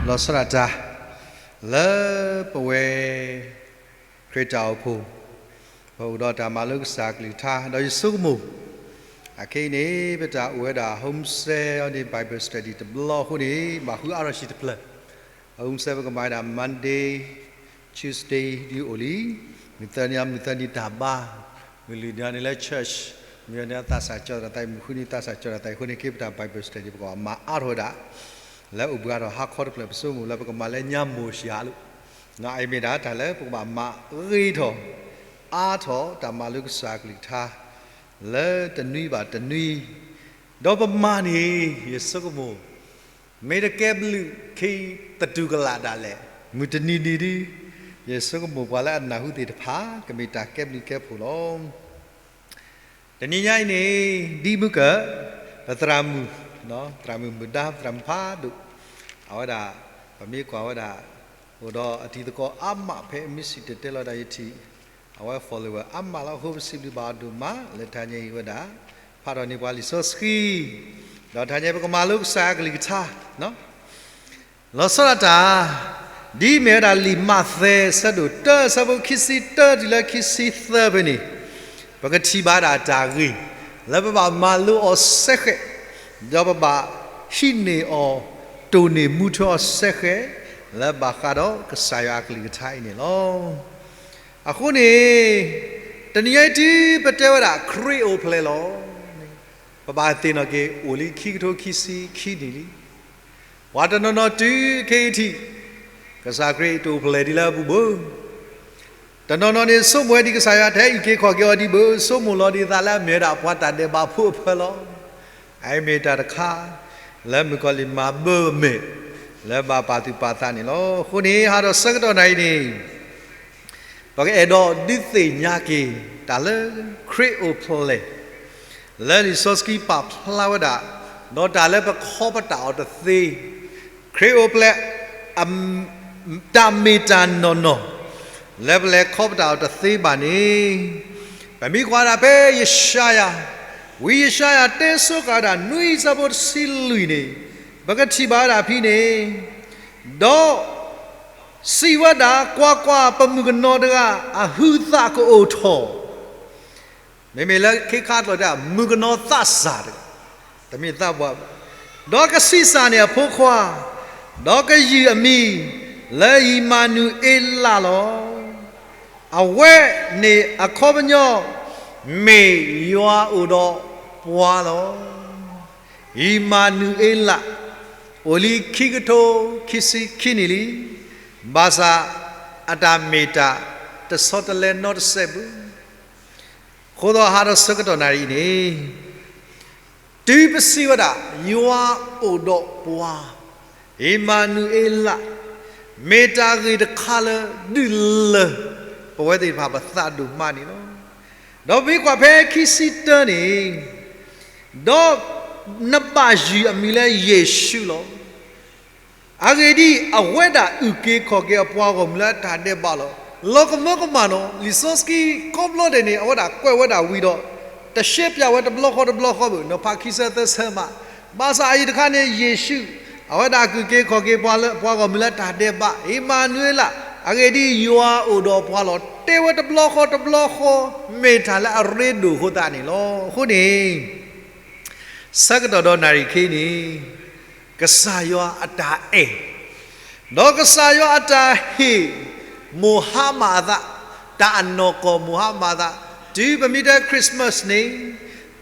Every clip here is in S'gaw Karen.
လီၤဆီဒၣ်တၢ် လၢပဝဲ ခရံာ်တၢ်အိၣ်ဖှိၣ် ပအိၣ်ဒီးတၢ်မၤလိကစၢ်အကလုၢ်ကထါ ဒီးယဆိကမိၣ် အခဲအံၤန့ၣ် ပတၢ်အိၣ်ဝဲဒၣ် home cell န့ၣ် Bible study တဘျီအဃိန့ၣ် ဘၣ်ဃုအါထီၣ်ဆံတဖျၢၣ် အ home cell ပကမၤဝဲဒၣ် Monday Tuesday ဒ်အိၣ်လံ, မုၢ်သၢနံၤ မုၢ်သၢနံၤတၢ်ဘါ, မုၢ်လွံၢ်နံၤန့ၣ်လၢ church, မုၢ်ယဲၢ်နံၤသးစၢ်ကၠီတၢ်သးအံၤ, မုၢ်ဃုနံၤသးစၢ်ကၠီတၢ်သးအံၤအဃိန့ၣ် က့ၤပတၢ် Bible study ပကဘၣ်မၤအါထီၣ်ဝဲဒၣ် လၢအိၣ်ဘှံးအါထီၣ်ဟါခီတဖျၢၣ် ပဆိကမိၣ်လၢပကမၤလၢညါမိၢ်ရှးလိၤ, အအံၤမ့ၢ်ဒၣ်တၢ်လၢပကဘၣ်မၤဂ့ၤထီၣ် အါထီၣ်တၢ်မၤလိကစၢ်အကလုၢ်ကထါ လၢတနွံဘၣ်တနွံ, ဒီးပမၤန့ၣ် ယဆိကမိၣ် မ့ၢ်တကဲဘျုးခ့သတူၢ်ကလာ်ဒၣ်လဲာ် မုၢ်တနံၤနံၤဒု ယဆိကမိၣ်ပှၤလၢအနၢ်ဟူသ့ၣ်တဖၣ် ကမ့ၢ်တၢ်ကဲဘျုးကဲဖှိၣ်လီၤ. တနံၤညါအံၤန့ၣ် ဒ်မုၢ်ကၢၢ် ပသရၣ်မုၣ်, သရၣ်မုၣ်မုၢ်ဒါ သရၣ်မုၣ်ဖးဒိၣ်, အဝဲဒၣ် ပမ့ၢ်ကွၢ်ဝဲဒၣ် အိၣ်ဒီးအတံၤသကိးအါမးဖဲအမ့ၢ်စံၣ်တဲၤတဲလီၤဒၣ်ယထံၣ်, အဝဲ follower အါမးလီၤ. အဃိပစံးဘျုးဘၣ်အီၤဒိၣ်မး လၢတဟါညါအံၤဝဲဒၣ် ဖးထီၣ်န့ၢ်ပှၤလံာ်စီဆှံ, ဒီးတဟါညါပကမၤလိကစၢ်အကလုၢ်ကထါ လီၤဆီဒၣ်တၢ်, ဒ်မ့ၢ်ဝဲဒၣ်လံာ်မးသဲ အဆၢဒိၣ်တၢ အဆၢဖိခံဆံတၢတုၤလၢခံဆံသၢဖဲန့ၣ်, ပကထံၣ်ဘၣ်ဒၣ်တၢ်ဂ့ၢ် လၢပဘၣ်မၤလိအီၤစဲဃဲး, ဒီးပဘၣ်ဟံးန့ၢ်အီၤ တိၢ်န့ၢ်မူထီၣ်အီၤစဲဃဲး လၢဘၣ်ဃးဒီးကစၢ်ယွၤအကလုၢ်ကထါအံၤန့ၣ်လီၤ. အဃိန့ၣ် တနံၤညါအံၤတုၤပတဲဝဲဒၣ်ခရံာ်အိၣ်ဖျဲၣ်လီၤန့ၣ်, ပဘၣ်သ့ၣ်နီၣ်က့ၤ အိၣ်လံခံကထိခံဆံခံနံၣ်လံ. ပှၤတနီၤနီၤတုၤခဲအံၤထံး ကစၢ်ခရံာ်တအိၣ်ဖျဲၣ်ဒံးလၢအပူၤဘၣ်. တနီၤနီၤန့ၣ် ဆိကမိၣ်ဝဲဒံးကစၢ်ယွၤတဟဲအုၣ်က့ၤခီၣ်က့ၤအီၤဒံးဘၣ်, ဆိကမိၣ်လီၤဒံးအသးလၢအမ့ၢ်ဝဲဒၣ်ပှၤတၢ်ဒဲးဘးဖိအဖၢလီၤ. အအံၤမ့ၢ်တၢ်တခါ လၢမုၣ်ကီၤလံၢ်မၤဘၢအမဲာ် လၢဘၣ်ပာ်သူၣ်ပာ်သးန့ၣ်လီၤ. အဃိန့ၣ် ဟါဒီးဆၢကတီၢ်နၣ်ရံၣ်န့ၣ် ပကအဲၣ်ဒိးဒုးသ့ၣ်ညါက့ၤ တၢ်လၢခရံာ်အိၣ်ဖျဲၣ် လၢလံာ်စီဆှံပာ်ဖျါဝဲဒၣ်, ဒီးတၢ်လၢပခီပတာ်အီၤတသ့, ခရံာ်အိၣ်ဖျဲၣ် တၢ်မ့ၢ်တၢ်နီၢ်နီၢ် လၢပလဲၤခီပတာ်အီၤတသ့ဘၣ်န့ၣ်, ပမ့ၢ်ကွၢ်ဒၣ်ဖဲယၡါယၤ, ဝံယၡါယၤတဲဆိဃာ်ဝဲဒၣ်နွံဆၢဖိတဆံလွံၢ်န့ၣ်, ပကထံၣ်ဘၣ်ဝဲဒၣ်ဖဲန့ၣ်, ဒီး စံးဝဲဒၣ်, ကွၢ်ကွၢ်, ပမုၣ်ကနီၤတဂၤ အဟုးသးကအိၣ်ထီၣ်, မ့မ့ၢ်လၢခ့ခါကျိာ်တဲ မုၣ်ကနီၤသးစၢ်တဂၤ, တမ့ၢ်သးပှၢ်, ဒီးကဆံးစၢ်န့ၢ်အဖိခွါ, ဒီးကယုၢ်အမံၤ လၢအံၣ်မၤနူၤအ့လးလီၤ. အဝဲန့ၣ်အခီပညီ မ့ၢ်ယွၤအိၣ်ဒီးပှၤလီၤ. အံၣ်မၤနူၤအ့လး အိၣ်လံခံကထိခံဆံခံနံၣ်လံ, ဘၣ်ဆၣ်အတၢ်မ့ၢ်တၢ်တဆီတလဲနီတစဲးဘၣ်. အဃိဒီးဟါဒီးဆၢကတီၢ်နၣ်ရံၣ်အံၤန့ၣ်, တုၤပစံးဝဲဒၣ် ယွၤအိၣ်ဒီးပှၤ, အံၣ်မၤနူၤအ့လး, မ့ၢ်တၢ်ဂ့ၢ်တခါလၢဒုးလၢ ပဝဲသ့ၣ်တဖၣ်ပသးဒိၣ်မးန့ၣ်လီၤ. ဒီးပမ့ၢ်ကွၢ်ဖဲခံဆံတၢန့ၣ်, ဒီးနဘၣ်ယုၢ်အမံၤလၢယ့ၣ်ၡူးလီၤ. အဂ့ၢ်ဒ်အံၤ, အဝဲဒၣ်အုၣ်က့ၤခီၣ်က့ၤအပှၤဂီၢ်မုၢ်လၢအတၢ်ဒဲးဘးလီၤ. လီၤကမၢကမၣ်နီၤ, လံာ်စီဆှံကိးဘျီဒဲးန့ၣ် အဝဲဒၣ်ကွဲးဝဲဒၣ်ဝံၤဒီး, တရှဲပၠးဝဲတဘျီဃီတဘျီဃီဘၣ်, နီၤဖးခံဆၢသၢဆၢမး, ဘၣ်ဆၣ်အအံၤတခါန့ၣ် ယ့ၣ်ၡူး, အဝဲဒၣ်အုၣ်က့ၤခီၣ်က့ၤပှၤလၢ ပှၤဂီၢ်မုၢ်လၢတၢ်ဒဲးဘး, အံၣ်မၤနူၤအ့လး, အဂ့ၢ်ဒ်အံၤ, ယွၤအိၣ်ဒီးပှၤလီၤ. တဲဝဲတဘျီဃီတဘျီဃီ, မ့ၢ်တၢ်လၢအရ့ဒိၣ်အဃိသတးန့ၣ်လီၤ. အဃိန့ၣ် ဆၢကတီၢ်ဒီးနၣ်ရံၣ်ခဲအံၤန့ၣ်, ကစၢ်ယွၤအတၢ်အဲၣ်, ဒီးကစၢ်ယွၤအတၢ်ဟ့ၣ် မိၢ်ဟါမၢ်အသး, တၢ်အနီၢ်ကီၢ်မိၢ်ဟါမၢ်အသး, တုၤပမ့ၢ်တဲ Christmas န့ၣ်,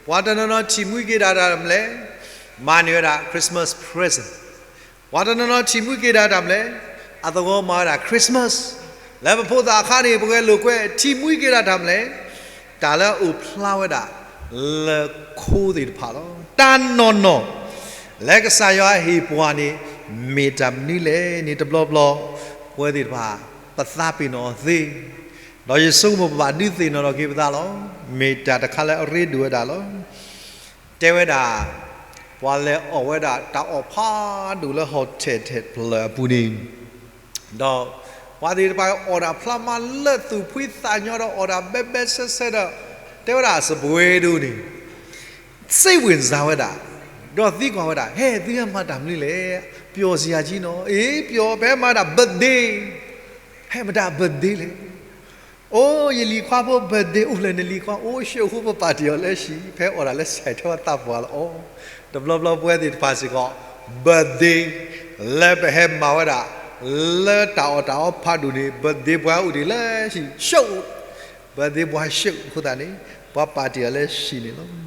ပှၤတနီၤနီၤထံၣ်မှံက့ၤဒၣ်တၢ်မလဲၣ်, မၤန့ၢ်ဝဲဒၣ် Christmas present, ပှၤတနီၤနီၤထံၣ်မှံက့ၤဒၣ်တၢ်မလဲၣ်, အသဝီမၤဝဲဒၣ် Christmas, လၢပဖိသၣ်အခါန့ၣ် ပှၤဂဲၤလိာ်ကွဲ ထံၣ်မှံက့ၤဒၣ်တၢ်မလဲၣ်, တၢ်လၢအအိၣ်ဖျါဝဲဒၣ် လၢခိသ့ၣ်တဖၣ်လီၤ. တၢ်နီၢ်နီၢ် လၢကစၢ်ယွၤဟ့ၣ်ပှၤန့ၣ် မ့ၢ်တၢ်မနုၤလဲၣ်န့ၣ် တဘျီဘျီ ပဝဲသ့ၣ်တဖၣ် ပသးပ့ၤနီၣ်အီၤသ့, ဒီးယဆိကမိၣ်ပဘၣ်ဒုးသ့ၣ်နီၣ်ထီၣ်က့ၤပသးလီၤ. မ့ၢ်တၢ်တခါလၢအရ့ဒိၣ်ဝဲဒၣ်လီၤ. တဲဝဲဒၣ် ပှၤလဲၤအီၣ်ဝဲဒၣ်တၢ်အီၣ်ဖးဒိၣ်လၢ hotel ထဲတဖျၢၣ်အပူၤန့ၣ်, ဒီးပှၤသ့ၣ်တဖၣ်အီၣ်ဒၣ်ဖျါမးလၢသူၣ်ဖှံသးညီဒီးအီၣ်ဒၣ်ဘဲဘဲဆဲဆဲဒီး တဲဝဲဒၣ်စပွဲဒိန့ၣ် စိတ်ဝင်စားဝဲဒၣ်, ဒီးသံကွၢ်ဝဲဒၣ်, ဟဲ သုဟဲမၤတၢ်မနုၤလဲၣ်, ပျော်စရာကြီးနော်, အ့ ပျော် ပဟဲမၤဒၣ် birthday, ဟဲမတၤ birthday လဲၣ်, အိ ယလံၤခွါဖိ birthday အိၣ်လဲၣ်နလံၤခွါ, အိ ရှုး အဃိပပာ်တ့ၢ်အီၤလၢဟံၣ်, ဖဲအီၣ်ဒၣ်လၢ ဆိုင် ထဲဝဲသးပှၢ်လီၤအီၤ, တဘျီဘျီပဝဲသ့ၣ်တဖၣ်စ့ၢ်ကီး birthday လၢပဟဲမၤဝဲဒၣ် လၢတၢ်အီၣ်တၢ်အီဖးဒိၣ်န့ၣ် birthday ပှၤအိၣ်ဒံးလၢဟံၣ် ရှုး, birthday ပှၤရှုးအဃိသတးန့ၣ် ပှၤပာ်တ့ၢ်အီၤလၢဟံၣ်န့ၣ်လီၤ.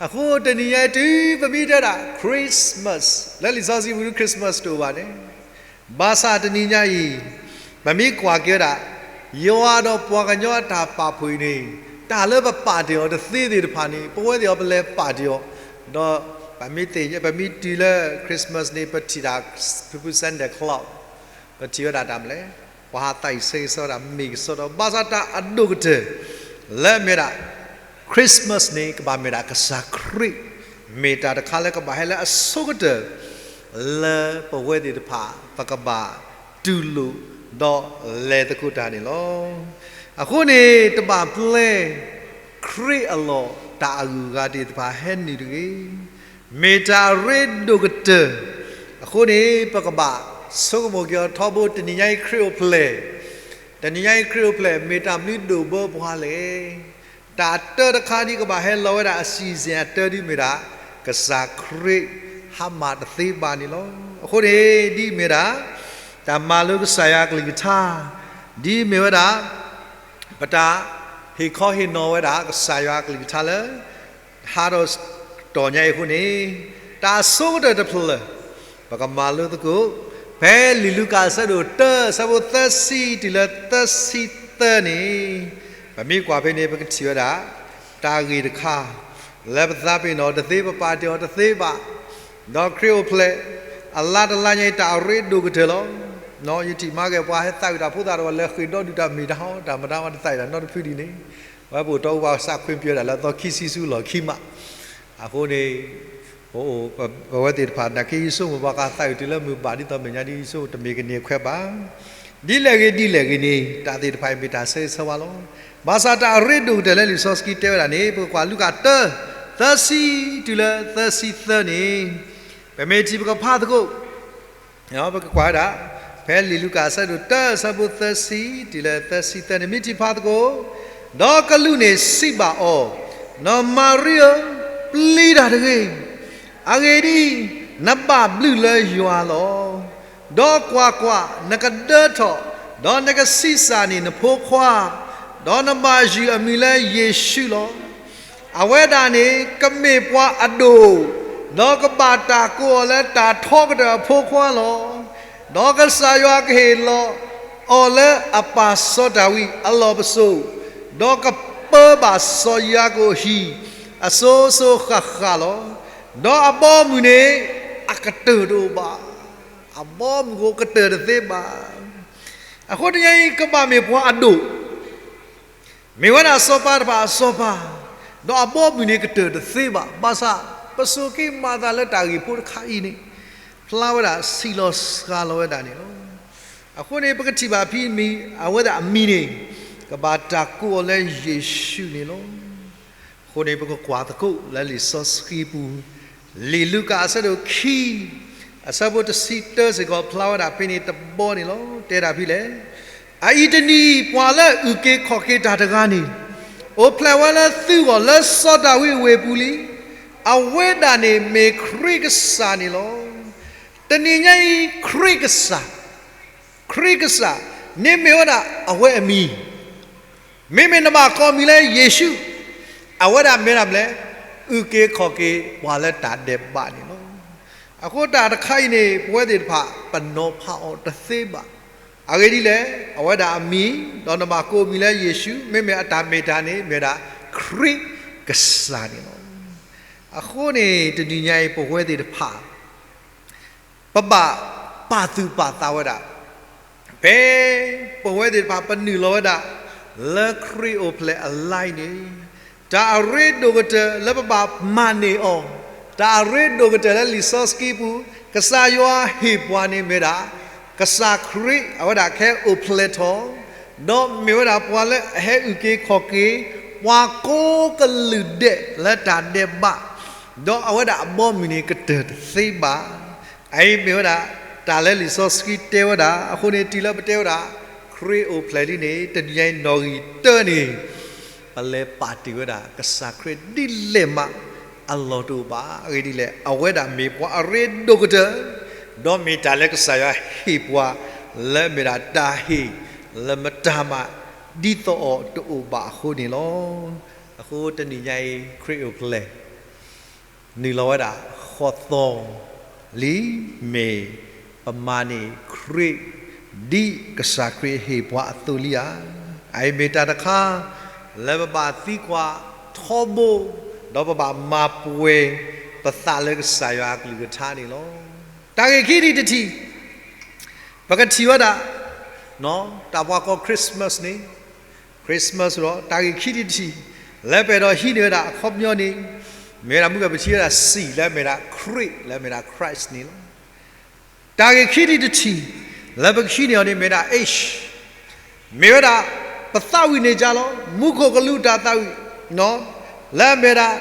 အဃိတနံၤညါအံၤ တုၤပမ့ၢ်တဲဒၣ် Christmas လၢလံာ်စီဆှံပူၤ Christmas တအိၣ်ဘၣ်န့ၣ်, ဘၣ်ဆၣ်တနံၤညါအံၤ ပမ့ၢ်ကွၢ်က့ၤဝဲဒၣ် ယွၤဒီးပှၤကညီအတၢ်ပာ်ဖှိၣ်အံၤန့ၣ် တၢ်လၢပပာ်တ့ၢ်အီၤတသ့သ့ၣ်တဖၣ်န့ၣ် ပဝဲသ့ၣ်အီၤပလဲၤပာ်တ့ၢ်အီၤ, ဒီးပမ့ၢ်သ့ၣ်ညါ ပမ့ၢ်တုၤလၢ Christmas န့ၣ် ပထံၣ်တၢ် ဖုဖု Santa Claus, ပထံၣ်ဝဲဒၣ်တၢ်မနုၤလဲၣ်, ပှၤဟးသးအံၣ်ဆၢဂ့ၤဆၢဝါဒၣ် မ့ၢ်ကစီဒီး ဘၣ်ဆၣ်တၢ်အဒိၣ်ကတၢၢ် လၢအမ့ၢ်ဒၣ် Christmas န့ၣ် ကဘၣ်မ့ၢ်ဒၣ်ကစၢ်ခရံာ်, မ့ၢ်တၢ်တခါလၢကဘၣ်ဟဲလၢအဆိကတၢၢ် လၢပဝဲသ့ၣ်တဖၣ် ပကဘၣ်တူၢ်လိာ်ဒီးလဲၤသကိးတၢ်န့ၣ်လီၤ. အဃိန့ၣ် တဘၣ်ပျဲ ခရံာ်အလီၢ်တၢ်အဂုၤအဂၤသ့ၣ်တဖၣ်ဟဲနုာ်တဂ့ၤ, မ့ၢ်တၢ်အရ့ဒိၣ်ကတၢၢ်, အဃိန့ၣ် ပကဘၣ်ဆိကမိၣ်က့ၤအီၤထီဘိ တနံၤညါအံၤခရံာ်အိၣ်ဖျဲၣ်, တနံၤညါအံၤခရံာ်အိၣ်ဖျဲၣ် မ့ၢ်တၢ်မနုၤဒိၣ်ဘၢပှၤလဲၣ်. တၢ်အတၢတခါဒ်ကဘၣ်ဟဲလီၤဝဲဒၣ်အ season အတၢဒ်မ့ၢ်ဒၣ် ကစၢ်ခရံာ်ဟးမၢ်တသ့ဘၣ်န့ၣ်လီၤ. အဃိန့ၣ် ဒ်မ့ၢ်ဒၣ် တၢ်မၤလိကစၢ်ယွၤအကလုၢ်ကထါ, ဒ်မ့ၢ်ဝဲဒၣ် ပတၢ်ဟ့ၣ်ခီဟ့ၣ်နီၤဝဲဒၣ် ကစၢ်ယွၤအကလုၢ်ကထါလၢ ဟးဒီးတီၢ်ညါအံၤအဃိန့ၣ်, တၢ်အဆိကတၢၢ်တဖျၢၣ် ပကမၤလိသကိး ဖဲလံာ်လူၤကၣ်အဆၢဒိၣ်တၢ အဆၢဖိသၢဆံတုၤလၢသၢဆံသၢန့ၣ်, ပမ့ၢ်ကွၢ်ဖဲန့ၣ် ပကထံၣ်ဝဲဒၣ် တၢ်ဂ့ၢ်တခါ လၢပသးပ့ၤနီၣ်တသ့ ပပာ်တ့ၢ်အီၤတသ့ဘၣ်, ဒီးခရံာ်အိၣ်ဖျဲၣ် အလါတလါညါအံၤ တၢ်အရ့ဒိၣ်ကတၢၢ်လီၤ. ယထံၣ်မၤက့ၤပှၤဟဲသးဝံၣ်တၢ်ဖိသၣ်တဝၢ လဲၤဃ့ၢ်ဒီဒုၣ်တၢ်မ့ၢ်တၢ်ဟီ တၢ်မတၤဝဲတသးဝံၣ်တၢ်နီတဖုဒ်န့ၣ်, ဝဲပအိၣ်တီအူပှၤစးခွ့ပၠဲဒၣ်လၢအသီခံဆံဆူလီၢ်ခံမး, အဃိန့ၣ် ပဝဲသ့ၣ်တဖၣ် နာ်က့ယဆိကမိၣ်ပှၤကသးဝံၣ်တုၤလၢမုၢ်ဘၣ်ဒ်သိးမဲာ်ညါဒ် ယဆိကမိၣ်တမ့ၢ်ကန့ၢ်အခွဲးဘၣ်. ဒ်လဲၣ်ဂ့ၤဒ်လဲၣ်ဂ့ၤန့ၣ် တၢ်သ့ၣ်တဖၣ်အံၤမ့ၢ်တၢ်ဆၢဂ့ၤဆၢဝါလီၤ. ဘၣ်ဆၣ်တၢ်အရ့ဒိၣ်ကတၢၢ်လၢလံာ်စီဆှံတဲဝဲဒၣ်န့ၣ် ပကကွၢ်လူၤကၣ်တၢ သၢဆံတုၤလၢသၢဆံသၢန့ၣ်, ပမ့ၢ်ထံၣ်ပကဖးသကိး ပကကွၢ်ဝဲဒၣ် ဖဲလံာ်လူၤကၣ်အဆၢဒိၣ်တၢ အဆၢဖိသၢဆံတုၤလၢသၢဆံသၢန့ၣ် မ့ၢ်ထံၣ်ဖးသကိး, ဒီးကလူးန့ၣ်စံးဘၣ်အီၤ, နီၢ်မၤရံဧၢ, ပျံၤတၢ်တဂ့ၤ, အဂ့ၢ်ဒ်အံၤ, နဘၣ်ဘျုးလၢယွၤလီၤ. ဒီးကွၢ်ကွၢ်, နကဒၢထီၣ်, ဒီးနကဆံးစၢ်န့ၢ်နဖိခွါ, ဒီးနဘၣ်ယုၢ်အမံၤလၢယ့ၣ်ၡူးလီၤ. အဝဲဒၣ်န့ၣ်ကမ့ၢ်ပှၤအဒိၣ်, ဒီးကဘၣ်တၢ်ကိးအီၤလၢတၢ်ထီကတၢၢ်အဖိခွါလီၤ. ဒီးကစၢ်ယွၤကဟ့ၣ်လီၤအီၤလၢအပၢ်စီၤဒၤဝံးအလီၢ်ပစိာ်, ဒီးကပၢဘၣ်စီၤယၤကိာ်အဟံၣ် အစိၤစိၤဃၣ်ဃၣ်လီၤ. ဒီးအဘီအမုၢ်န့ၣ်အကတၢၢ်တအိၣ်ဘၣ်. အဘီအမုၢ်ကတၢၢ်တသ့ဘၣ်. အဃိတနံၤအံၤ ကဘၣ်မ့ၢ်ပှၤအဒိၣ် မ့ၢ်ဝဲဒၣ်စီၤပၤတဖၣ်အစီၤပၤ, ဒီးအဘီအမုၢ်န့ၣ်ကတၢၢ်တသ့ဘၣ်. ဘၣ်ဆၣ် ပစိၤက့ၤမၤသးလၢတၢ်ဂ့ၢ်ဖိတခါအံၤန့ၣ် ဖျါဝဲဒၣ်ဆံးလီၤစှၤလီၤဝဲဒၣ်န့ၣ်လီၤ. အဃိန့ၣ် ပကထံၣ်ဘၣ်ဖဲမံၤ အဝဲဒၣ်အမံၤန့ၣ် ကဘၣ်တၢ်ကိးအီၤလၢယ့ၣ်ၡူးန့ၣ်လီၤ. အဃိန့ၣ် ပကကွၢ်သကိးလၢလံာ်စီဆှံပူၤ, လံာ်လူၤကၣ်အဆၢဒိၣ်ခံ အဆၢဖိတဆံတၢစ့ၢ်ကီး ဖျါဝဲဒၣ်ဖဲန့ၣ်တဘီန့ၣ်လီၤ. တဲဒၣ်ဖဲလဲၣ်, အအံၤတနံၤ ပှၤလၢအအုၣ်က့ၤခီၣ်က့ၤတၢ်တဂၤန့ၣ် အိၣ်ဖျဲၣ်ဝဲလၢသုဂီၢ်လၢစီၤဒၤဝံးအဝ့ၢ်ပူၤလံ. အဝဲဒၣ်န့ၣ်မ့ၢ်ခရံာ်ကစၢ်န့ၣ်လီၤ. တနံၤညါအံၤ ခရံာ်ကစၢ်, ခရံာ်ကစၢ်န့ၣ်မ့ၢ်ဝဲဒၣ်အဝဲအမံၤ မ့မ့ၢ်နဘၣ်ကိးမံၤလၢယ့ၣ်ၡူး, အဝဲဒၣ်မ့ၢ်ဒၣ်မနုၤလဲၣ်, အုၣ်က့ၤခီၣ်က့ၤပှၤလၢတၢ်ဒဲးဘးန့ၣ်လီၤ. အဃိတၢ်တခါအံၤန့ၣ် ပဝဲသ့ၣ်တဖၣ် ပနီၤဖးအီၤတသ့ဘၣ်. အဂ့ၢ်ဒ်လဲၣ်, အဝဲဒၣ်အမံၤ, ဒီးနဘၣ်ကိးမံၤလၢယ့ၣ်ၡူး, မ့မ့ၢ်အတၢ်မ့ၢ်တၢ်န့ၣ် မ့ၢ်ဒၣ်ခရံာ်ကစၢ်န့ၣ်လီၤ. အဃိန့ၣ် တနံၤညါအံၤ ပဝဲသ့ၣ်တဖၣ် ပဘၣ်ပာ်သူၣ်ပာ်သးဝဲဒၣ်, ဖဲပဝဲသ့ၣ်တဖၣ်ပနုာ်လီၤဝဲဒၣ် လၢခရံာ်အိၣ်ဖျဲၣ်အလါအံၤန့ၣ်, တၢ်အရ့ဒိၣ်ကတၢၢ်လၢပဘၣ်မၤန့ၢ်အီၤ, တၢ်အရ့ဒိၣ်ကတၢၢ်လၢလံာ်စီဆှံပူၤ ကစၢ်ယွၤဟ့ၣ်ပှၤန့ၣ်မ့ၢ်ဒၣ် ကစၢ်ခရံာ် အဝဲဒၣ်ကဟဲအိၣ်ဖျဲၣ်ထီၣ်, ဒီးမ့ၢ်ဝဲဒၣ်ပှၤလၢအဟဲအုၣ်က့ၤခီၣ်က့ၤ ပှၤကိးကလုာ်ဒဲးလၢတၢ်ဒဲးဘး ဒီးအဝဲဒၣ်အဘီအမုၢ်န့ၣ်ကတၢၢ်တသ့ဘၣ်. အအံၤမ့ၢ်ဝဲဒၣ် တၢ်လၢလံာ်စီဆှံတဲဝဲဒၣ်. အဃိန့ၣ် တုၤလၢပတဲဝဲဒၣ် ခရံာ်အိၣ်ဖျဲၣ်လံန့ၣ် တနံၤညါအံၤနီၣ်ဂံၢ်တၢန့ၣ် ပလဲၤပာ်တ့ၢ်ဝဲဒၣ် ကစၢ်ခရံာ်ဒ်လဲၣ်မး အလီၢ်တအိၣ်ဘၣ်. အဂ့ၢ်ဒ်လဲၣ်, အဝဲဒၣ်မ့ၢ်ပှၤအရ့ဒိၣ်ကတၢၢ်, ဒီးမ့ၢ်တၢ်လၢကစၢ်ယွၤဟ့ၣ်ပှၤ လၢအမ့ၢ်ဒၣ်တၢ်ဟ့ၣ် လၢမတၤမး ဒ်သိးအီၤတအိၣ်ဘၣ်အဃိန့ၣ်လီၤ. အဃိတနံၤညါအံၤ ခရံာ်အိၣ်ဖျဲၣ် နုာ်လီၤဝဲဒၣ်ဃီသီလံ, မ့ၢ်ပမၤန့ၢ်ခရံာ် ဒ်ကစၢ်ခရံာ်ဟ့ၣ်ပှၤအသိးလံဧါ. အအံၤမ့ၢ်တၢ်တခါ လၢပဘၣ်သံကွၢ်ထီဘိ, ဒီးပဘၣ်မၤပှဲၤပသးလၢကစၢ်ယွၤအကလုၢ်ကထါန့ၣ်လီၤ. တၢ်ဂ့ၢ်ခံထံၣ်တထံၣ်, ပကထံၣ်ဝဲဒၣ် တၢ်ပှၤကိး Christmas န့ၣ် Christmas ဒီး တၢ်ဂ့ၢ်ခံထံၣ်တထံၣ် လၢပအဲၣ်ဒိးဟံးန့ၢ်ဝဲဒၣ်အခီပညီန့ၣ် မ့ၢ်ဝဲဒၣ်မုၢ်ကပထံၣ်ဝဲဒၣ် စံၣ် လၢအမ့ၢ်ဒၣ်ခရံာ် လၢအမ့ၢ်ဒၣ် Christ န့ၣ်လီၤ. တၢ်ဂ့ၢ်ခံထံၣ်တထံၣ် လၢပကဟံးန့ၢ်အီၤန့ၣ် မ့ၢ်ဝဲဒၣ် H, မ့ၢ်ဝဲဒၣ် ပသးဝံၣ်န့ၢ်ကၢ်လီၤ မူခိၣ်ကလူးတၢ်သးဝံၣ် လၢအမ့ၢ်ဝဲဒၣ်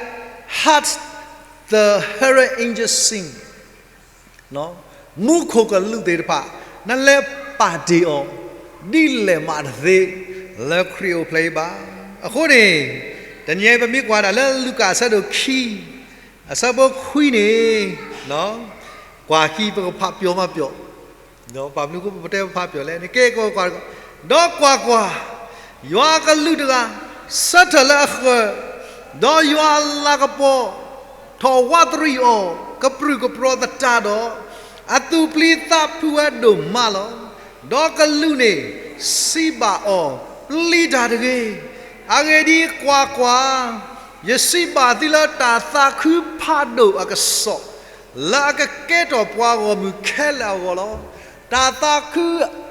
heart, the heavenly angels sing မူခိၣ်ကလူးသ့ၣ်တဖၣ် နလဲၤပာ်တ့ၢ်အီၤ ဒ်လဲၣ်မးတသ့ လၢခရံာ်အိၣ်ဖျဲၣ်အံၤဘၣ်. အဃိန့ၣ် တနံၤအံၤပမ့ၢ်ကွၢ်ဒၣ်လၢလူၤကၣ်အဆၢဒိၣ်ခံ အဆၢဖိခွံန့ၣ် ကွၢ်ခံပကဖးပျီၤမးပျီၤ ပှၤမနုၤဃိပတဲပဖးပျီၤလဲၣ်န့ၣ် ကဲကီကွၢ်, ဒီးကွၢ်ကွၢ်, ယွၤအကလူးတဂၤ ဆၢထၢၣ်လၢအဃၢၤ, ဒီးယွၤအလၤကပီၤ ထီၣ်ဝးတရံးအီၤ ကပြုၢ်ကပြီၤသတးဒီး, အသူၣ်ပျံၤသးဖုးဝဲဒိၣ်မးလီၤ. ဒီးကလူးန့ၣ် စံးဘၣ်အီၤ, ပျံၤတၢ်တဂ့ၤ. အဂ့ၢ်ဒ်အံၤ, ကွၢ်ကွၢ်, ယစံးဘၣ်သုလၢတၢ်သးခုဖးဒိၣ်အကစီၣ် လၢအကကဲထီၣ်ပှၤဂီၢ်မုၢ်ခဲလၢာ်အဂီၢ်လီၤ. တၢ်သးခု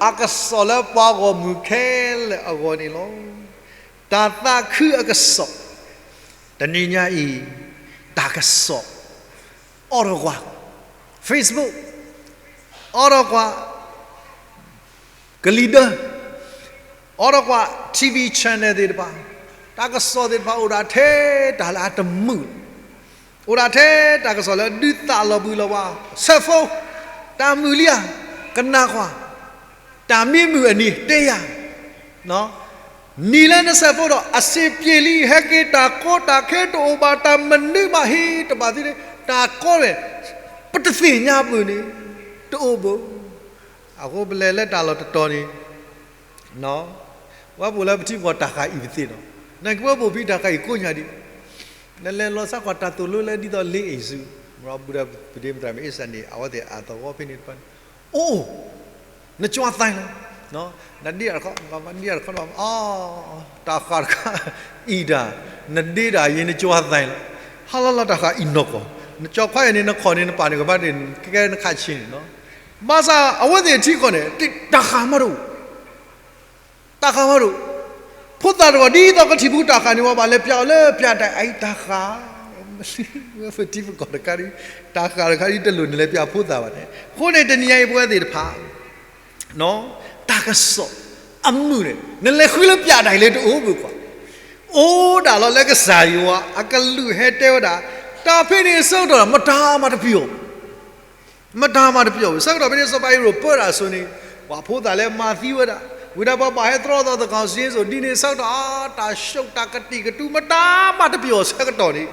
အကစီၣ်လၢပှၤဂီၢ်မုၢ်ခဲလၢာ်အဂီၢ်န့ၣ်လီၤ. တၢ်သးခုအကစီၣ်, တနံၤညါအံၤ တၢ်ကစီၣ် အိးထီၣ်ကွၢ် Facebook, အိးထီၣ်ကွၢ် ကလံၤဒၢ, အိးထီၣ်ကွၢ် TV channel သ့ၣ်တဖၣ်, တၢ်ကစီၣ်သ့ၣ်တဖၣ်အိၣ်ဒၣ်ထဲတၢ်လၢအတမုာ်လီၤ. အိၣ်ဒၣ်ထဲတၢ်ကစီၣ်လၢဒုးသးလီၤဘှံးလီၤဝါ, ဆဲးဖိ, တၢ်မုာ်လံဧါ, ကနၣ်ကွၢ်, တၢ်မံမုာ်အနံၤတဲယၤ နံၤလၢနဆဲးဖိဒီး အစ့ပျ့ၤလံ, ဟဲက့ၤတၢ်ကီတၢ်ခဲတအိၣ်ဘၣ်, တၢ်မနုၤမးဟ့ၣ်တဘၣ်သုန့ၣ်, တၢ်ကီဝဲ, ပတသ့ၣ်ညါဘၣ်န့ၣ်, တအိၣ်ဘၣ်. အဃိပလဲၤလၢတၢ်လီၢ်တတီၤန့ၣ်, ဝဲပအိၣ်လၢပထံပကီၢ်တၢ်ဃၤအံၤပသ့ၣ်နီၤ, နကဝဲပအိၣ်ဖဲတၢ်ဃၤအံၤကိးညါဒံး, နလဲၤလီၤဆါကွၢ်တၢ်သိၣ်လိလၢဒ်သိးလ့အ့ၣ်စူး, မ့ၢ်ဘူဒၣ်ပဒ့မတၤမ့ၢ်အ့ၣ်စၢ်န့ၣ် အဝဲသ့ၣ်အသဝီဖဲန့ၣ်တဖၣ်န့ၣ်, အိၣ် နကၠွသးလီၤ, နဒ့တၢ်တခီ, နဒ့တၢ်တခီ, အ, တၢ်ဃၤတခါအံၤဒၣ်, နဒ့ဒၣ်ယဲ နကၠွသးလီၤ, ဟါလီၤလီၤတၢ်ဃၤအံၤနီၢ်ကီၢ်, နကၠီခွါယဲန့ၣ် နခီၣ်န့ၣ် နပာ်န့ၣ်ကဘၣ်န့ၣ် ကဲကဲနခးဆံးန့ၣ်နီၤ, ဘၣ်ဆၣ်အဝဲသ့ၣ်ထံကီၢ်န့ၣ် တၢ်ဃၤမးတအိၣ် တၢ်ဃၤမးတအိၣ်, ဖိသၣ်တဂၤဒ်သိးကထံၣ်ပူၤတၢ်ဃၤန့ၣ် ဝဲဘၣ်လဲၤပျးအီၤလၢပျးဒၣ်အံၤတၢ်ဃၤ, ဝဲပထံပကီၢ်တခါဒ်, တၢ်ဃၤတခါဒ်တလိၣ်နလဲၤပျးဖိသၣ်ဘၣ်န့ၣ်, အဃိန့ၣ်တနံၤညါအံၤပဝဲသ့ၣ်တဖၣ် တၢ်ကစီၣ်အမုာ်န့ၣ် နလဲၤဃုလၢပျးဒၣ်အံၤလၢတအိၣ်ဘၣ်ကွၢ်, အိၣ်ဒၣ်လီၤလၢကစၢ်ယွၤအကလူးဟဲတဲဝဲဒၣ်, တၢ်ဖဲန့ၣ်အဆၢကတီၢ် မတၤမးတပျီၤ မတၤမးတပျီၤဘၣ်. ဆၢကတီၢ်ဖဲန့ၣ် စီၤပၤဟ့ရိၣ်ပၢတၢ်အစိၤန့ၣ်, ပှၤဖိသၣ်လဲၤမၤသံဝဲဒၣ်, ဝံၤဒီးပှၤဘၣ်ဟဲတြီသီသကီၢ်စ့စိၤ ဒ်န့ၣ်ဆၢကတီၢ် တၢ်ဆူးတၢ်ကတံာ်ကတူာ် မတၤမးတပျီၤဆၢကတီၢ်န့ၣ်,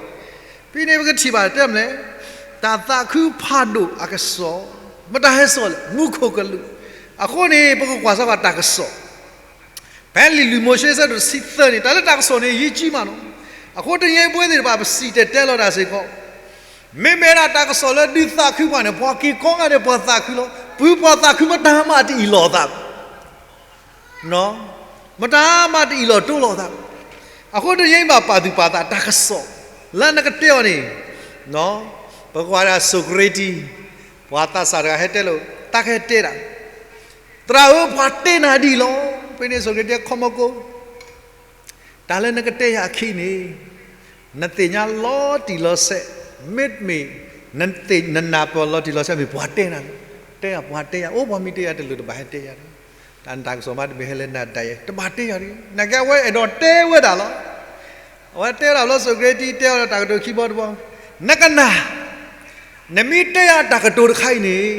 ဖဲန့ၣ်ပကထံၣ်ဘၣ်တဲမလဲၣ်, တၢ်သးခုဖးဒိၣ်အကစီၣ်, မတၤဟဲစိာ်လဲၣ် မူခိၣ်ကလူး, အဃိန့ၣ် ပကကွၢ်စၢ်ကွၢ်တၢ်ကစီၣ် ဖဲလံာ်လွံၢ်မိၤၡ့ဆၢဒိၣ်တဆံသၢန့ၣ် တၢ်လၢတၢ်ကစီၣ်န့ၣ် ယံာ်ကံမးနီၤ, အဃိတနံၤအံၤပဝဲသ့ၣ်တဖၣ် ပစံၣ်တဲၤတဲလီၤတၢ်စ့ၢ်ကီး, မ့မ့ၢ်ဒၣ်တၢ်ကစီၣ်လၢဒုးသးခုပှၤန့ၣ် ပှၤက့ၤကိးဂၤန့ၣ် ပှၤသးခုလီၤ, ပှၤသးခုမတၤမးတအံၣ်လိာ်သးဘၣ် မတၤမးတအံၣ်လိာ်တိလိာ်သးဘၣ်. အဃိတနံၤအံၤဘၣ်ပာ်သူၣ်ပာ်သးတၢ်ကစီၣ် လၢနကတဲအီၤန့ၣ်, ပကွၢ်ဒၣ်စီၤကရ့တံ, ပှၤသးစၢ်တဂၤဟဲတဲလိာ်, တၢ်ကဟဲတဲဒၣ်, သရၣ်ဧၢ ပှၤတဲနၤဒ်အံၤလီၤ. ဖဲန့ၣ်စီၤကရ့တံခီမီကိ တၢ်လၢနကတဲယၤအခံန့ၣ်, နသ့ၣ်ညါလီၤတံၢ်လီၤဆဲး, မ့တမ့ၢ် နနာ်ပၢၢ်လီၤတံၢ်လီၤဆဲး မ့ၢ်ပှၤတဲနၤ, တဲယၤ ပှၤတဲယၤ, အိၣ် ပှၤမ့ၢ်တဲယၤတလိၣ်တဘၣ်ဟဲတဲယၤ, တၢ်နတၢ်ကစီၣ်မးတမ့ၢ်ဟဲလၢနၤဒၣ်ယဲ တဘၣ်တဲယၤတဂ့ၤ. နာ်က့အဝဲအဲၣ်ဒိးတဲဝဲဒၣ်လီၤ. အဝဲတဲဝဲဒၣ်ဘျီ စီၤကရ့တံတဲဝဲဒၣ်တၢ်ကတိၤခံဘီတဘီ, နကနၣ်, နမ့ၢ်တဲယၤတၢ်ကတိၤတခါအံၤန့ၣ်,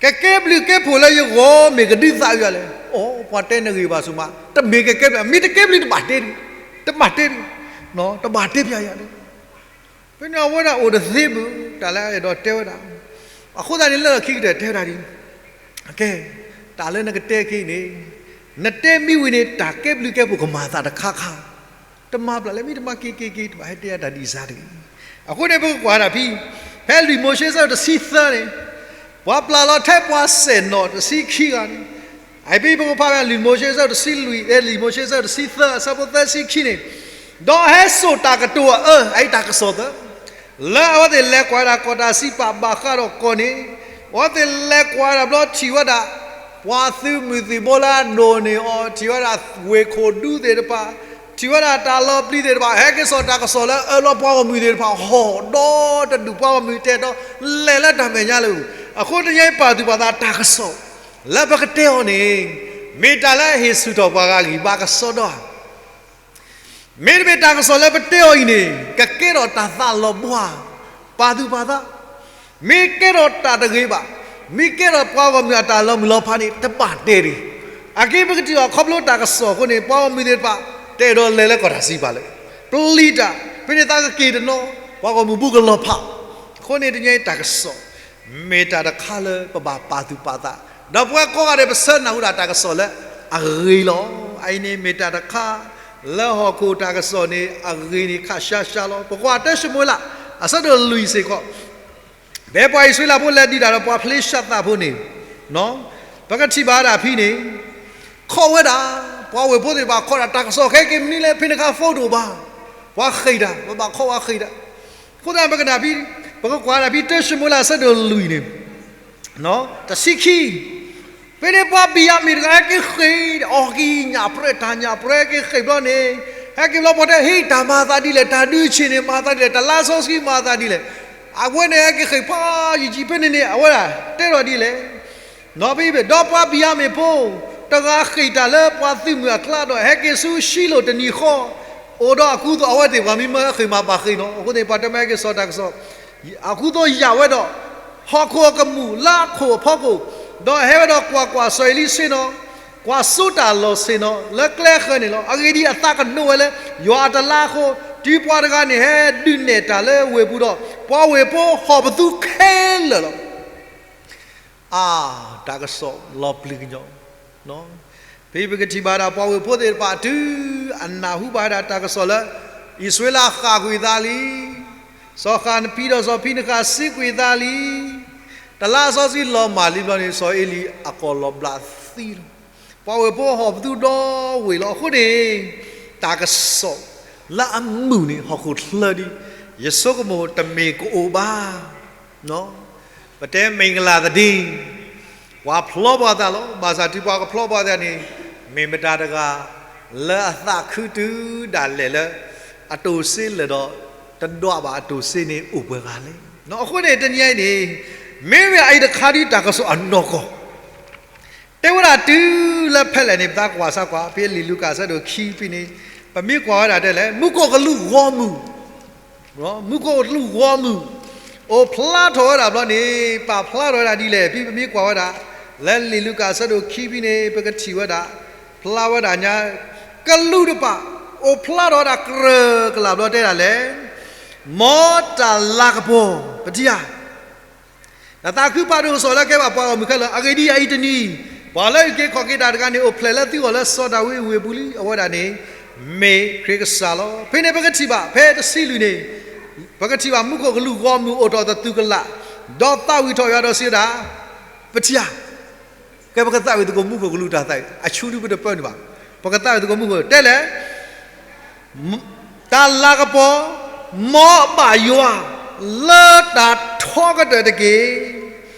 ကကဲဘျုးကဲဖှိၣ်လၢယဂီၢ်မ့ၢ်ကဒုးသးအုးယၤလဲၣ်. အိ, ပှၤတဲနဂ့ၢ်ဘၣ်ဆူၣ်မး, တမ့ၢ်ကကဲဘျုး, မ့ၢ်တကဲဘျုးတဘၣ်တဲဒံး, တဘၣ်တဲဒံး, တဘၣ်တဲဖျါယၤလဲၣ်. ဖဲန့ၣ်အဝဲဒၣ်အိၣ်တသ့ဘၣ်, တၢ်လၢအဲၣ်ဒိးတဲဝဲဒၣ်. အဃိသတးန့ၣ် လၢခံကတၢၢ်တဲဝဲဒၣ်ဒ်, ကဲ, တၢ်လၢနကတဲခဲအံၤန့ၣ်, နတဲမ့ၢ်ဝံၤန့ၣ် တၢ်ကဲဘျုးကဲဖှိၣ်ကမၤသးတခါခါ, တမၤဘၣ်လၢမ့ၢ်တမၤက့ၤက့ၤက့ၤ တဘၣ်ဟဲတဲယၤတၢ်ဒ်စါတဂ့ၤ. အဃိန့ၣ် ပကကွၢ်ဒၣ်ဖဲ, ဖဲလွံၢ်မိၤၡ့ဆၢဒိၣ်တဆံသၢန့ၣ်, ပှၤပျၢ်လီၤထဲပှၤစဲၣ်နီၤတဆံခံဂၤန့ၣ်, အဖဲပကဖးဖဲလွံၢ်မိၤၡ့ဆၢဒိၣ်တဆံလွံၢ်, လွံၢ်မိၤၡ့ဆၢဒိၣ်တဆံသၢ အဆၢဖိသၢဆံခံန့ၣ်, ဒီးဟဲစိာ်တၢ်ကတိၤအအၢ, အအံၤတၢ်ကစီၣ်သၢ လၢအဝဲသ့ၣ်လဲၤကွၢ်ဒၣ်ကီၢ်တၢ်စံးပာ်ဘၣ်ဃးဒီးကီၢ်န့ၣ်, အဝဲသ့ၣ်လဲၤကွၢ်ဒၣ်ဘျီထံၣ်ဝဲဒၣ်, ပှၤသုးမုၢ်သံၣ်ဘိလၢအဒိၣ်န့ၢ်အီၤ, ထံၣ်ဝဲဒၣ်ဝ့ၢ်ခိၣ်ဒူသ့ၣ်တဖၣ်, ထံၣ်ဝဲဒၣ်တၢ်လီၤပျံၤသ့ၣ်တဖၣ်, ဟဲက့ၤစိာ်တၢ်ကစီၣ်လၢအအၢလီၤပှၤဂီၢ်မုၢ်သ့ၣ်တဖၣ်, ဟီၣ်ဒီတဒူၣ်ပှၤဂီၢ်မုၢ်တဲဒီး, လဲၤလၢတၢ်မဲာ်ညါလၢ, အဃိတနံၤအံၤပာ်သူၣ်ပာ်သးတၢ်ကစီၣ်, လၢပကတဲအီၤန့ၣ်, မ့ၢ်တၢ်လၢအဟ့ၣ်ဆူၣ်ထီၣ်ပှၤဂၤဂံၢ်ဘါကစီဒီဧါ မ့တမ့ၢ်တၢ်ကစီၣ်လၢပတဲအီၤအံၤန့ၣ် ကကဲထီၣ်တၢ်သးလီၤဘှါ, ပာ်သူၣ်ပာ်သး, မ့ၢ်ကဲထီၣ်တၢ်တဂ့ၤဘၣ်, မ့ၢ်ကဲထီၣ်ပှၤဂီၢ်မုၢ်အတၢ်လီၤမုၢ်လီၤဖးန့ၣ် တဘၣ်တဲတဂ့ၤ. အက့ပကထံၣ်အီၤခီဖျိတၢ်ကစီၣ်အဃိန့ၣ် ပှၤဂီၢ်မုၢ်သ့ၣ်တဖၣ် တအဲၣ်ဒိးလဲၤလၢကီၢ်တၢ်စံးပာ်လၢၤ, ပျံၤတၢ်, ဖဲန့ၣ်သးကက့ၤတနီၤ, ပှၤဂီၢ်မုၢ်ဘူးကလီၤဖး, အဃိန့ၣ်တနံၤအံၤတၢ်ကစီၣ် မ့ၢ်တၢ်တခါလၢပဘၣ်ပာ်သူၣ်ပာ်သး, ဒီးပဝဲကိးဂၤဒဲးပဆၢနၢ်ဟူဒၣ်တၢ်ကစီၣ်လၢအဂ့ၤလီၤ. အအံၤန့ၣ်မ့ၢ်တၢ်တခါ လၢဟီၣ်ခိၣ်တၢ်ကစီၣ်န့ၣ် အဂ့ၤန့ၣ်ခးရှါရှါလီၤ. ပကွၢ်တၢၡမူၤအ့လး အဆၢဒိၣ်လွံၢ်စ့ၢ်ကီး, ဖဲပှၤအံၣ်စရ့လးဖိလဲၤဒုးတၢ်ဒီးပှၤဖလ့ၡသးဖိန့ၣ်, ပကထံၣ်ဘၣ်ဒၣ်ဖဲန့ၣ်, ခိးဝဲဒၣ်, ပှၤဝ့ၢ်ဖိသ့ၣ်တဖၣ်ခိးဒၣ်တၢ်ကစီၣ် ခဲက့ၤမနုၤလဲၣ် ဖဲန့ၣ်အခါ phone တအိၣ်ဘၣ်, ပှၤဃ့ၢ်တၢ်, ပဘၣ်ခိးပှၤဃ့ၢ်တၢ်, အဃိသတးပကနၣ်ဖဲ, ပကကွၢ်ဒၣ်ဖဲတၢၡမူၤအ့လးအဆၢဒိၣ်လွံၢ်န့ၣ် တဆံခံ, ဖဲန့ၣ်ပှၤဘံၣ်ယၤမံၣ်တဂၤဟဲက့ၤဃ့ၢ်, အီၣ်ကံၣ်ညၣ်ပြၢတၢ်ညၣ်ပြၢ ဟဲက့ၤဃ့ၢ်ဘျီန့ၣ်, ဟဲက့ၤဘျီပှၤတဲ ဟ့ၣ်တၢ်မၤသးဒ်လဲၣ်, တၢ်ဒုးဆံးန့ၣ်မၤသးဒ်လဲၣ်, တၢ်လါစီဆှံမၤသးဒ်လဲၣ်, အဝဲန့ၣ်ဟဲက့ၤဃ့ၢ်ဖးယံာ်ယံာ်ဖဲန့ၣ်န့ၣ် အဝဲဒၣ်တဲထီၣ်ဒ်လဲၣ် နီၣ်ဖဲ ဒီးပှၤဘံၣ်ယၤမံၣ်ဖိ တဂၤဃ့ၢ်တၢ်လၢပှၤသုးမုၢ်အကျါဒီး ဟဲက့ၤဆူၡံလိၣ်တနံၤဃီ, အိၣ်ဒီးအကူအသိး အဝဲသ့ၣ်ပှၤမံမၢဟဲဃ့ၢ်မၤဘၣ်ဃ့ၢ်နီၤ, အဃိန့ၣ် ပှၤတမၢဟဲက့ၤစိာ်တၢ်ကစီၣ်, အကူအသိးယာ်ဝဲဒီး ဟီၣ်ခိၣ်အကမူၣ်လၢအခိၣ်အဖီခိၣ်, ဒီးဟဲဝဲဒီးကွၢ်ကွၢ်စီၤအ့လံဆ့ၣ်နီၤ, ကွၢ်စိတၢ်လီၢ်ဆ့ၣ်နီၤလၢကျဲဃၢၤန့ၣ်လီၤ. အဂ့ၢ်ဒ်အံၤ, အသးကနိးဝဲလၢ ယွၤအတလါအဃိ, တုၤပှၤတဂၤန့ၣ်ဟဲဒုးနဲၣ်တၢ်လၢဝ့ၢ်ပူၤဒီး ပှၤဝ့ၢ်ဖိဟီၣ်ပသူခဲလၢာ်လီၤ. အါ, တၢ်ကစီၣ်လီၤပျံၤကညီ, ဖဲပကထံၣ်ဘၣ်ဒၣ်ပှၤဝ့ၢ်ဖိသ့ၣ်တဖၣ် တုၤအနၢ်ဟူဘၣ်ဒၣ်တၢ်ကစီၣ်လၢ အံၣ်စရ့လးဃၣ်ကွံာ်သးလံ, စီၤဃၣ်ဖံဒီးစီၤဖံနဃၤစံးကွံာ်သးလံ, တၢ်လါစီဆှံလီၤမၢ်လံဘျီန့ၣ် စီၤအ့လံအကိာ်လီၤဘျးသံလီၤ. ပှၤဝ့ၢ်ဖိဟီၣ်ပသူဒီဝ့ၢ်လီၤ. အဃိန့ၣ် တၢ်ကစီၣ်လၢအမုာ်န့ၣ် ဟီၣ်ခိၣ်ချၢဒ် ယဆိကမိၣ်တမ့ၢ်ကအိၣ်ဘၣ် ပတဲမ့ၢ်ကလၤသဒ့, ပှၤဖျီပှၤသးလီၤ. ဘၣ်ဆၣ်တုၤပှၤကဖျီပှၤသးန့ၣ် မ့ၢ်မတၤတဂၤ လၢအသးခုတုၤဒၣ်လဲာ်လၢ အတိၢ်စ့လၢာ်ဒီး တဒွးဘၣ်အတိၢ်စ့န့ၣ်အိၣ်ပှဲၤဂၤလဲၣ်. အဃိန့ၣ်တနံၤအံၤန့ၣ် မ့မ့ၢ်အအံၤတခါဒ်တၢ်ကစီၣ်အနီၢ်ကီၢ် တဲဝဲဒၣ်တုၤလၢဖဲလဲၣ်န့ၣ် ပသးကွၢ်စၢ်ကွၢ် ဖဲလံာ်လူၤကၣ်အဆၢဒိၣ်ခံဖဲန့ၣ် ပမ့ၢ်ကွၢ်ဝဲဒၣ်တဲလဲၣ် မူခိၣ်ကလူးဂီၢ်မုၢ် မူခိၣ်ကလူးဂီၢ်မုၢ် အိၣ်ဖျါထီၣ်ဝဲဒၣ်ဘျီန့ၣ် ပာ်ဖျါထီၣ်ဝဲဒၣ်ဒ်လဲၣ် ဖဲပမ့ၢ်ကွၢ်ဝဲဒၣ် လၢလံာ်လူၤကၣ်အဆၢဒိၣ်ခံဖဲန့ၣ် ပကထံၣ်ဝဲဒၣ် ဖျါဝဲဒၣ်ညါ ကလူးတဖၣ် အိၣ်ဖျါထီၣ်ဝဲဒၣ်ကြၢးကလာ်ဘျီတဲဒၣ်လဲၣ် မ်တၢ်လၤကပီၤ ပထံၣ်ဧါ တၢ်သးခုဖးဒိၣ်ကစီၣ်လၢကဲဘၣ်ပှၤဂီၢ်မုၢ်ခဲလၢာ် အဂ့ၢ်ဒ်အံၤတနံၤ ပှၤလၢအုၣ်က့ၤခီၣ်က့ၤတၢ်တဂၤန့ၣ် အိၣ်ဖျဲၣ်လၢသုဂီၢ်လၢစီၤဒၤဝံးအဝ့ၢ်ပူၤလံ အဝဲဒၣ်န့ၣ် မ့ၢ်ခရံာ်ကစၢ်လီၤ. ဖဲန့ၣ်ပကထံၣ်ဘၣ် ဖဲတဆံလွံၢ်န့ၣ် ပကထံၣ်ဘၣ်မူခိၣ်ကလူးဂီၢ်မုၢ်အိၣ်ထီၣ်သတူၢ်ကလာ် ဒီးသးဝံၣ်ထီၣ်ယွၤဒီးစံးဝဲဒၣ် ပထံၣ်ဧါ ကဲပကသးဝံၣ်သကိးမူခိၣ်ကလူးတၢ်သးဝံၣ် အဆူဒုပတပၢန့ၣ်ဘၣ် ပကသးဝံၣ်သကိးမူခိၣ် တဲလဲၣ် တၢ်လၤကပီၤ မ်ဘၣ်ယွၤ လၢတၢ်ထီကတၢၢ်တက့ၢ်.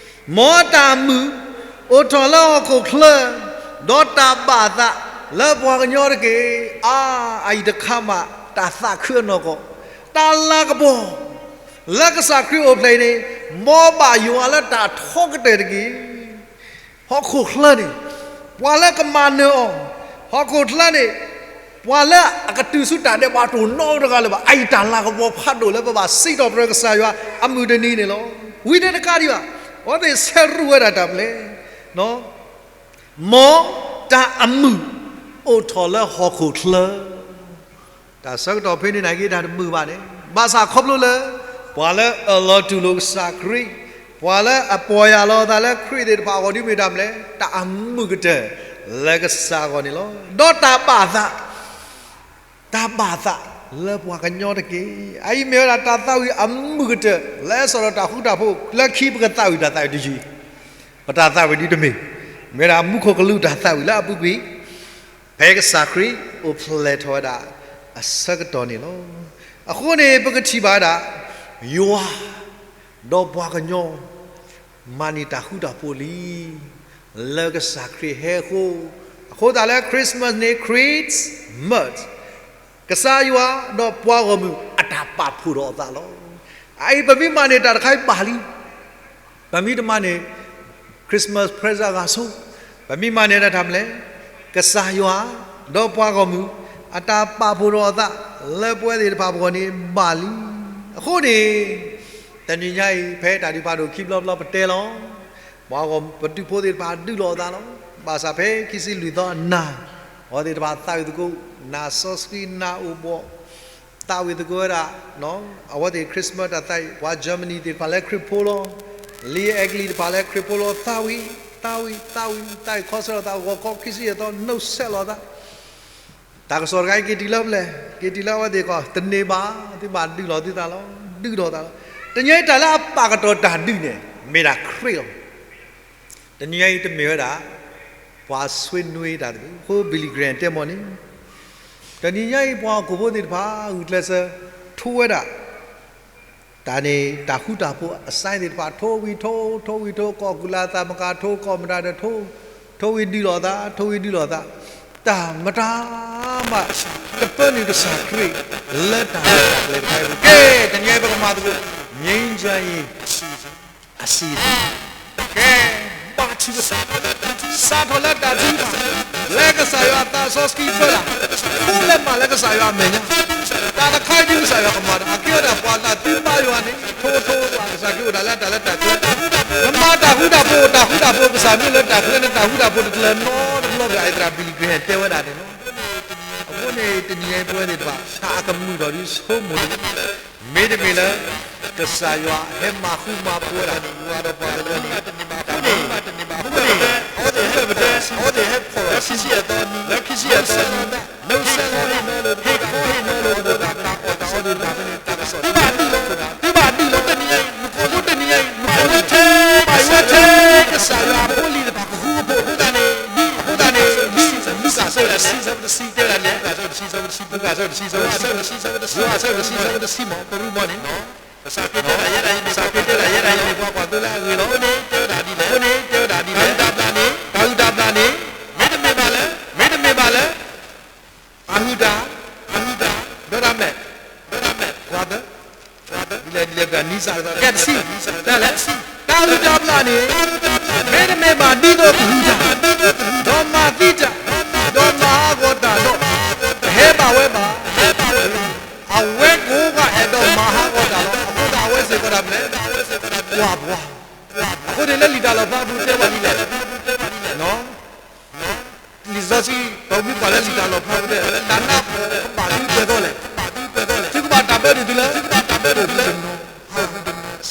မ်တၢ်မုာ် အိၣ်ထီၣ်လၢဟီၣ်ခိၣ်ချၢ ဒီးတၢ်ဘၣ်သးလၢပှၤကညီတက့ၢ်. အါ အအံၤတခါမး တၢ်သးခုအနီၢ်ကီၢ် တၢ်လၤကပီၤ လၢကစၢ်ခရံာ်အိၣ်ဖျဲၣ်အံၤန့ၣ် မ်ဘၣ်ယွၤလၢတၢ်ထီကတၢၢ်တက့ၢ်. ဟီၣ်ခိၣ်ချၢန့ၣ် ပှၤလၢကမၤနၢၤအီၤ ဟီၣ်ခိၣ်ချၢန့ၣ် ပှၤလၢအကတုၤဆူတၢ်ဒဲးဘးတအိၣ်နီတဂၤလၢၤဘၣ်. အအံၤတၢ်လၤကပီၤဖးဒိၣ်လၢပဘၣ်စံးထီၣ်ပတြၢၤကစၢ်ယွၤအမုၢ်တနံၤန့ၣ်လီၤ. ဝံၤတကးဒံးဘၣ်, အဝဲသ့ၣ်ဆဲးရူၢ်ဝဲဒၣ်တၢ်ပျဲ, မ်တၢ်အမုာ်အိၣ်ထီၣ်လၢဟီၣ်ခိၣ်ချၢ တၢ်ဆၢကတီၢ်ဖဲန့ၣ်နာ်က့တၢ်တမုာ်ဘၣ်န့ၣ်, ဘၣ်ဆၣ်ခီဖျိလၢ ပှၤလၢအလီၤတူၢ်လိာ်ကစၢ်ခရံာ်, ပှၤလၢအပီၢ်ယၢ်လီၤအသးလၢခရံာ်သ့ၣ်တဖၣ်အဂီၢ်ဒ်မ့ၢ်တၢ်မနုၤလဲၣ်, တၢ်အမုာ်ကတၢၢ်လၢကစၢ်အဂီၢ်န့ၣ်လီၤ. ဒီးတၢ်ဘၣ်သး တၢ်ဘၣ်သးလၢပှၤကညီတက့ၢ်. အအံၤမ့ၢ်ဝဲဒၣ်တၢ်သးဝံၣ်အမုာ်ကတၢၢ် လၢစးထီၣ်တၢ်ဃူတၢ်ဖိး လၢခံပကသးဝံၣ်တၢ်သးဝံၣ်တယုၢ်, ပတၢ်သးဝံၣ်ဒ်တမ့ၢ်, မ့ၢ်ဝဲဒၣ်မူခိၣ်ကလူးတၢ်သးဝံၣ်လၢအပူၤကွံာ် ဖဲကစၢ်ခရံာ်အိၣ်ဖျဲၣ်ထီၣ်ဝဲဒၣ်အဆၢကတီၢ်န့ၣ်လီၤ. အဃိန့ၣ် ပကထံၣ်ဘၣ်ဝဲဒၣ် ယွၤ ဒီးပှၤကညီ မၤန့ၢ်တၢ်ဃူတၢ်ဖိးလံ လၢကစၢ်ခရံာ်ဟဲအဃိ, အဃိသတးလၢ Christmas န့ၣ် Christmas ကစၢ်ယွၤဒီးပှၤဂီၢ်မုၢ်အတၢ်ပာ်ဖှိၣ်ထီၣ်အသးလီၤ. အအံၤပမ့ၢ်မၤန့ၢ်တၢ်တခါအံၤဘၣ်လံ. ပမ့ၢ်တမၤန့ၢ် Christmas present အဂၤဆိ, ပမ့ၢ်မၤန့ၢ်တၢ်တၢ်မနုၤလဲၣ်, ကစၢ်ယွၤ ဒီးပှၤဂီၢ်မုၢ် အတၢ်ပာ်ဖှိၣ်ထီၣ်အသး လၢပဝဲသ့ၣ်တဖၣ်ပဂီၢ်န့ၣ်ဘၣ်လံ. အဃိန့ၣ် တနံၤညါအံၤ ဖဲတၢ်ဒုးဖးဒိၣ်ခံဘျီဘျီပတဲလီၤ ပှၤဂီၢ်ပဒူၣ်ဖိသ့ၣ်တဖၣ်ဒုးလိာ်အသးလီၤ. ဘၣ်ဆၣ်ဖဲခံဆံလွံၢ်သီအနၤ အဝဲသ့ၣ်တဖၣ်သးဝံၣ်သကိး နၢ်စီဆှံနၢ်အိၣ်ဘှီၣ် သးဝံၣ်သကိးဝဲဒၣ် အဝဲသ့ၣ် Christmas တၢ်သးဝံၣ် ပှၤ Germany သ့ၣ်တဖၣ်လၢခရံာ်ဖိလီၤ. လံအဲကလံးတဖၣ်လၢခရံာ်ဖိလီၤ သးဝံၣ် သးဝံၣ် သးဝံၣ် သးဝံၣ်ခီဆၢလီၤသး ဂီၤခီခံဆံယဲၢ်သီ နုတ်ဆက်လီၤသး တၢ်ကစီၣ်တခါအံၤက့ၤတုၤလၢဖဲလဲၣ်, က့ၤတုၤလၢအဝဲသ့ၣ်ကီး တန့ၢ်ဘၣ်, သုဘၣ်ဒုးလိာ်သုသးလီၤ, ဒုးလိာ်သးလီၤ. တနံၤအံၤတၢ်လၢအပာ်ကတီၢ်တၢ်ဒုးန့ၣ် မ့ၢ်ဒၣ်ခရံာ်လီၤ. တနံၤအံၤတမ့ၢ်ဝဲဒၣ် ပှၤဆွ့နွံတၢ်တမံၤ, အဃိ Billy Graham တဲမီၢ်န့ၣ် တနံၤညါအံၤပှၤဟီၣ်ခိၣ်ဖိသ့ၣ်တဖၣ် ဂုာ်ကျဲးစၢး ထိဝဲဒၣ် တၢ်န့ၣ် တၢ်ဃူတၢ်ဖိးအစဲသ့ၣ်တဖၣ် ထိဝံၤထိ ထိဝံၤထိ ကီၢ်ကူၣ်လၢသးမကၤ ထိကီၢ်မတၤဒီးထိ, ထိဝံၤဒုးလိာ်သး ထိဝံၤဒုးလိာ်သး, တၢ်မတၤမး တပၢနုာ်ကစၢ်ခရံာ် လၢတၢ်ရဲၣ်တၢ်ကျဲၤတခါအံၤပူၤ, ကဲ တနံၤအံၤပကမၤသကိး ငြိမ်းချမ်းရေး အစီအစဉ်, ကဲ ဘါထုကဖၣ်, စးထီၣ်လၢတၢ်ထုကဖၣ်, လၢကစၢ်ယွၤအသးစီဆှံပၢတၢ်, ထိလဲၤမၤလၢကစၢ်ယွၤအမဲာ်ညါ, တၢ်တခါအံၤဒ်ကစၢ်ယွၤကမၤတၢ် အကဲဝဲဒၣ်ပှၤလၢသုဘါယွၤန့ၣ် ထိထိဘၣ်ကစၢ်ခရံာ်အိၣ်ဒၣ်လၢတၢ်လၢတၢ်ကျဲ, နမၤတၢ်ဃူတၢ်ဖိး တၢ်ဃူတၢ်ဖိး ကစၢ်မ့ၢ်လၢတၢ်ကျဲ နတၢ်ဃူတၢ်ဖိးတကျၢၤနီတဘျီဘၣ် အသရၣ် Billy Graham တဲဝဲဒၣ်န့ၣ်လီၤ. အဃိန့ၣ် တနံၤအံၤပဝဲသ့ၣ်တဖၣ် တၢ်အကမုာ်ထီၣ်ဒ်ဆိကမိၣ်န့ၣ် မ့တမ့ၢ်လၢ ကစၢ်ယွၤဟဲမၤဃူမၤဖိးဝဲဒၣ်န့ၣ် ယွၤဒီးပှၤကညီန့ၣ် အဃိန့ၣ် အဃိန့ၣ် အဝဲသ့ၣ်ဟဲပတဲ အဝဲသ့ၣ်ဟဲဖီၣ်လီၤခံဆံယဲၢ်သီနံၤ လၢခံဆံယဲၢ်သီနံၤ နုတ်ဆက်လီၤန့ၣ် ဟ့ၣ်ခီဟ့ၣ်နီၤလီၤ တၢ်အီၣ်တၢ်အီဒ်န့ၣ် တၢ်ကစီၣ် သုဘၣ်ဒုးလီၤ သုဘၣ်ဒုးလီၤ တနံၤညါအံၤ မူခိၣ် တနံၤညါအံၤ မူခိၣ် ထဲ ဘၣ်ယွၤထဲ ကစၢ်ယွၤဖိလံၤတဖၣ် ကဃူကဖိးအဃိသတးန့ၣ် အဃိသတးန့ၣ် လူၤကၣ်ဆၢဝဲဒၣ်တဆံ ဆၢဖိတဆံ တဲဝဲဒၣ်န့ၣ် လူၤကၣ်ဆၢဝဲဒၣ်တဆံ ဆၢဖိတဆံ လူၤကၣ်ဆၢဝဲဒၣ်တဆံ ဆၢဖိတဆံ ဆၢဖိတဆံမ့ၢ် ပရူမီန့ၣ် ကစၢ်ခရံာ်တဲဒၣ်ယဲဒၣ်အံၤ ကစၢ်ခရံာ်တဲဒၣ်ယဲဒၣ်အံၤန့ၣ် ပှၤကွၢ်သိလၢအဂ့ၤလီၤ. အဃိန့ၣ် တဲဝဲဒၣ်ဒ်လဲၣ် အဃိန့ၣ် တဲဝဲဒၣ်ဒ်လဲၣ် တၢ်ဟုၣ်တၢ်ဘျၣ်န့ၣ် တၢ်ဟုၣ်တၢ်ဘျၣ်န့ၣ် မ့တမ့ၢ်ဘၣ်လၢ မ့တမ့ၢ်ဘၣ်လၢ အဟုၣ်တၢ် အဟုၣ်တၢ် ဒီးတၢ်မဲာ် ဒီးတၢ်မဲာ် ကွၢ်သၢ ဒ်လဲၣ်ဒ်လဲၣ် တၢ်နံၣ်စၢ် ကဲတဆံ တၢ်လဲၣ် တၢ်ဟုၣ်တၢ်ဘျၣ်န့ၣ် မ့တမ့ၢ်ဘၣ်ဒ်သိးကဟုၣ်တၢ် ဒီးမၤသံတၢ် ဒီးမၤဟးဂီၤတၢ်ဒီး တဟဲဘၣ်ဝဲဘၣ် အဝဲကိးဂၤအဲၣ်ဒိးမၤဟးဂီၤတၢ်လီၤ. အဃိသတးအဝဲစ့ၢ်ကီးတၢ်မနုၤလဲၣ် ကွၢ်ပှၤ အဃိန့ၣ်လၢလံာ်တၢ်လီၣ်ဖျါပူၤတဲဝဲဒ်လဲၣ် လံာ်စီဆှံ ပမ့ၢ်ကွၢ်လၢလံာ်တၢ်လီၣ်ဖျါပူၤတဲ တၢ်နးပၢၢ်ကဘၣ်ဒုးပှဲၤသီလဲၣ် သုကဘၣ်တၢ်ဘၢဒုးသုလၢ ဆံဆဲၣ်သီလီၤ.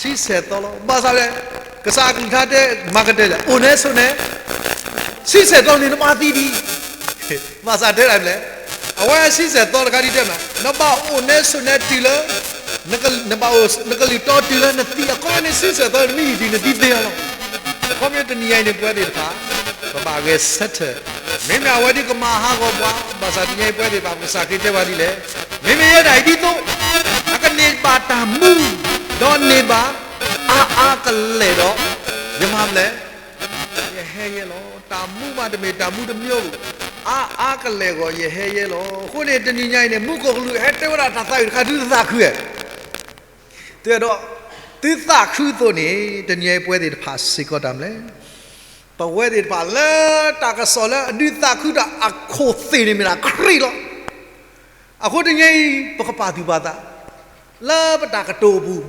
ဘၣ်ဆၣ်လဲၣ် ကစၢ်အကလုၢ်ကထါတဲ မၤကတၢၢ်လဲၣ် အိၣ်နဲဆိးနဲ ဆံဆဲၣ်သီန့ၣ်နမၤသံဒံး ဘၣ်ဆၣ်တဲဒၣ်လဲၣ် အဝဲဆံဆဲၣ်သီတခါဒ်တဲမး နဘၣ်အိၣ်နဲဆိးနဲတုၤလၢ နက နဘၣ်အိၣ် နကလုၢ်တီတုၤလၢနသံ အခီပညီန့ၣ် ဆံဆဲၣ်သီန့ၣ် နမ့ၢ်ယံာ်တုၤနသံသ့လီၤ. အခီပညီတနံၤညါအံၤန့ၣ် ပဝဲသ့ၣ်တဖၣ် ပဘၣ်ဂဲၤဆၢထၢၣ် မ့မ့ၢ်အဝဲဒ်ကမၤဟးဂီၤပှၤ ဘၣ်ဆၣ်တနံၤအံၤ ပဝဲသ့ၣ်တဖၣ် ပကစၢ်ခရံာ်တဲဝဲဒ်လဲၣ် မ့မ့ၢ်ယဲဒၣ်အံၤဒ်သိး အကန့ၢ်ဘၣ်တၢ်မူ ဒီးန့ၢ်ဘၣ် အါအါကလဲာ်ဒီး ယမၤမနုၤလဲၣ် ယဟဲယဲလီၤ. တၢ်မူမးတမ့ၢ်တၢ်မူတမံၤဧိၤ အါအါကလဲာ်ဂီၢ် ယဟဲယဲလီၤ. အဃိန့ၣ် တနံၤညါအံၤန့ၣ် မူခိၣ်ကလူးဟဲတဲဝဲဒၣ်တၢ်သးဝံၣ်တခါ ဒုးသးခုဧါ တဲဒီး သုသးခုအသိးန့ၣ် တနံၤအံၤပဝဲသ့ၣ်တဖၣ်စ့ၢ်ကီးတၢ်မနုၤလဲၣ် ပဝဲသ့ၣ်တဖၣ်လၢတၢ်ကစီၣ်လၢအဒုးသးခုတၢ်အခိၣ်သ့ၣ်န့ၣ်မ့ၢ်ဒၣ်ခရံာ်လီၤ. အဃိတနံၤအံၤ ပကပာ်သူၣ်ပာ်သး လၢပတၢ်ကတိၤအပူၤ,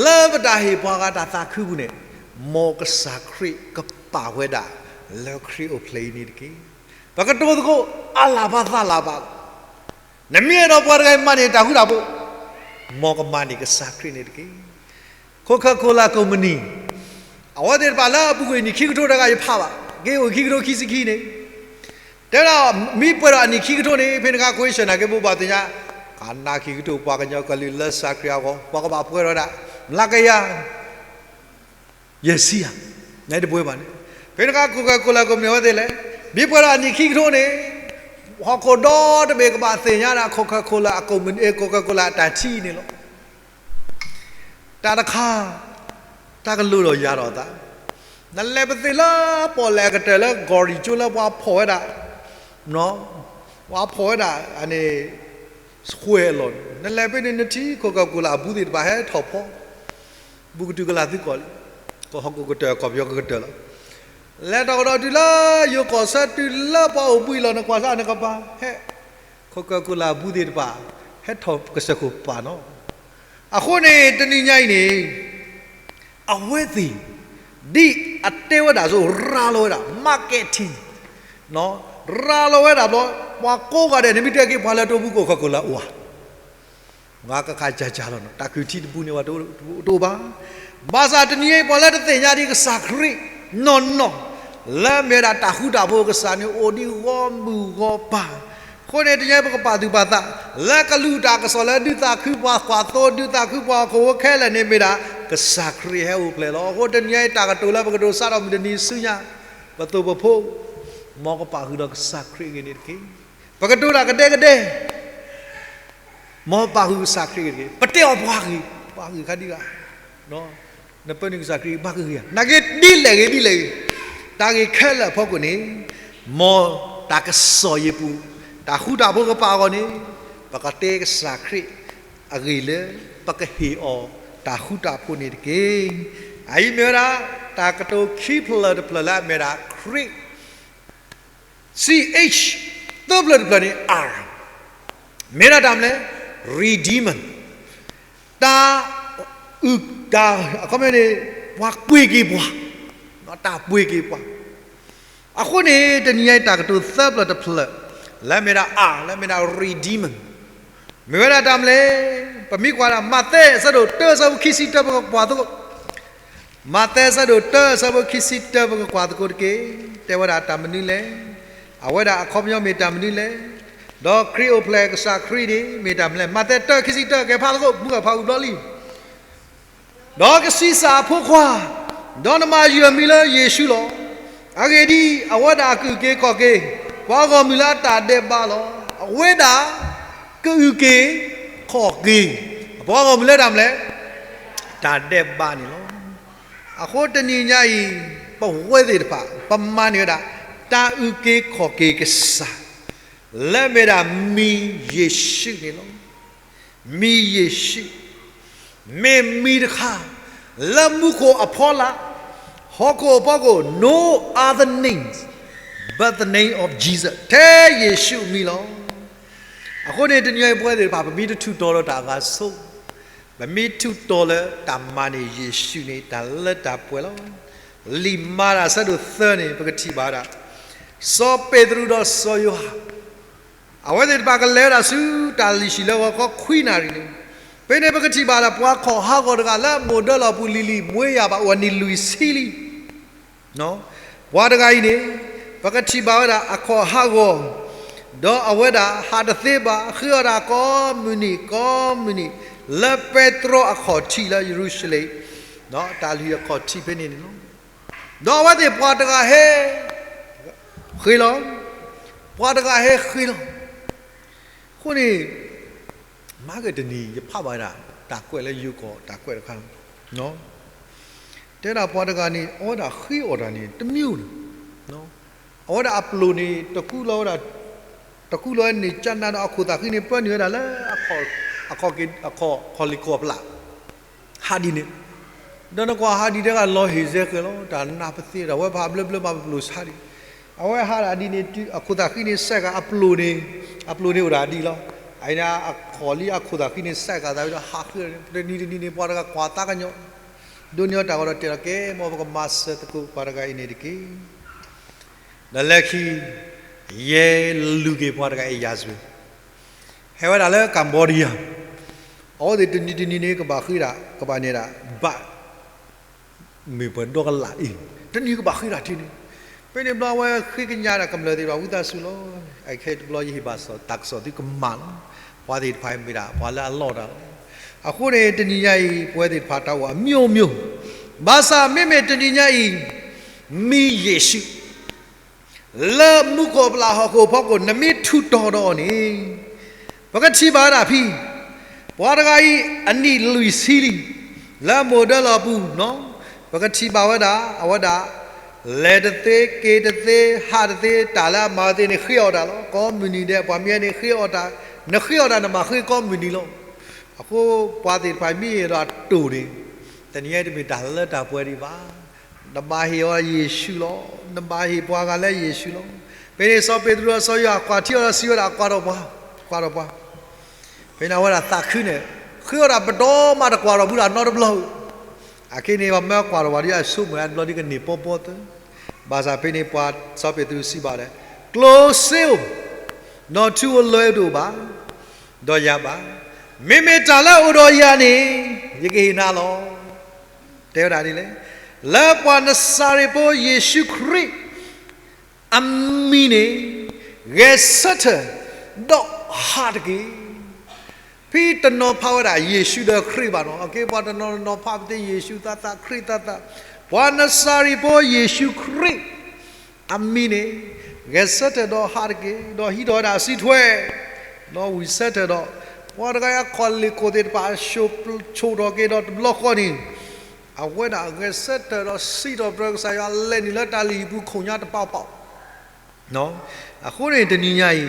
လၢပတၢ်ဟ့ၣ်ပှၤဂၤတၢ်သးခုပူၤန့ၣ်, မ်ကစၢ်ခရံာ်ကပာ်ဝဲဒၣ်လၢခရံာ်အိၣ်ဖျဲၣ်အံၤန့ၣ်တက့ၢ်. ပကတိၤသကိး အလၢ်ဘၣ်သးလၢ်ဘၣ်လီၤ. နမ့ၢ်အဲၣ်ဒိးပှၤတဂၤအံၤမၤန့ၢ်တၢ်ဃူတၢ်ဖိး, မ်ကမၤန့ၢ်ကစၢ်ခရံာ်န့ၣ်တက့ၢ်. Coca-Cola company အဝဲသ့ၣ်တဖၣ်လၢအပူၤကွံာ်အနံၣ်ခံကထိတဂၤယဖးဘၣ်, က့ၤအိၣ်ခံကထိခံဆံခံန့ၣ်, တဲဝဲဒၣ် မ့ၢ်ပှဲၤဒီးအနံၣ်ခံကထိန့ၣ် ဖဲန့ၣ်အခါ ကွဲးစၢၤနာ်က့ ဘိးဘၣ်သ့ၣ်ညါ, ခါနၤခံကထိ ပှၤကညီကလုာ်လၢစၢ်ခရံာ်အဂီၢ် ပှၤကဘၣ်ပှဲၤဒီးဒၣ် မျးကယၤ ယဲၢ်ဆံယၤ, နတပှဲၤဘၣ်န့ၣ်. ဖဲန့ၣ်အခါ Coca-Cola company အဝဲသ့ၣ်လဲၣ်, မ့ၢ်ပှဲၤဒီးအနံၣ်ခံကထိန့ၣ်, ဟီၣ်ခိၣ်ဒီတဘ့ၣ်ကဘၣ်သ့ၣ်ညါဒၣ် Coca-Cola company, Coca-Cola အတၢ်ထံၣ်န့ၣ်လီၤ. တၢ်တခါ, တၢ်ကလိၣ်ဒီးယၤဒီးသး, နလဲၤပသ့ၣ်လၢပီၣ်လဲၣ်အကတၢၢ်လၢ ဂီၤရံၣ်ကၠိလၢပှၤဖီၣ်ဝဲဒၣ်, ပှၤဖီၣ်ဝဲဒၣ်န့ၣ် ဆွဲအလီၢ်န့ၣ်, နလဲၤဖဲန့ၣ် နထံၣ် Coca-Cola အဘူးသ့ၣ်တဖၣ်ဟဲထီၣ်ဖီ, ဘူးကတုၤကလာ်သုကီၢ်လံ, ကီၢ်ဟီၣ်ခိၣ်ကတၢၢ် ကီၢ်ပယီၤကကတၢၢ်လီၤ. လဲၤထီၣ်ကဒီးတုၤလၢယိၤကီၢ်ဆၢ တုၤလၢပှၤအိၣ်ဘှံးလီၤ နကွၢ်စၢ်နကပၤ, ဟဲ Coca-Cola ဘူးသ့ၣ်တဖၣ် ဟဲထီၣ်ကစၢၢ်ခိၣ်ပာ်နီၤ. အဃိန့ၣ် တနံၤညါအံၤန့ၣ် အဝဲသ့ၣ် ဒ်အတဲဝဲဒၣ်အသိး ရၤလီၤဝဲဒၣ် marketing ရၤလီၤဝဲဒၣ်ဘျီ, ပှၤကိးဂၤဒဲး နမ့ၢ်တဲက့ၤ ပှၤလၢတအိၣ်ဘူးကီၢ် Coca-Cola အိၣ်ဧါ, ဂၤကခးကၢ်ကၢ်လီၤနီၤ, တၢ်ခုၣ်ထံတပူၤန့ၣ် ပှၤတအိၣ်ဘၣ်. ဘၣ်ဆၣ်တနံၤအံၤ ပှၤလၢတသ့ၣ်ညါဒံးကစၢ်ခရံာ်နီၢ်နီၢ် လၢမ့ၢ်ဝဲဒၣ်တၢ်ဃူတၢ်ဖိး ကစၢ်န့ၣ်အိၣ်ဒံးဂီၢ်မုၢ်ဂီၢ်ပၤ, အဃိန့ၣ် တနံၤအံၤ ပကပာ်သူၣ်ပာ်သး လၢကလူးတၢ်ကစီၣ်လၢ ဒုးသးခုပှၤကွၢ်သိ, ဒုးသးခုပှၤဟီၣ်ခိၣ်ဖိခဲလၢာ်န့ၣ် မ့ၢ်ဒၣ်ကစၢ်ခရံာ်ဟဲအိၣ်ဖျဲၣ်လီၤ. အဃိတနံၤအံၤ တၢ်ကတိၤလၢပကတိၤစးထီၣ်မုၢ်တနံၤဆူညါ, ပသိးပဖိ, မ်ကပာ်ဃုာ်ဒီးကစၢ်ခရံာ်အဂ့ၢ်န့ၣ်တက့ၢ်. ပကတိၤတၢ်ကဒဲကဒဲ မ်ပာ်ဃုာ်ကစၢ်ခရံာ်ဂ့ၤတက့ၢ်. ပတဲအီၤပှၤဂ့ၤ, ပှၤဂ့ၤခါဒံးဂၤ, နပၢနုာ်ကစၢ်ခရံာ်ဘၣ်ကဂ့ၤဧါ, နာ်က့ဒ်လဲၣ်ဂ့ၤဒ်လဲၣ်ဂ့ၤ, တၢ်ဂ့ၢ်ခဲလၢာ်အဖီခိၣ်န့ၣ်, မ်တၢ်ကစီၣ်ယံၤပူၤ, တၢ်ဃူတၢ်ဖိးကပာ်အဂီၢ်န့ၣ်, ပကတဲကစၢ်ခရံာ်အဂ့ၢ်လၢ ပကဟ့ၣ်အီၤတၢ်ဃူတၢ်ဖိးန့ၣ်တက့ၢ်. အအံၤမ့ၢ်ဝဲဒၣ် တၢ်ကတိၤခံဖျၢၣ်တဖျၢၣ်လၢအမ့ၢ်ဒၣ် ခရံာ် C H, သၢဖျၢၣ်တဖျၢၣ်န့ၣ် R, မ့ၢ်ဒၣ်တၢ်မနုၤလဲၣ်, redeemer, တၢ်အုၣ်, တၢ်, အခီပညီန့ၣ်, ပှၤပှ့ၤက့ၤပှၤ, တၢ်ပှ့ၤက့ၤပှၤ. အဃိန့ၣ် တနံၤညါအံၤ တၢ်ကတိၤသၢဖျၢၣ်တဖျၢၣ် လၢအမ့ၢ်ဒၣ် R, လၢအမ့ၢ်ဒၣ် redeemer, မ့ၢ်ဝဲဒၣ်တၢ်မနုၤလဲၣ်. ပမ့ၢ်ကွၢ်ဒၣ် မးသဲအဆၢဒိၣ်တၢ အဆၢဖိခံဆံတၢ ပကကွၢ်သကိး, မးသဲအဆၢဒိၣ်တၢ အဆၢဖိခံဆံတၢ ပကကွၢ်သကိးတက့ၢ်. တဲဝဲဒၣ်တၢ်မနုၤလဲၣ်, အဝဲဒၣ်အခီပညီမ့ၢ်တၢ်မနုၤလဲၣ်, ဒီးခရံာ်အိၣ်ဖျဲၣ်ကစၢ်ခရံာ်န့ၣ် မ့ၢ်တၢ်မနုၤလဲၣ်. မးသဲတၢ ခံဆံတၢ ကဲဖးသကိး, မူဂၤဖးဝံၤဘျီလံ. ဒီးကဆံးစၢ်အဖိခွါ, ဒီးနမၤယုၢ်အမံၤလၢယ့ၣ်ၡူးလီၤ. အဂ့ၢ်ဒ်အံၤ, အဝဲဒၣ်ကအုၣ်က့ၤခီၣ်က့ၤ ပှၤဂီၢ်မုၢ်လၢအတၢ်ဒဲးဘးလီၤ. အဝဲဒၣ်ကအုၣ်က့ၤခီၣ်က့ၤ ပှၤဂီၢ်မုၢ်လၢတၢ်မနုၤလဲၣ်, တၢ်ဒဲးဘးန့ၣ်လီၤ. အဃိတနံၤညါအံၤ ပဝဲသ့ၣ်တဖၣ် ပမၤန့ၢ်ဝဲဒၣ် တၢ်အုၣ်က့ၤခီၣ်က့ၤကစၢ် လၢအမ့ၢ်ဒၣ်မံၤယ့ၣ်ၡူးန့ၣ်လီၤ. မံၤယ့ၣ်ၡူး, မ့ၢ်မံၤတခါ လၢမူခိၣ်အဖီလာ်, ဟီၣ်ခိၣ်အဖီခိၣ် no other names but the name of Jesus, ထဲယ့ၣ်ၡူးအမံၤလီၤ. အဃိန့ၣ် တနံၤအံၤပဝဲသ့ၣ်တဖၣ် ပမ့ၢ်တထူးတီၤလၢတၢ်အဂၤဆိ, ပမ့ၢ်ထူးတီၤလၢတၢ်မၤန့ၢ်ယ့ၣ်ၡူးန့ၣ် တၢ်လၢတၢ်ပှဲၤလီၤ. လံာ်မၤတၢ်အဆၢဒိၣ်သၢန့ၣ် ပကထံၣ်ဘၣ်ဝဲဒၣ် စီၤပ့းတရူးဒီးစီၤယိၤဟၣ် အဝဲသ့ၣ်တဖၣ်ကလဲၤဝဲဒၣ်ဆူတၢ်လုၢ်ဟံၣ်လၢဂီၤခီခွံနၣ်ရံၣ်န့ၣ်, ဖဲန့ၣ်ပကထံၣ်ဘၣ်ဒၣ် ပှၤခီၣ်ဟးဂီၤတဂၤလၢအမိၢ်ဒၢလီၤပူၤလံၤလံၤ မွေးရာပါ အိၣ်အနံၣ်လွံၢ်ဆံလံ. ပှၤတဂၤအံၤန့ၣ် ပကထံၣ်ဘၣ်ဝဲဒၣ်အခီၣ်ဟးဂီၤ, ဒီးအဝဲဒၣ်ဟးတသ့ဘၣ် ဃ့အီၣ်တၢ်ကိးမုၢ်နံၤကိးမုၢ်နံၤ လၢပဲတြီအခီၣ်ထံးလၢယရူၤၡလ့ၣ်, တၢ်လုၢ်ဟံၣ်အခီၣ်ထံးဖဲန့ၣ်န့ၣ်လီၤ. ဒီးအဝဲသ့ၣ်ပှၤတဂၤဟဲ ဃ့လီၤ, ပှၤတဂၤဟဲဃ့လီၤ. အဃိန့ၣ် မဟါကတနံၤ ယဖးဘၣ်ဝဲဒၣ် တၢ်ကွဲးလၢယိၤကီၢ် တၢ်ကွဲးတခါ, တဲဒၣ်ပှၤတဂၤန့ၣ် အဝဲဒၣ်ဃ့အီၣ်တၢ်န့ၣ် တမံၤဧိၤန့ၣ်, အဝဲဒၣ်အပျိၢ်န့ၣ် တကူလီၤဝဲဒၣ်, တကူလီၤဝဲန့ၣ် ကနၤဒီးအခိၣ်သးဃံန့ၣ် ပၢနုာ်ဝဲဒၣ်လၢ အခီၣ်, အခီၣ်က့ၤ, အခီၣ်, ခီၣ်လ့ၣ်ကီၢ်ပျၢ် ဟးဒ်န့ၣ်, ဒီးနကွၢ်ဟးဒ်တဲဂၤလီၤဟ့ၣ်စဲဃဲၤလီၤ တၢ်နၢ်ပသ့ဒီး အဝဲဖးဘျၢဘျၢမၤပပျိၢ်ဆါဒံး, အဝဲဟးဒ်န့ၣ် အခိၣ်သးဃံန့ၣ် စဲးဃာ်အပျိၢ်န့ၣ်, အပျိၢ်န့ၣ်အိၣ်ဒၣ်ဒ်လီၤ. အအံၤန့ၣ် အခီၣ်လံအခိၣ်သးဃံန့ၣ် စဲးဃာ်သးဝံၤဒီး ဟးဃု, တနံၤတနံၤန့ၣ် ပှၤတဂၤကွၢ်သးကညီၤ, ဒိးန့ၢ်အီၤတၢ်ဂီၤဒီးတဲလီၤ ကဲ မ်ပကမၤစၢၤသကိးပှၤတဂၤအံၤန့ၣ်တက့ၢ်. ဒီးလၢခံ ယဲလူၤက့ၤပှၤတဂၤအံၤ ရာဇဝင်, ဟဲဝဲဒၣ်လၢ Cambodia, အဝဲသ့ၣ်တနံၤတနံၤန့ၣ် ကဘၣ်ဃ့ဒၣ် ကဘၣ်န့ၢ်ဒၣ် ဘၣ် မ့ၢ်ပှဲၤဒီကလးအံၤ, တနံၤကဘၣ်ဃ့ဒၣ်ထံန့ၣ်, ဖဲန့ၣ်ဘျီအဝဲဃ့ကညးဒၣ်ကမျၢၢ်သ့ၣ်တဖၣ် ဝံသးစူၤလီၤ. အခဲအံၤတဘျီယဟ့ၣ်ဘၣ်တၢ်ကစီၣ်သုကမၣ်လီၤ. ပှၤသ့ၣ်တဖၣ်မ့ၢ်ဒၣ်ပှၤလၢအလီၢ်တၢ်လီၤ. အဃိန့ၣ် တနံၤညါအံၤ ပဝဲသ့ၣ်တဖၣ်တၢ်အိၣ်အမျိုးမျိုး, ဘၣ်ဆၣ်မ့မ့ၢ်တနံၤညါအံၤ မံၤယ့ၣ်ၡူး လၢမူခိၣ်ပလၢ်ဟီၣ်ခိၣ်ဖီခိၣ် နမ့ၢ်ထူးတီၤဒီးအီၤန့ၣ်, ပကထံၣ်ဘၣ်ဝဲဒၣ်ဖဲ ပှၤတဂၤအံၤ အနံၣ်လွံၢ်ဆံလံ, လၢအမိၢ်ဒၢလီၤပူၤ, ပကထံၣ်ဘၣ်ဝဲဒၣ် အဝဲဒၣ် လဲၤတသ့ က့ၤတသ့ ဟးတသ့ တၢ်လၢအမၤဝဲသ့ၣ်န့ၣ် ဃ့အီၣ်တၢ်လီၤ. ကိးမုၢ်နံၤဒဲး ပှၤမ့ၢ်န့ၣ်ဃ့အီၣ်တၢ်, နဃ့အီၣ်တၢ် နဘၣ်ဃ့ကိးမုၢ်နံၤလီၤ. အဃိ ပှၤသ့ၣ်တဖၣ်မ့ၢ်အဲၣ်ဒိးအတိၢ်န့ၣ်, တနံၤညါအံၤတမ့ၢ်တၢ်လၢတၢ်ပှဲၤဒံးဘၣ်. နဘၣ်ဟ့ၣ်အီၤယ့ၣ်ၡူးလီၤ. နဘၣ်ဟ့ၣ်ပှၤဂၤလၢယ့ၣ်ၡူးလီၤ. ဖဲန့ၣ်စီၤပ့းတရူးဒီးစီၤယိၤဟၣ်ကွၢ်ထံအီၤဒီးစံးဝဲဒၣ် ကွၢ်ဒီးပှၤ, ကွၢ်ဒီးပှၤ. ဖဲန့ၣ်အဝဲဒၣ်သးခုန့ၣ်, ဃ့အီၣ်တၢ်ပဒိၣ်မး တကွၢ်ဒီးဘူးဒၣ်နီတဘျီဧိၤ. အခဲအံၤန့ၣ် ပှၤမၢကွၢ်ဒီးပှၤဒီး အဆိကမိၣ်အါတဘျီဒီး ကန့ၢ်ပီပီသၢ. ဘၣ်ဆၣ်ဖဲန့ၣ်ပှၤစီၤပ့းတရူးစံးဘၣ်ဒီး, ကျိၣ်စ့ဧိၤ, ဒီးထူဧိၤလွဲဧိၤတအိၣ်ဘၣ်ဒီးယၤဘၣ်. မ့မ့ၢ်တၢ်လၢအအိၣ်ဒီးယၤန့ၣ် ယကဟ့ၣ်နၤလီၤ. တဲဝဲဒၣ်ဒ်လဲၣ်, လၢပှၤနစၤရ့းဖိယ့ၣ်ၡူးခရံာ် အမံၤန့ၣ် ဂဲၤဆၢထၢၣ် ဒီးဟးတက့ၢ်. ဖဲတနီၤဖးဝဲဒၣ် ယ့ၣ်ၡူးဒီးခရံာ်ဘၣ်နီၤ. အကဲပှၤတနီၤနီၤဖးပသ့ ယ့ၣ်ၡူးသးသး ခရံာ်သးသး, ပှၤနစၤရ့းဖိယ့ၣ်ၡူးခရံာ် အမံၤန့ၣ် ဂဲၤဆၢထၢၣ်ဒီးဟးတက့ၢ်, ဒီးဟံးထီၣ်ဝဲဒၣ်အစုထွဲ, ဒီးဝံၣ်ဆၢထၢၣ်ဒီး ပှၤတဂၤအံၤအခီၣ်လ့ၢ်ခိၣ်သ့ၣ်တဖၣ် ဆိၣ်ထီၣ်က့ၤဒီးတဘျီဃီန့ၣ်, အဝဲဒၣ်ဂဲၤဆၢထၢၣ်ဒီးစံးထီၣ်ပတြၢၤကစၢ်ယွၤ လဲၤနုာ်လၢတၢ်လုၢ်ဟံၣ်ပူၤခိၣ်ညါတပီပီ. အဃိန့ၣ်တနံၤညါအံၤ,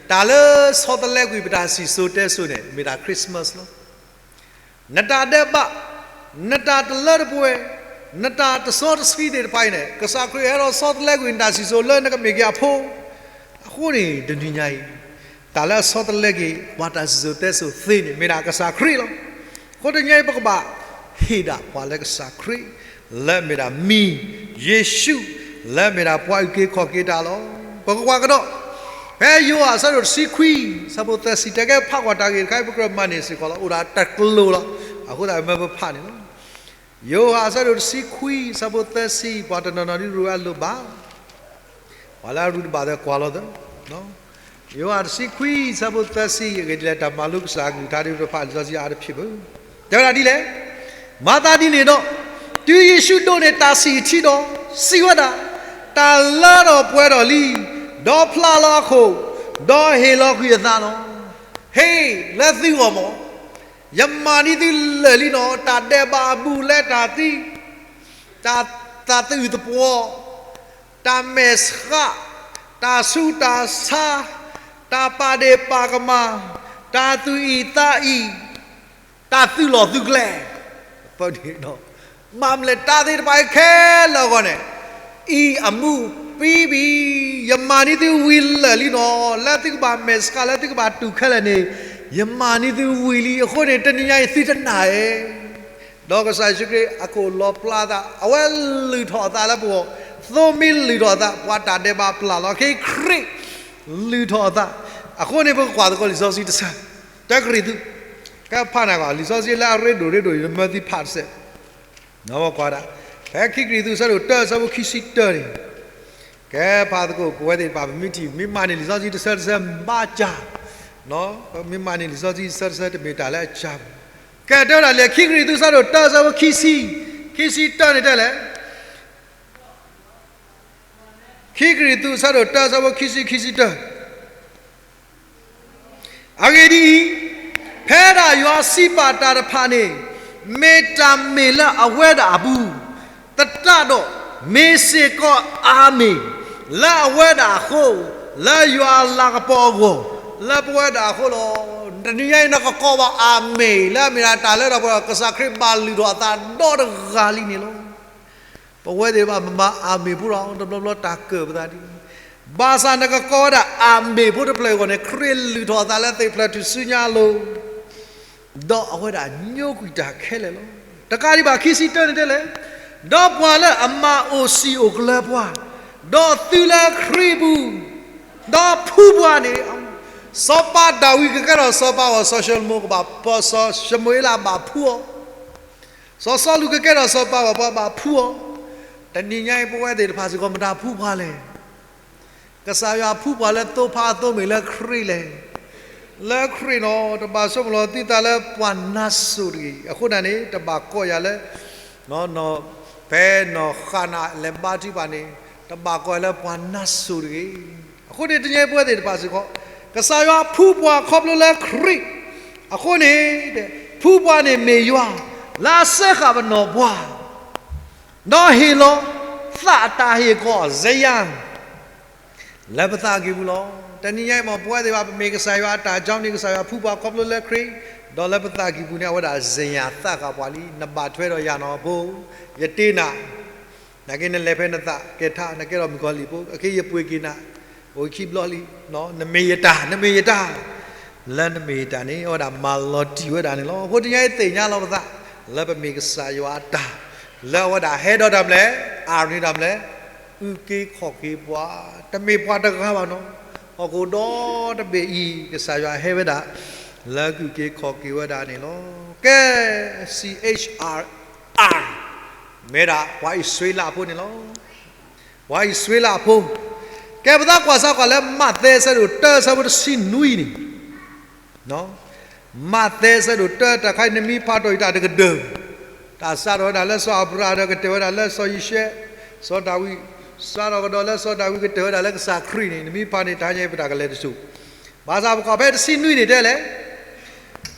တၢ်လၢဆီတလဲကွံာ်ပတၢ်စံၣ်စိၤတဲစိၤန့ၣ် မ့ၢ်ဒၣ် Christmas လီၤ. နတၢ်ဒဲးဘး, နတၢ်တလၢတပှဲၤ, နတၢ်တစီတဆှံသ့ၣ်တဖၣ်အံၤန့ၣ် ကစၢ်ခရံာ်ဟဲဒီးဆီတလဲကွံာ်နတၢ်စံၣ်စိၤလၢနကမ့ၢ်က့ၤအဖိ. အဃိန့ၣ်တနံၤညါအံၤ, တၢ်လၢအဆီတလဲက့ၤ ပှၤတၢ်စံၣ်စိၤတဲစိၤသ့န့ၣ် မ့ၢ်ဒၣ်ကစၢ်ခရံာ်လီၤ. အဃိတနံၤညါအံၤ ပကဘၣ်ဟ့ၣ်ဒၣ်ပှၤလၢကစၢ်ခရံာ်, လၢအမ့ၢ်ဒၣ်မံၤ, ယ့ၣ်ၡူး, လၢအမ့ၢ်ဒၣ်ပှၤအုၣ်က့ၤခီၣ်က့ၤတၢ်လီၤ. ပကကွၢ်ကဒီး, ဖဲယိၤဟၣ်အဆၢဒိၣ်တဆံခွံ, ဆၢဖိသၢဆံ, တၢ်ကဲဖးကွၢ်တၢ်ဂ့ၢ်တခါအံၤ ပကြၢးမၤန့ၢ်စ့ၢ်ကီးလီၤ. အိၣ်ဒၣ်တကျိၤလီၤ. အဃိသတးမၢပဖးန့ၣ်လီၤ. ယိၤဟၣ်အဆၢဒိၣ်တဆံခွံ ဆၢဖိသၢဆံ, ပှၤတနီၤနီၤဒ်ရူးအလိၣ်ဘၣ်, ပှၤလၢအရူးတဘၣ်သ့ၣ်ကွၢ်လီၤသၢ. ယိၤဟၣ်တဆံခွံ ဆၢဖိသၢဆံ, အဂ့ၢ်ဒ်လဲၣ် တၢ်မၤလိကစၢ်အကလုၢ်ကထါဒ်ပဖးလံာ်စီဆှံအါတဖျၢၣ်ဘၣ်. တဲဝဲဒၣ်ဒ်လဲၣ်, မၤသးဒ်န့ၣ်ဒီး, တုၤယ့ၣ်ၡူးဒိးန့ၢ်တၢ်ဆံၣ်ထံဒီး, စံးဝဲဒၣ်, တၢ်လၢထီၣ်ပှဲၤထီၣ်လံ, ဒီးဖျါလီၤအခိၣ်, ဒီးဟ့ၣ်လီၤကွံာ်အသးလီၤ. ဟ့ၣ်လၢသုဂီၢ်မး, ယမၤန့ၢ်သုလၢာ်လံနီၤ, တၢ်ဒဲးဘးအဘူးအလဲ တၢ်သံ, တၢ်သးသအုးသပှီၤ, တၢ်မဲာ်ဆှး, တၢ်ဆူးတၢ်ဆါ, တၢ်ပာ်ဒ့ၣ်ပာ်ကမၣ်, တၢ်သူၣ်အံၣ်သးအံၣ်, တၢ်သုးလီၢ်သုးကျဲ, ပန့ၣ်, မၤမလဲၣ်တၢ်သ့ၣ်တဖၣ်အံၤခဲလၢာ်အဂီၢ်န့ၣ်, အံၤအမူပံပံၤ, ယမၤန့ၢ်သုဝံၤလၢာ်လံနီၤ, လၢသုကဘၣ်မဲာ်ဆှး လၢသုကဘၣ်တူၢ်ခဲလၢာ်န့ၣ်, ယမၤန့ၢ်သုဝံၤလံ. အဃိန့ၣ် တနံၤညါအံၤ သုတနာ်ဧါ. ဒီးကစၢ်ယ့ၣ်ၡူးခရံာ်အခိၣ်လီၤပျါသး, အဝဲလုၢ်ထီၣ်အသးလၢပဂီၢ်, သိးမ့ၢ်လုၢ်ထီၣ်အသး ပှၤတၢ်ဒဲးဘးပျၢ်လီၤ. ခဲအံၤခရံာ်လုၢ်ထီၣ်အသး, အဃိန့ၣ် ပကကွၢ်သကိးလံာ်စီဆှံတဆၢ, တၢကရံၣ်သူး, ကဖးနၤကွၢ် လံာ်စီဆှံလၢအရ့ဒိၣ်ရ့ဒိၣ်အံၤ မၢသုဖးတစဲး, ကွၢ်ဒၣ်, ဖဲခံကရံၣ်သူး ဆၢဒိၣ်တၢ ဆၢဖိခံဆံတၢန့ၣ်, ကဲဖးသကိး ပဝဲသ့ၣ်တဖၣ် ပမ့ၢ်ထံၣ် မ့ၢ်မၤန့ၢ်လံာ်စီဆှံတဆၢတဆၢဘၣ်ကၢ်, မ့ၢ်မၤန့ၢ်လံာ်စီဆှံတဆၢတဆၢ တမ့ၢ်တၢ်လၢအကၢ်ဘၣ်. ကဲတဲဝဲဒၣ်လံာ် ခံကရံၣ်သူး ဆၢဒိၣ်တၢ ဆၢဖိခံဆံ, ခံဆံတၢန့ၣ်တဲလဲၣ် ခံကရံၣ်သူး ဆၢဒိၣ်တၢ ဆၢဖိခံဆံ ခံဆံတၢ, အဂ့ၢ်ဒ်အံၤ, ဖဲဒၣ်ယွၤစံးပာ်တၢ်တဖၣ်န့ၣ် မ့ၢ်တၢ်မ့ၢ်လၢအဝဲဒၣ်အပူၤ, သတးဒီး မ့ၢ်စ့ၢ်ကီးအၤမ့ၣ် လၢအဝဲဒၣ်အဃိ, လၢယွၤအလၤကပီၤအဂီၢ်, လၢပဝဲဒၣ်အဃိလီၤ. တနံၤညါအံၤ နကကိးဘၣ်အၤမ့ၣ် လၢအမ့ၢ်ဒၣ်တၢ်လၢထီၣ်ပှဲၤ ကစၢ်ခရံာ်ဘၣ်လုၢ်ထီၣ်အသးဒီတဂၤလံန့ၣ်လီၤ. ပဝဲသ့ၣ်တဖၣ် ပမၤအၤမ့ၣ်ဖိလီၤ တဘျီဘျီတၢ်ကၢၣ်ပသးဒ်န့ၣ်, ဘၣ်ဆၣ်နကကိးဝဲဒၣ်အမ့ၢ်ဖိတဖျၢၣ်အဂီၢ်န့ၣ် ခရံာ်လုၢ်ထီၣ်အသးလၢသ့ၣ်ဖျၢၣ်ထူၣ်စုညါအလိၤ, ဒီးအဝဲဒၣ်ညိကွံာ်တၢ်ခဲလၢာ်လီၤ. တကးဒံးဘၣ် ခံဆံတၢန့ၣ်တဲလဲၣ်, ဒီးပှၤလၢအမၤအိၣ်စံာ်အိၣ်ကျၢၤပှၤ, ဒီးသုလၢခရံာ်ပူၤ, ဒီးဖှူပှၤန့ၣ်, စီၤပၤဒၤဝံးကကဲထီၣ်စီၤပၤအီၤ, စီၤၡမူ, စီၤၡမူၤအ့လးဘၣ်ဖှူအီၤ, စီၤစီလူးကကဲထီၣ်စီၤပၤအီၤ ပှၤဘၣ်ဖှူအီၤ, တနံၤညါအံၤပဝဲသ့ၣ်တဖၣ်စ့ၢ်ကီး မတၤဖှူပှၤလဲၣ်. ကစၢ်ယွၤဖှူပှၤလၢသိဖါအသိမ့ၢ်လၢခရံာ်လဲၣ်. လၢခရံာ်နီၤ တဘၣ်ဆိကမိၣ်လီၤသုသးလၢပှၤနါစိၤတဂ့ၤ. အဃိသတးန့ၣ် တဘၣ်ကိးယၤလၢ ဖဲနီၢ်ဃၣ်နၤလဲၤဘါထုကဖၣ်န့ၣ် တဘၣ်ကိးယၤလၢပှၤနါစိၤတဂ့ၤ. အဃိန့ၣ် တနံၤညါအံၤပဝဲသ့ၣ်တဖၣ်စ့ၢ်ကီး ကစၢ်ယွၤဖှူပှၤခီဖျိလၢခရံာ်, အဃိန့ၣ် ဖှူပှၤန့ၣ်မ့ၢ်ယွၤ လၢအစၢဃာ်ပနီၢ်ပှၢ် ဒီးဟ့ၣ်လီၤသးအတၢ်ဟ့ၣ်ကီး စယၤ လၢပသးကံၢ်ပူၤလီၤ. တနံၤညါအံၤ မ်ပဝဲသ့ၣ်တဖၣ် ပမ့ၢ်ကစၢ်ယွၤအတၢ်ကၠီန့ၣ် ကစၢ်ယွၤဖှူပှၤခီဖျိလၢခရံာ်, ဒီးလၢပသးကံၢ်ပူၤန့ၣ် အဝဲဒၣ်စယၤသးဃာ်ပှၤလံ. နဘၣ်ထွဲဒီးယၤနီၢ်ဖိ, ယတ့နၤ, နာ်က့နလဲၤဖဲနသးကဲထါ နကဲထီၣ်မုၣ်ကီၤလံၢ်ဖိ, အခဲအံၤယပှ့ၤက့ၤနၤ, အိၣ်ခံဘျီလံ, နမ့ၢ်ယတၢ်, နမ့ၢ်ယတၢ်, လၢနမ့ၢ်ယတၢ်န့ၣ် အဝဲဒၣ်မၤလီၤတံၢ်ဝဲဒၣ်န့ၣ်လီၤ. အဃိတနံၤညါအံၤသ့ၣ်ညါလီၤပသး လၢပမ့ၢ်ကစၢ်ယွၤအတၢ်, လၢအဝဲဒၣ်ဟဲဒီးတၢ်မနုၤလဲၣ်, အၢၣ်န့ၢ်တၢ်မနုၤလဲၣ်, အုၣ်က့ၤခီၣ်က့ၤပှၤ, တမ့ၢ်ပှၤတဂၤဘၣ်နီၤ, ဟီၣ်ခိၣ်ဒီတဘ့ၣ်အံၤ ကစၢ်ယွၤဟဲဝဲဒၣ် လၢကအုၣ်က့ၤခီၣ်က့ၤဝဲဒၣ်န့ၣ်လီၤ. ကဲ C H R I မ့ၢ်ဒၣ်ပှၤအံၣ်စရ့လးဖိန့ၣ်လီၤ. ပှၤအံၣ်စရ့လးဖိ, ကဲပသးကွၢ်စၢ်ကွၢ်လၢမးသဲအဆၢဒိၣ်တၢအဆၢဖိတဆံနွံန့ၣ်, မးသဲအဆၢဒိၣ်တၢ တၢ်ခါအံၤနမ့ၢ်ဖးတီၢ်အံၤတၢ်တကဒၢၢ်, တၢ်စးထီၣ်ဝဲဒၣ်လၢစီၤအၤဘြၤဟၣ်ဒီးကတၢၢ်ဝဲဒၣ်လၢစီၤယံၤၡဲ, စီၤဒၤဝံး, စးထီၣ်ကဒီးလၢစီၤဒၤဝံးကတၢၢ်ဝဲဒၣ်လၢကစၢ်ခရံာ်န့ၣ် နမ့ၢ်ဖးန့ၣ် တဟါညါအံၤပတၢ်ကလဲၤတစိၤ, ဘၣ်ဆၣ်ပကွၢ်ဖဲတဆံနွံန့ၣ်တဲလဲၣ်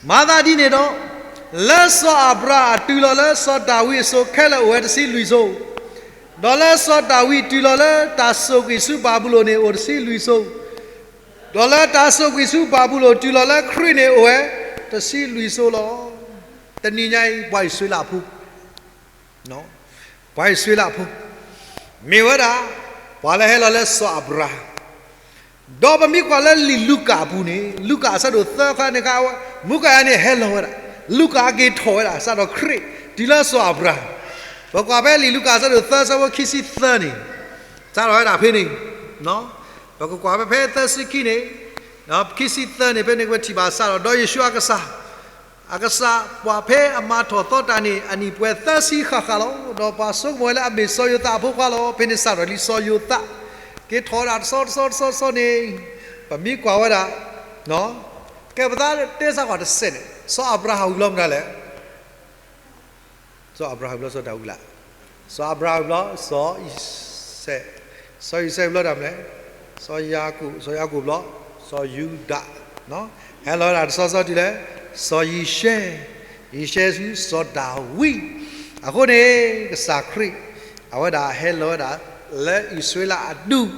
မၤသးဒ်န့ၣ်ဒီး, လၢစီၤအၤဘြၤဟၣ်အတုၤလီၤလၢစီၤဒၤဝံးအစိၤခဲလၢာ်အိၣ်ဝဲတဆံလွံၢ်စိၤ, ဒီးလၢစီၤဒၤဝံးတုၤလီၤလၢတၢ်စိာ်ကွံာ်ဆူဘၤဘူလိၣ်န့ၣ်အိၣ်တဆံလွံၢ်စိၤ, ဒီးလၢတၢ်စိာ်ကွံာ်ဆူဘၤဘူလိၣ်တုၤလီၤလၢခရံာ်န့ၣ်အိၣ်ဝဲတဆံလွံၢ်စိၤလီၤ. တနံၤညါအံၤ ပှၤအံၣ်စရ့လးဖိ ပှၤအံၣ်စရ့လးဖိ မ့ၢ်ဝဲဒၣ် ပှၤလၢဟဲလီၤလၢစီၤအၤဘြၤဟၣ်, ဒီးပမ့ၢ်ကွၢ်လၢလံာ်လူၤကၣ်အပူၤန့ၣ် လူၤကၣ်အဆၢဒိၣ်သၢခါန့ၣ်ခါ မူကၤယၤန့ၣ်ဟဲလီၤဝဲဒၣ်, လူၤကၣ်က့ၤထီၣ်ဝဲဒၣ် စးထီၣ်ခရံာ် တုၤလၢစီၤအၤဘြၤဟၣ်, ပကွၢ်ဖဲလံာ်လူၤကၣ်အဆၢဒိၣ်သၢဆၢဖိခံဆံသၢန့ၣ်, စးထီၣ်ဝဲဒၣ်ဖဲန့ၣ်, ပကကွၢ်ဖဲဖဲသၢဆံခံန့ၣ်, ခံဆံသၢန့ၣ် ဖဲန့ၣ်ပထံၣ်ဘၣ်စးထီၣ် ဒီးယ့ၣ်ၡူးအကစၢ် အကစၢ်ပှၤဖဲအမၤထီၣ်သီတၢ်န့ၣ် အနံၣ်ပှဲၤသၢဆံဃၣ်ဃၣ်လီၤ. ဒီးပှၤဆိကမိၣ်ဝဲလၢအမ့ၢ်စီၤယိၤသးအဖိခွါလီၤ. ဖဲန့ၣ်စးထီၣ်လံစီၤယိၤသး, က့ၤထီၣ်ဝဲဒၣ်တဆီတဆီတဆီတဆီန့ၣ်, ပမ့ၢ်ကွၢ်ဝဲဒၣ်, ကဲပသးတဲစၢ်ကွၢ်တစဲးန့ၣ် စီၤအၤဘြၤဟၣ်ဝံၤဘျီမနုၤလဲၣ် စီၤအၤဘြၤဟၣ်ဝံၤဘျီစီၤဒၤဝံးလၢ်, စီၤအၤဘြၤဟၣ်ဝံၤဘျီစီၤအံၤစဲး, စီၤအံၤစဲးဝံၤဘျီတၢ်မနုၤလဲၣ်, စီၤယၤကိာ်, စီၤယၤကိာ်ဘျီ, စီၤယူဒၤ, ဟဲလီၤဝဲဒၣ်တဆီဆီတုၤလဲၣ်, စီၤယံၤၡဲ, ယံၤၡဲဆူစီၤဒၤဝံး, အဃိန့ၣ် ကစၢ်ခရံာ် အဝဲဒၣ်ဟဲလီၤဝဲဒၣ် လၢအံၣ်စရ့လးအဒူၣ်,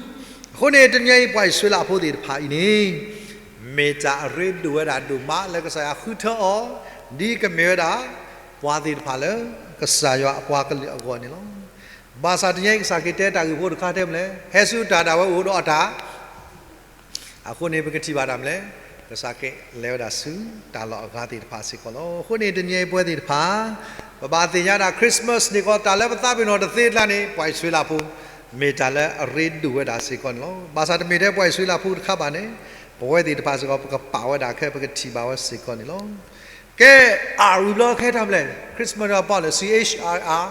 အဃိန့ၣ် တနံၤအံၤပှၤအံၣ်စရ့လးဖိသ့ၣ်တဖၣ်အံၤန့ၣ် မ့ၢ်တၢ်အရ့ဒိၣ်ဝဲဒၣ်ဒိၣ်မးလၢကစၢ်ယွၤဃုထၢအီၤ, ဒ်ကမ့ၢ်ဝဲဒၣ် ပှၤသ့ၣ်တဖၣ်လၢ ကစၢ်ယွၤအပှၤကလုာ်အဂီၢ်န့ၣ်လီၤ. ဘၣ်ဆၣ်တနံၤအံၤကစၢ်ခရံာ်တဲတၢ်ဂ့ၢ်ဖိတခါတဲမနုၤလဲၣ်, ဟဲဆူတၢ်ဒၣ်ဝဲအိၣ်ဒီးအတၢ် အဃိန့ၣ် ပကထံၣ်ဘၣ်တၢ်မနုၤလဲၣ်, ကစၢ်ခရံာ်လဲၤဝဲဒၣ်ဆူတၢ်လီၢ်အဂၤသ့ၣ်တဖၣ်စ့ၢ်ကီးလီၤ. အဃိန့ၣ် တနံၤအံၤပဝဲသ့ၣ်တဖၣ် ပဘၣ်သ့ၣ်ညါဒၣ် Christmas န့ၣ်ကီး တၢ်လၢပသးပ့ၤနီၣ်တသ့အကျါန့ၣ် ပှၤအံၣ်စရ့လးဖိ မ့ၢ်တၢ်လၢအရ့ဒိၣ်ဝဲဒၣ်စ့ၢ်ကီးန့ၣ်လီၤ. ဘၣ်ဆၣ်တမ့ၢ်ထဲပှၤအံၣ်စရ့လးဖိတခါဘၣ်န့ၣ် ပဝဲသ့ၣ်တဖၣ်စ့ၢ်ကီး ပကပာ်ဝဲဒၣ်ခဲ ပကထံၣ်ဘၣ်ဝဲစ့ၢ်ကီးန့ၣ်လီၤ. ကဲ R ဝံၤဘျီခဲတၢ်မနုၤလဲၣ်, Christmas န့ၣ်ပာ်လၢ C H R I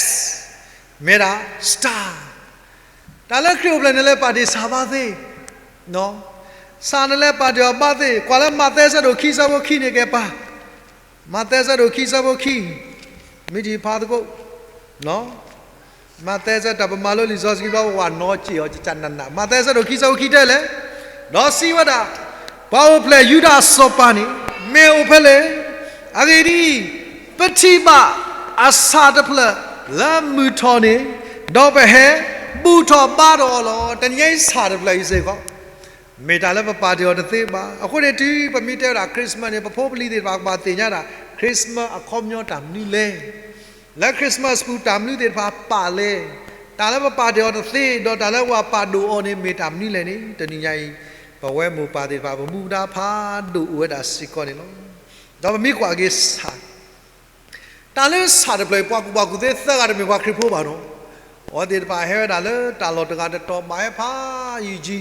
S မ့ၢ်ဒၣ် star တၢ်လၢခရံာ်အိၣ်ဖျဲၣ်န့ၣ်လၢပာ်တ့ၢ်ဆၣ်ဘါသ့, ဆၣ်န့ၣ်လၢပာ်တ့ၢ်အီၤဘါသ့, ကွၢ်လၢမးသဲဆၢဒိၣ်ခံဆၢဖိခံန့ၣ်ကဲပၢ်, မးသဲဆၢဒိၣ်ခံဆၢဖိခံ, မ့ၢ်ထံၣ်ဖးသကိး, မးသဲဆၢတၢ်ပမၤလိလံာ်စီဆှံဘျီ ပဝဲနီၢ်က့ၢ်အီၤ ကကနးနး, မးသဲဆၢဒိၣ်ခံဆၢဖိခံတဲလဲၣ်, ဒီးစံးဝဲဒၣ်, ပှၤအိၣ်ဖျဲၣ်ယူဒၤစီၤပၤန့ၣ် မ့ၢ်အိၣ်ဖဲလဲၣ်, အဂ့ၢ်ဒ်အံၤ, ပထံၣ်ဘၣ်အဆၣ်တဖျၢၣ်လၢမုၢ်ထီၣ်န့ၣ်, ဒီးပဟဲဘူၣ်ထီၣ်ဘါထီၣ်အီၤလီၤ. တနံၤအံၤဆၣ်တဖျၢၣ်အံၤစ့ၢ်ကီး မ့ၢ်တၢ်လၢပပာ်တ့ၢ်အီၤတသ့ဘၣ်. အဃိန့ၣ် တုၤပမ့ၢ်တဲဝဲဒၣ် Christmas န့ၣ် ပဖိပလံၤသ့ၣ်တဖၣ်ကဘၣ်သ့ၣ်ညါဒၣ် Christmas အခီပညီတၢ်မနုၤလဲၣ်, လၢ Christmas ပူၤတၢ်မနုၤသ့ၣ်တဖၣ်ပာ်လဲၣ်, တၢ်လၢပပာ်တ့ၢ်အီၤတသ့ ဒီးတၢ်လၢပှၤပာ်ဒိၣ်အီၤန့ၣ် မ့ၢ်တၢ်မနုၤလဲၣ်န့ၣ် တနံၤညါအံၤ ပဝဲမိၢ်ပၢ်သ့ၣ်တဖၣ် ပမူပဒါဖးဒိၣ်အိၣ်ဝဲဒၣ်စ့ၢ်ကီးန့ၣ်လီၤ. ဒီးပမ့ၢ်ကွၢ်က့ၤဆၣ် တၢ်လၢဆၣ်တဖျၢၣ်အံၤ ပှၤကူၣ်ဘၣ်ကူၣ်သ့သၢဂၤတမ့ၢ်ပှၤခရံာ်ဖိဘၣ်နီၤ. အဝဲသ့ၣ်တဖၣ်ဟဲဝဲဒၣ်လၢတၢ်လီၢ်တဂၤတတီၤ ဘၣ်ဟဲဖးယံာ်ကံ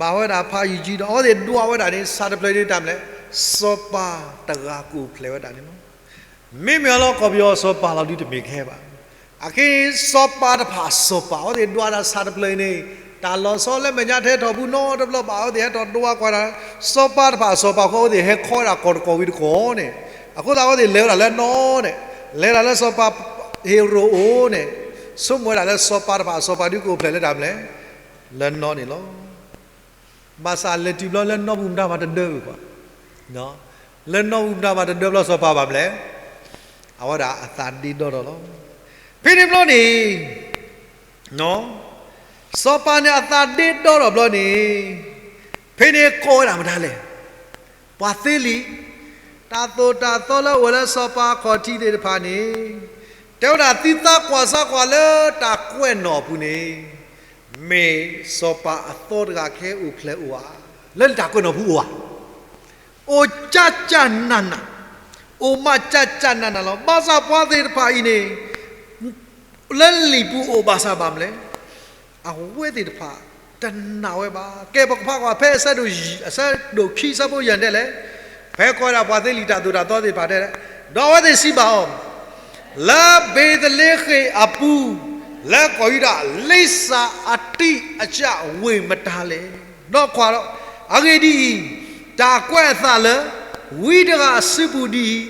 ဘၣ်ဝဲဒၣ်ဖးယံာ်ကံဒီး အဝဲသ့ၣ်ဒွးဝဲဒၣ်န့ၣ် ဆၣ်တဖျၢၣ်န့ၣ်တၢ်မနုၤလဲၣ်, စီၤပၤတဂၤကအိၣ်ဖျဲၣ်ဝဲဒၣ်န့ၣ်လီၤ. မ့မ့ၢ်အလီၢ်ကီၢ်ပယီၤစီၤပၤလီၤဒုတမ့ၢ်ကဟဲဘၣ်. အခဲအံၤ စီၤပၤတဖၣ်အစီၤပၤ အဝဲသ့ၣ်ဒွးတၢ်ဆၣ်တဖျၢၣ်အံၤန့ၣ် တၢ်လီၤဆီလၢမဲာ်ညါထဲထီၣ်ပူၤနီတဘျီဘၣ် အဝဲသ့ၣ်ဟဲထီၣ်ဒွးကွၢ်တၢ် စီၤပၤတဖၣ်အစီၤပၤအဃိ အဝဲသ့ၣ်ဟဲခီဝဲဒၣ်ကီၢ်တကီၢ်ဝံၤတကီၢ်န့ၣ်, အဃိသတးအဝဲသ့ၣ်လဲၤဝဲဒၣ်လၢနီန့ၣ်, လဲၤဒၣ်လၢစီၤပၤဟ့ၤရိာ်အိၣ်န့ၣ်, ဆိကမိၣ်ဝဲဒၣ်လၢစီၤပၤတဖၣ်အစီၤပၤဒုကအိၣ်ဖျဲၣ်လၢတၢ်မနုၤလဲၣ်, လၢနီန့ၣ်လီၤ. ဘၣ်ဆၣ်လဲၤတုၤဘျီလၢနီပူၤမတၤဘၣ်တဒၢဘၣ်ကွၢ်, လၢနီပူၤမတၤဘၣ်တဒၢဘျီစီၤပၤဘၣ်မနုၤလဲၣ်, အဝဲဒၣ်အသးဒ့ဒီဒီလီၤ. ဖဲန့ၣ်ဘျီန့ၣ် စီၤပၤန့ၣ်အသးဒ့ဒီထီၣ်ဘျီန့ၣ်, ဖဲန့ၣ်ကိးဝဲဒၣ်မတၤလဲၣ်, ပှၤသ့လံာ်, တၢ်သိၣ်တၢ်သီလၢအအိၣ်လၢစီၤပၤအခီၣ်ထံးသ့ၣ်တဖၣ်န့ၣ်, တဲဝဲဒၣ်သုသးကွၢ်စၢ်ကွၢ်လၢတၢ်ကွဲးနီၣ်အပူၤန့ၣ်, မ့ၢ်စီၤပၤအသီတဂၤကဟဲအိၣ်ဖျဲၣ်အိၣ်ဧါ, လၢတၢ်ကွဲးနီၣ်ပူၤအိၣ်ဧါ, အိၣ်ကၢ်ကၢ်နးနး, အိၣ်မးကၢ်ကၢ်နးနးလီၤ. ဘၣ်ဆၣ်ပှၤသ့ၣ်တဖၣ်အံၤန့ၣ် လၢလံာ်ပူၤအိၣ်ဘၣ်ဆၣ်ဘၣ်မနုၤလဲၣ်, အဝဲသ့ၣ်တဖၣ် တနာ်ဝဲဘၣ်. ကဲပကဖးကွၢ်ဖဲအဆၢဒိၣ်ယံၤ အဆၢဒိၣ်ခံဆၢဖိယဲၢ်တဲလဲၣ်, ဖဲကွၢ်ဝဲဒၣ်ပှၤသ့လံာ်တၢ်သိၣ်တၢ်သီသ့ၣ်တဖၣ်တဲလဲၣ်, ဒီးအဝဲသ့ၣ်စံးဘၣ်အီၤ, လၢဘ့းသလ့ဃ့ၣ်အပူၤ, လၢကီၢ်ယူဒၤ လံစၢ်အတံၢ်အကၢ်ဝ့ၢ်မတၤလဲၣ်. ဒီးကွၢ်ဒီး, အဂ့ၢ်ဒ်အံၤ, တၢ်ကွဲးအသးလၢ ဝံတဂၤအစုပူၤဒ်အံၤ,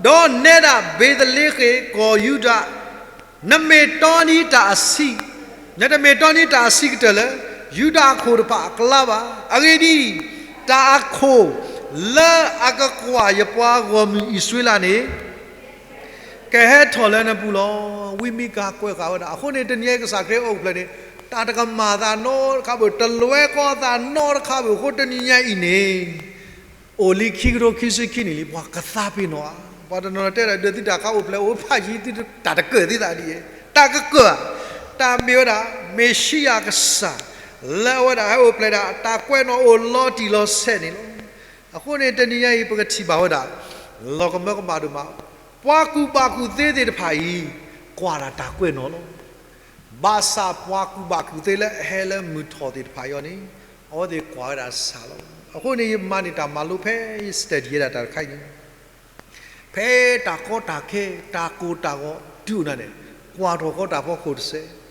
ဒီးနဲဒၣ်ဘ့းသလ့ဃ့ၣ်ကီၢ်ယူဒၤ, နမ့ၢ်တီနံၤတၢ်အဆံး, နတမ့ၢ်တီနံၤတၢ်အဆံးကတၢၢ်လၢ ယူဒၤအခိၣ်တဖၣ်အကျါဘၣ်. အဂ့ၢ်ဒ်အံၤ, တၢ်အခိၣ်လၢအကကွၢ်ယပှၤဂီၢ်မုၢ်အံၣ်စရ့လးန့ၣ် ကဟဲထီၣ်လၢနပူၤလီၤ. ဝံမံကၤကွဲးဃာ်ဝဲဒၣ်. အဃိန့ၣ် တနံၤအံၤကစၢ်ခရံာ်အိၣ်ဖျဲၣ်န့ၣ် တၢ်တကမၣ်သးနီတခါဘၣ်, တလွဲကီသးနီတခါဘၣ်. အဃိတနံၤညါအံၤန့ၣ် အိၣ်လံခံကထိခံဆံခံနံၣ်လံ ပှၤကသးပ့ၤနီၣ်ဧါ. ပှၤတနီၤနီၤတဲဒၣ် ဒုးသုတၢ်ခါအိၣ်ဖျဲၣ်အိၣ်ဖးယံၤသုတၢ်တကၢၢ်သ့သးဒ်အံၤ, တၢ်ကကၢၢ်ဧါ. တၢ်မ့ၢ်ဝဲဒၣ် မ့ၣ်ၡံအၤကစၢ် လၢအဝဲဒၣ်ဟဲအိၣ်ဖျဲၣ်ဒၣ် တၢ်ကွဲးနီၣ်အိၣ်လီၤတံၢ်လီၤဆဲးန့ၣ်လီၤ. အဃိန့ၣ် တနံၤညါအံၤ ပကထံၣ်ဘၣ်ဝဲဒၣ် လီၤကမၢကမၣ်ဒိၣ်မး, ပှၤကူၣ်ဘၣ်ကူၣ်သ့သ့ၣ်တဖၣ်အံၤ ကွၢ်ဒၣ်တၢ်ကွဲးနီၣ်လီၤ. ဘၣ်ဆၣ်ပှၤကူၣ်ဘၣ်ကူၣ်သ့လၢအဟဲလၢမုၢ်ထီၣ်သ့ၣ်တဖၣ်အံၤန့ၣ် အဝဲသ့ၣ်ကွၢ်ဝဲဒၣ်ဆၣ်လီၤ. အဃိန့ၣ် ယမၤန့ၢ်တၢ်မၤလိဖဲယ study ဝဲဒၣ်တၢ်တခါအံၤန့ၣ် ဖဲတၢ်ကီတၢ်ခဲ တၢ်ကိၢ်တၢ်ဂီၤတုၤအိၣ်နၤန့ၣ် ကွၢ်ထီၣ်ဃီတၢ်ဖီခိၣ်တစဲး.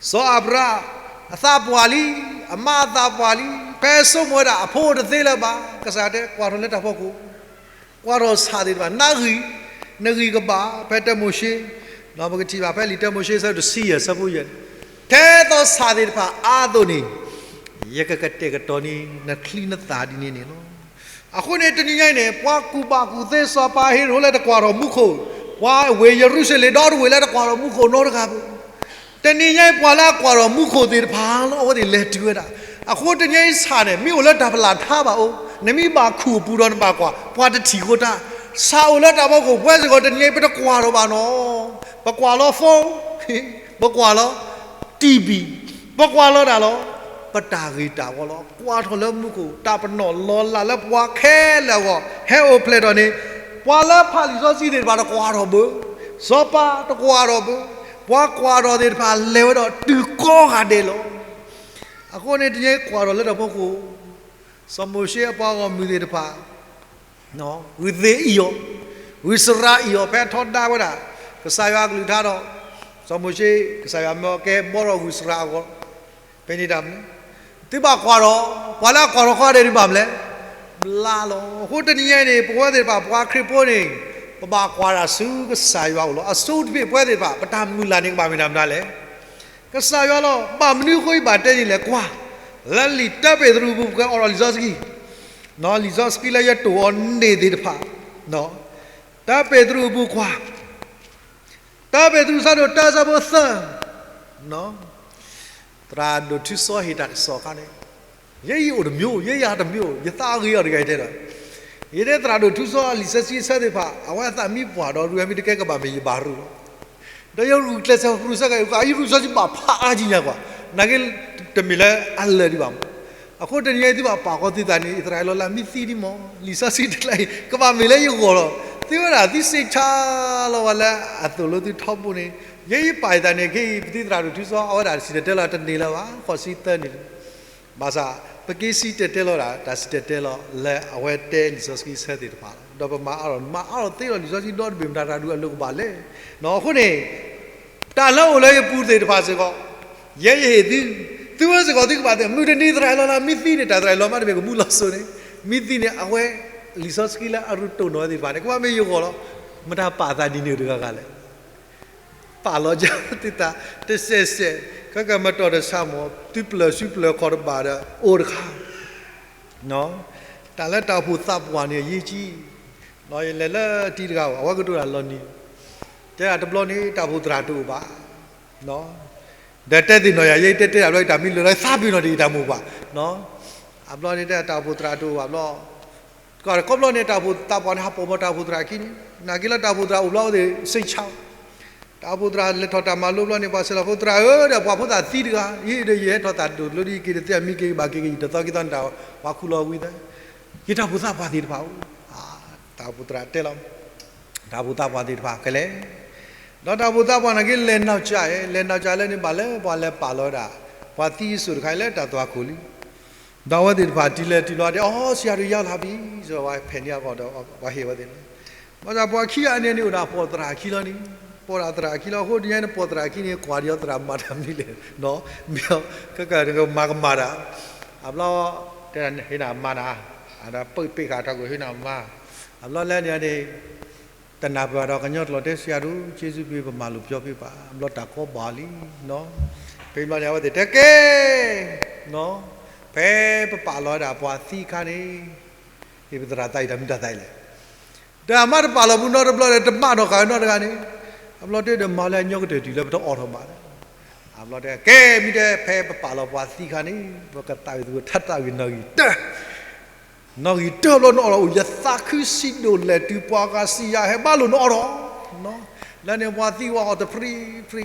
စီၤအၤဘြၤဟၣ် အသးပှၢ်လံ, အမါအသးပှၢ်လံ, ဖဲဆိကမိၣ်ဝဲဒၣ်အဖိတသ့လၢၤဘၣ်, ကစၢ်တဲကွၢ်ထီၣ်လၢတၢ်ဖီခိၣ်, ကွၢ်ထီၣ်ဆၣ်သ့ၣ်တဖၣ် နဂံၢ် နဂံၢ်ကဘၣ် ဖဲတၢမိၤၡ့, ပကထံၣ်ဘၣ်ဖဲလံာ်တၢမိၤၡ့ ဆၢဒိၣ်တဆံယဲၢ် ဆၢဖိယဲၢ်န့ၣ်, ထဲသိးဆၣ်သ့ၣ်တဖၣ်အါအသိးန့ၣ် ယကကတဲာ်ကတီၤန့ၢ် နချံနသၣ်ဒ်န့ၣ်န့ၣ်လီၤ. အဃိန့ၣ် တနံၤညါအံၤန့ၣ် ပှၤကူၣ်ဘၣ်ကူၣ်သ့စီၤပၤဟ့ရိာ်လၢတကွၢ်ထီၣ်မူခိၣ်, ပှၤဝ့ၢ်ယရူၤၡလ့ၣ်ဒီတဝ့ၢ်လၢတကွၢ်ထီၣ်မူခိၣ်နီတဂၤဘၣ်. တနံၤညါအံၤ ပှၤလၢအကွၢ်ထီၣ်မူခိၣ်သ့ၣ်တဖၣ်လီၤ အဝဲသ့ၣ်လဲၤတုၤဝဲဒၣ်. အဃိတနံၤညါအံၤဆၣ်န့ၣ် မ့ၢ်အိၣ်လၢတၢ်ဖးလၢ်ထါဘၣ်အိၣ်, နမ့ၢ်ဘၣ်ခူၣ်အပူၤဒီးနဘၣ်ကွၢ် ပှၤတထံၣ်ဃိတၢ်, ဆၣ်အိၣ်လၢတၢ်ဖီခိၣ် ပဝဲစ့ၢ်ကီးတနံၤညါအံၤ ပတကွၢ်ထီၣ်ဘၣ်နီၤ, ပကွၢ်လီၤ phone, ပကွၢ်လီၤ TV, ပကွၢ်လီၤတၢ်လီၤ, ပတၢ်ဂ့ၤတၢ်ဝီလီၤ. ကွၢ်ထီၣ်လၢမူခိၣ် တၢ်ပနီၣ်လီၤလးလၢပှၤခဲလၢာ်အဂီၢ် ဟဲအိၣ်ဖျဲၣ်ထီၣ်န့ၣ်, ပှၤလၢဖးလံာ်စီဆှံသ့ၣ်တဖၣ်တကွၢ်ထီၣ်ဘၣ်, စီၤပၤတကွၢ်ထီၣ်ဘၣ်, ပှၤကွၢ်ထီၣ်သ့ၣ်တဖၣ်လဲၤဝဲဒီးတုၤကိးဂၤဒဲးလီၤ. အဃိန့ၣ် တနံၤညါအံၤကွၢ်ထီၣ်လၢတၢ်ဖီခိၣ်, စီၤမိၤၡ့အပှၤဂီၢ်မုၢ်သ့ၣ်တဖၣ် ဂုာ်သ့ၣ်အံၤအီၤ, ဂုာ်စရၤအံၤအီၤ ဖဲထီဒါဝဲဒၣ် ကစၢ်ယွၤအကလုၢ်ကထါဒီး စီၤမိၤၡ့ ကစၢ်ယွၤမၢအီၤကဲဘီထီၣ်ဂုာ်စရၤအဂီၢ်, ဖဲန့ၣ်တၢ်မနုၤ, သုဘၣ်ကွၢ်ထီၣ်, ပှၤလၢအကွၢ်ထီၣ်ကိးဂၤဒဲးန့ၣ်ဘၣ်မနုၤလဲၣ်, ဘျါလီၤ. အဃိတနံၤညါအံၤန့ၣ် ပဝဲသ့ၣ်တဖၣ် ပှၤခရံာ်ဖိန့ၣ် ပဘၣ်ကွၢ်တၢ်ဆူကစၢ်ယွၤအအိၣ်လီၤ. အဆိကတၢၢ်ပဝဲသ့ၣ်တဖၣ် ပတၢ်မုၢ်လၢ်န့ၣ်ကဘၣ်မ့ၢ်တၢ်မနုၤလဲၣ်, ကစၢ်ယွၤလီၤ. ဘၣ်မနုၤအဃိယဘၣ်တဲန့ၣ်လဲၣ်, ကွၢ်, လၢလံာ်တၢပ့းတရူးအပူၤ ပကအိးထီၣ်လံာ်စီဆှံ, လံာ်စီဆှံလၢယတိၢ်အီၤန့ၣ်သ့ၣ်တဖၣ်, တၢပ့းတရူးအပူၤကွၢ်, တၢပ့းတရူးအဆၢဒိၣ်တၢအဆၢဖိသၢ, သရၣ်ဒိၣ်ထူစီဟ့ၣ်တၢ်ကစီၣ်အခါန့ၣ်, ယဲယအိၣ်တမံၤ, ယဲယၤတမံၤ, ယသးအဂ့ၤအီၤတဂၤယတဲဒီး, ယတဲသရၣ်ဒိၣ်ထူစီလံာ်စီဆှံအဆၢသ့ၣ်တဖၣ် အဝဲအသးမံပှၢ်ဒီး ရူၢ်မံတကဲကဘၣ်မ့ၢ်ယဘၣ်ရူၢ်လီၤ. ဒီးယရူၤကျဲးစၢးရူၤဆၢက့ၤ ယရူၤစီဆှံဘၣ်ဖးအါကံညါကွၢ်, နာ်က့ တမ့ၢ်လၢအလၢာ်ဒံးဘၣ်မး. အဃိတနံၤအံၤသုဘၣ်ပာ်ကီၤသုသးန့ၣ် အံၣ်စရ့လးလီၤလၢမ့ၢ်သံဒံးမး, လံာ်စီဆှံတခါအံၤ ကဘၣ်မ့ၢ်လၢယဂီၢ်လီၤ. သုဝဲဒၣ်သုစ့ဆါလီၤဝဲလၢအသိၣ်လိသုထီဘိန့ၣ်, ယဲယပာ်ယသးန့ၣ် ခဲအံၤပသံသရၣ်ဒိၣ်ထူစီ အဝဲဒၣ်စံၣ်တဲၤတဲလီၤတန့ၢ်လၢၤဘၣ်, ဃိးဆံသၢန့ၣ်လီၤ. ဘၣ်ဆၣ် ပက့ၤစံၣ်တဲၤတဲလီၤဒၣ် တၢ်စံၣ်တဲၤတဲလီၤလၢအဝဲတဲလံာ်စီဆှံဆၢသ့ၣ်တဖၣ်လီၤ. ဒီးပမၤအါထီၣ် မၤအါထီၣ်သ့လီၤလံာ်စီဆှံဒီတဘ့ၣ်မတၤတၢ်ဒုးအလိၤကဘၣ်လဲၣ်. အဃိန့ၣ် တၢ်လၢအိၣ်လၢယပူၤသ့ၣ်တဖၣ်စ့ၢ်ကီး ယဲယဟ့ၣ်သု, သုဝဲစ့ၢ်ကီးသုကဘၣ်သ့ၣ် မုၢ်တနံၤသရၣ်လီၤလၢမ့ၢ်သံန့ၣ် တၢ်သရၣ်လီၤမးတမ့ၢ်ကမူလီၤစိၤန့ၣ်, မ့ၢ်သံန့ၣ် အဝဲ လံာ်စီဆှံလၢအရူၤတိၢ်နီၣ်ဝဲသ့ၣ်တဖၣ်န့ၣ် ကဘၣ်မ့ၢ်ယဂီၢ်လီၤ. မတၤပာ်သးဒ်န့ၣ်တဂၤဂၤလဲၣ်. ပာ်လီၤယသုသးတစဲးစဲး, ခဲကမတီၢ်တဆါမး သုပျၢၤစုပျၢၤခီၣ်တဘၣ်ဒီး အိၣ်တခါ, တၢ်လၢတၢ်အိၣ်ဖှိၣ်သးပှၢ်န့ၣ်အရေးကြီး, ယလဲၤလၢတံၤတဂၤဘၣ် အဝဲကတိၤတၢ်လီၤနံၤ, တဲဒၣ်တဘျီန့ၣ် တၢ်အိၣ်ဖှိၣ်သရၣ်တအိၣ်ဘၣ်, ဒီးတဲသ့ၣ်နီၣ်ယၤ ယတဲတဲဒၣ်ဘျီ ယတၢ်မံလၢာ်လီၤ သးပ့ၤနီၣ်တ့ၢ်ယတၢ်မိၢ်ပှၢ်, အဘျီန့ၣ်တဲတၢ်အိၣ်ဖှိၣ်သရၣ်တအိၣ်ဘၣ်ဘျီ ကီဘျီန့ၣ် တၢ်အိၣ်ဖှိၣ်သးပှၢ်န့ၣ် ဟးပိာ်မီၤတၢ်အိၣ်ဖှိၣ်သရၣ်ခံန့ၣ်, နာ်က့လၢတၢ်အိၣ်ဖှိၣ်သရၣ်အိၣ်ဘျီအဝဲသ့ၣ်စ့ဆါ, တၢ်အိၣ်ဖှိၣ်သရၣ်လဲၤထီၣ်တၢ်မၤလိဘျီန့ၣ် ပှၤစံးလီၤဖိသရၣ်ဧၢ ဒီးပှၤဖိသၣ်သံတဂၤ ယဒီးယဟဲထီၣ်သးဒိၣ်တဘျီဒီး ယက့ၤတသ့ၣ်မံက့ၤဘၣ်က့ၤကယံာ်တသီကံသီန့ၣ်တၢ် ပှၤခူၣ်လီၤဝံၤသး, ယတၢ်အိၣ်ဖှိၣ်သးပှၢ်သ့ၣ်တဖၣ်အိၣ်, တၢ်အိၣ်ဖှိၣ်သရၣ်တဲလီၤ, တၢ်အိၣ်ဖှိၣ်သးပှၢ်သ့ၣ်တဖၣ်ကလဲၤ ဒီးတၢ်အိၣ်ဖှိၣ်သးပှၢ်နာ်က့လဲၤနီၢ်ကၠး, လဲၤနီၢ်ကၠးလၢန့ၣ်ဘၣ်လၢပှၤလဲၤပာ်လီၤဝဲဒၣ် ပှၤသံအစိၣ်တခါအံၤလၢတၢ်သွၣ်ခိၣ်လံ, ဒီးအဝဲသ့ၣ်တဖၣ်တုၤလဲၤတုၤလီၤတဲ အိ ဆရာတော်ရောက်လာပြီ စ့ၢ်ကီးပှၤဖဲးန့ၢ်အဂီၢ်ဒီးပှၤဟ့ၣ်ဝဲသ့ၣ်လီၤ, ဘၣ်ဆၣ်ပှၤခံဂၤန့ၣ်န့ၣ်အိၣ်ဒၣ်ပိာ်သရၣ်ခံလီၤန့ၣ်, ပိာ်ဒၣ်သရၣ်ခံလီၤ အဃိတနံၤန့ၣ်ပိာ်သရၣ်ခံန့ၣ် ကွၢ်ဒံးအီၤသရၣ်မၤတၢ်မနုၤလဲၣ်, မ့ၢ်အီၤ ကကမၤကမၤတၢ်, အဘျီ တဲဟ့ၣ်နၤမၤနၤ, အဒီးပ့ၢ်ဃာ်ထီၣ်ကွံာ်ဟ့ၣ်နၤမၤ, အဘျီလၢန့ၣ်န့ၣ် တနၢ်ပၢၢ်ဒီးကညီကျိာ်တဲ ဆရာတော် ကျေးဇူးပဲ ပမၤလိာ်ပြောပေးပါ, ဘျီတၢ်ကီဘၣ်လံ, ဖဲဘျီန့ၣ် အဝဲသ့ၣ်တဲကဲ, ဖဲပပာ်လီၤဝဲဒၣ်ပှၤသံအခါန့ၣ်, ဟ့ၣ်ပသရၣ်သးအံၤတၢ်မနုၤတၢ်သးအံၤလဲၣ်, ဒီးအမ့ၢ်တပာ်လီၤပူၤနီတဘျီဒီး တဘၣ်နီၢ်ဃာ်ဝဲနီတဂၤန့ၣ်, အဘျီတဲဒီးမၤလၢအညီကတၢၢ်တုၤလၢပတအိးထီၣ်ဘၣ်, အဘျီတဲကဲ မ့ၢ်တဲ ဖဲပပာ်လီၤပှၤသံအခါန့ၣ် ပကသးဝံၣ်သူတၢ်သးဝံၣ်နီၣ်ဂံၢ်တၢၢ် နီၣ်ဂံၢ်တၢၢ်ဘျီနအိးထီၣ်အိၣ် ယသးခုဆံးဒိၣ်လဲၣ်တုၤပှၤဂၤစံးယၤဟဲဘၣ်လိာ်နအိးထီၣ်, လၢန့ၣ်ပှၤသံဝဲအိၣ်တဖျံဖျံ,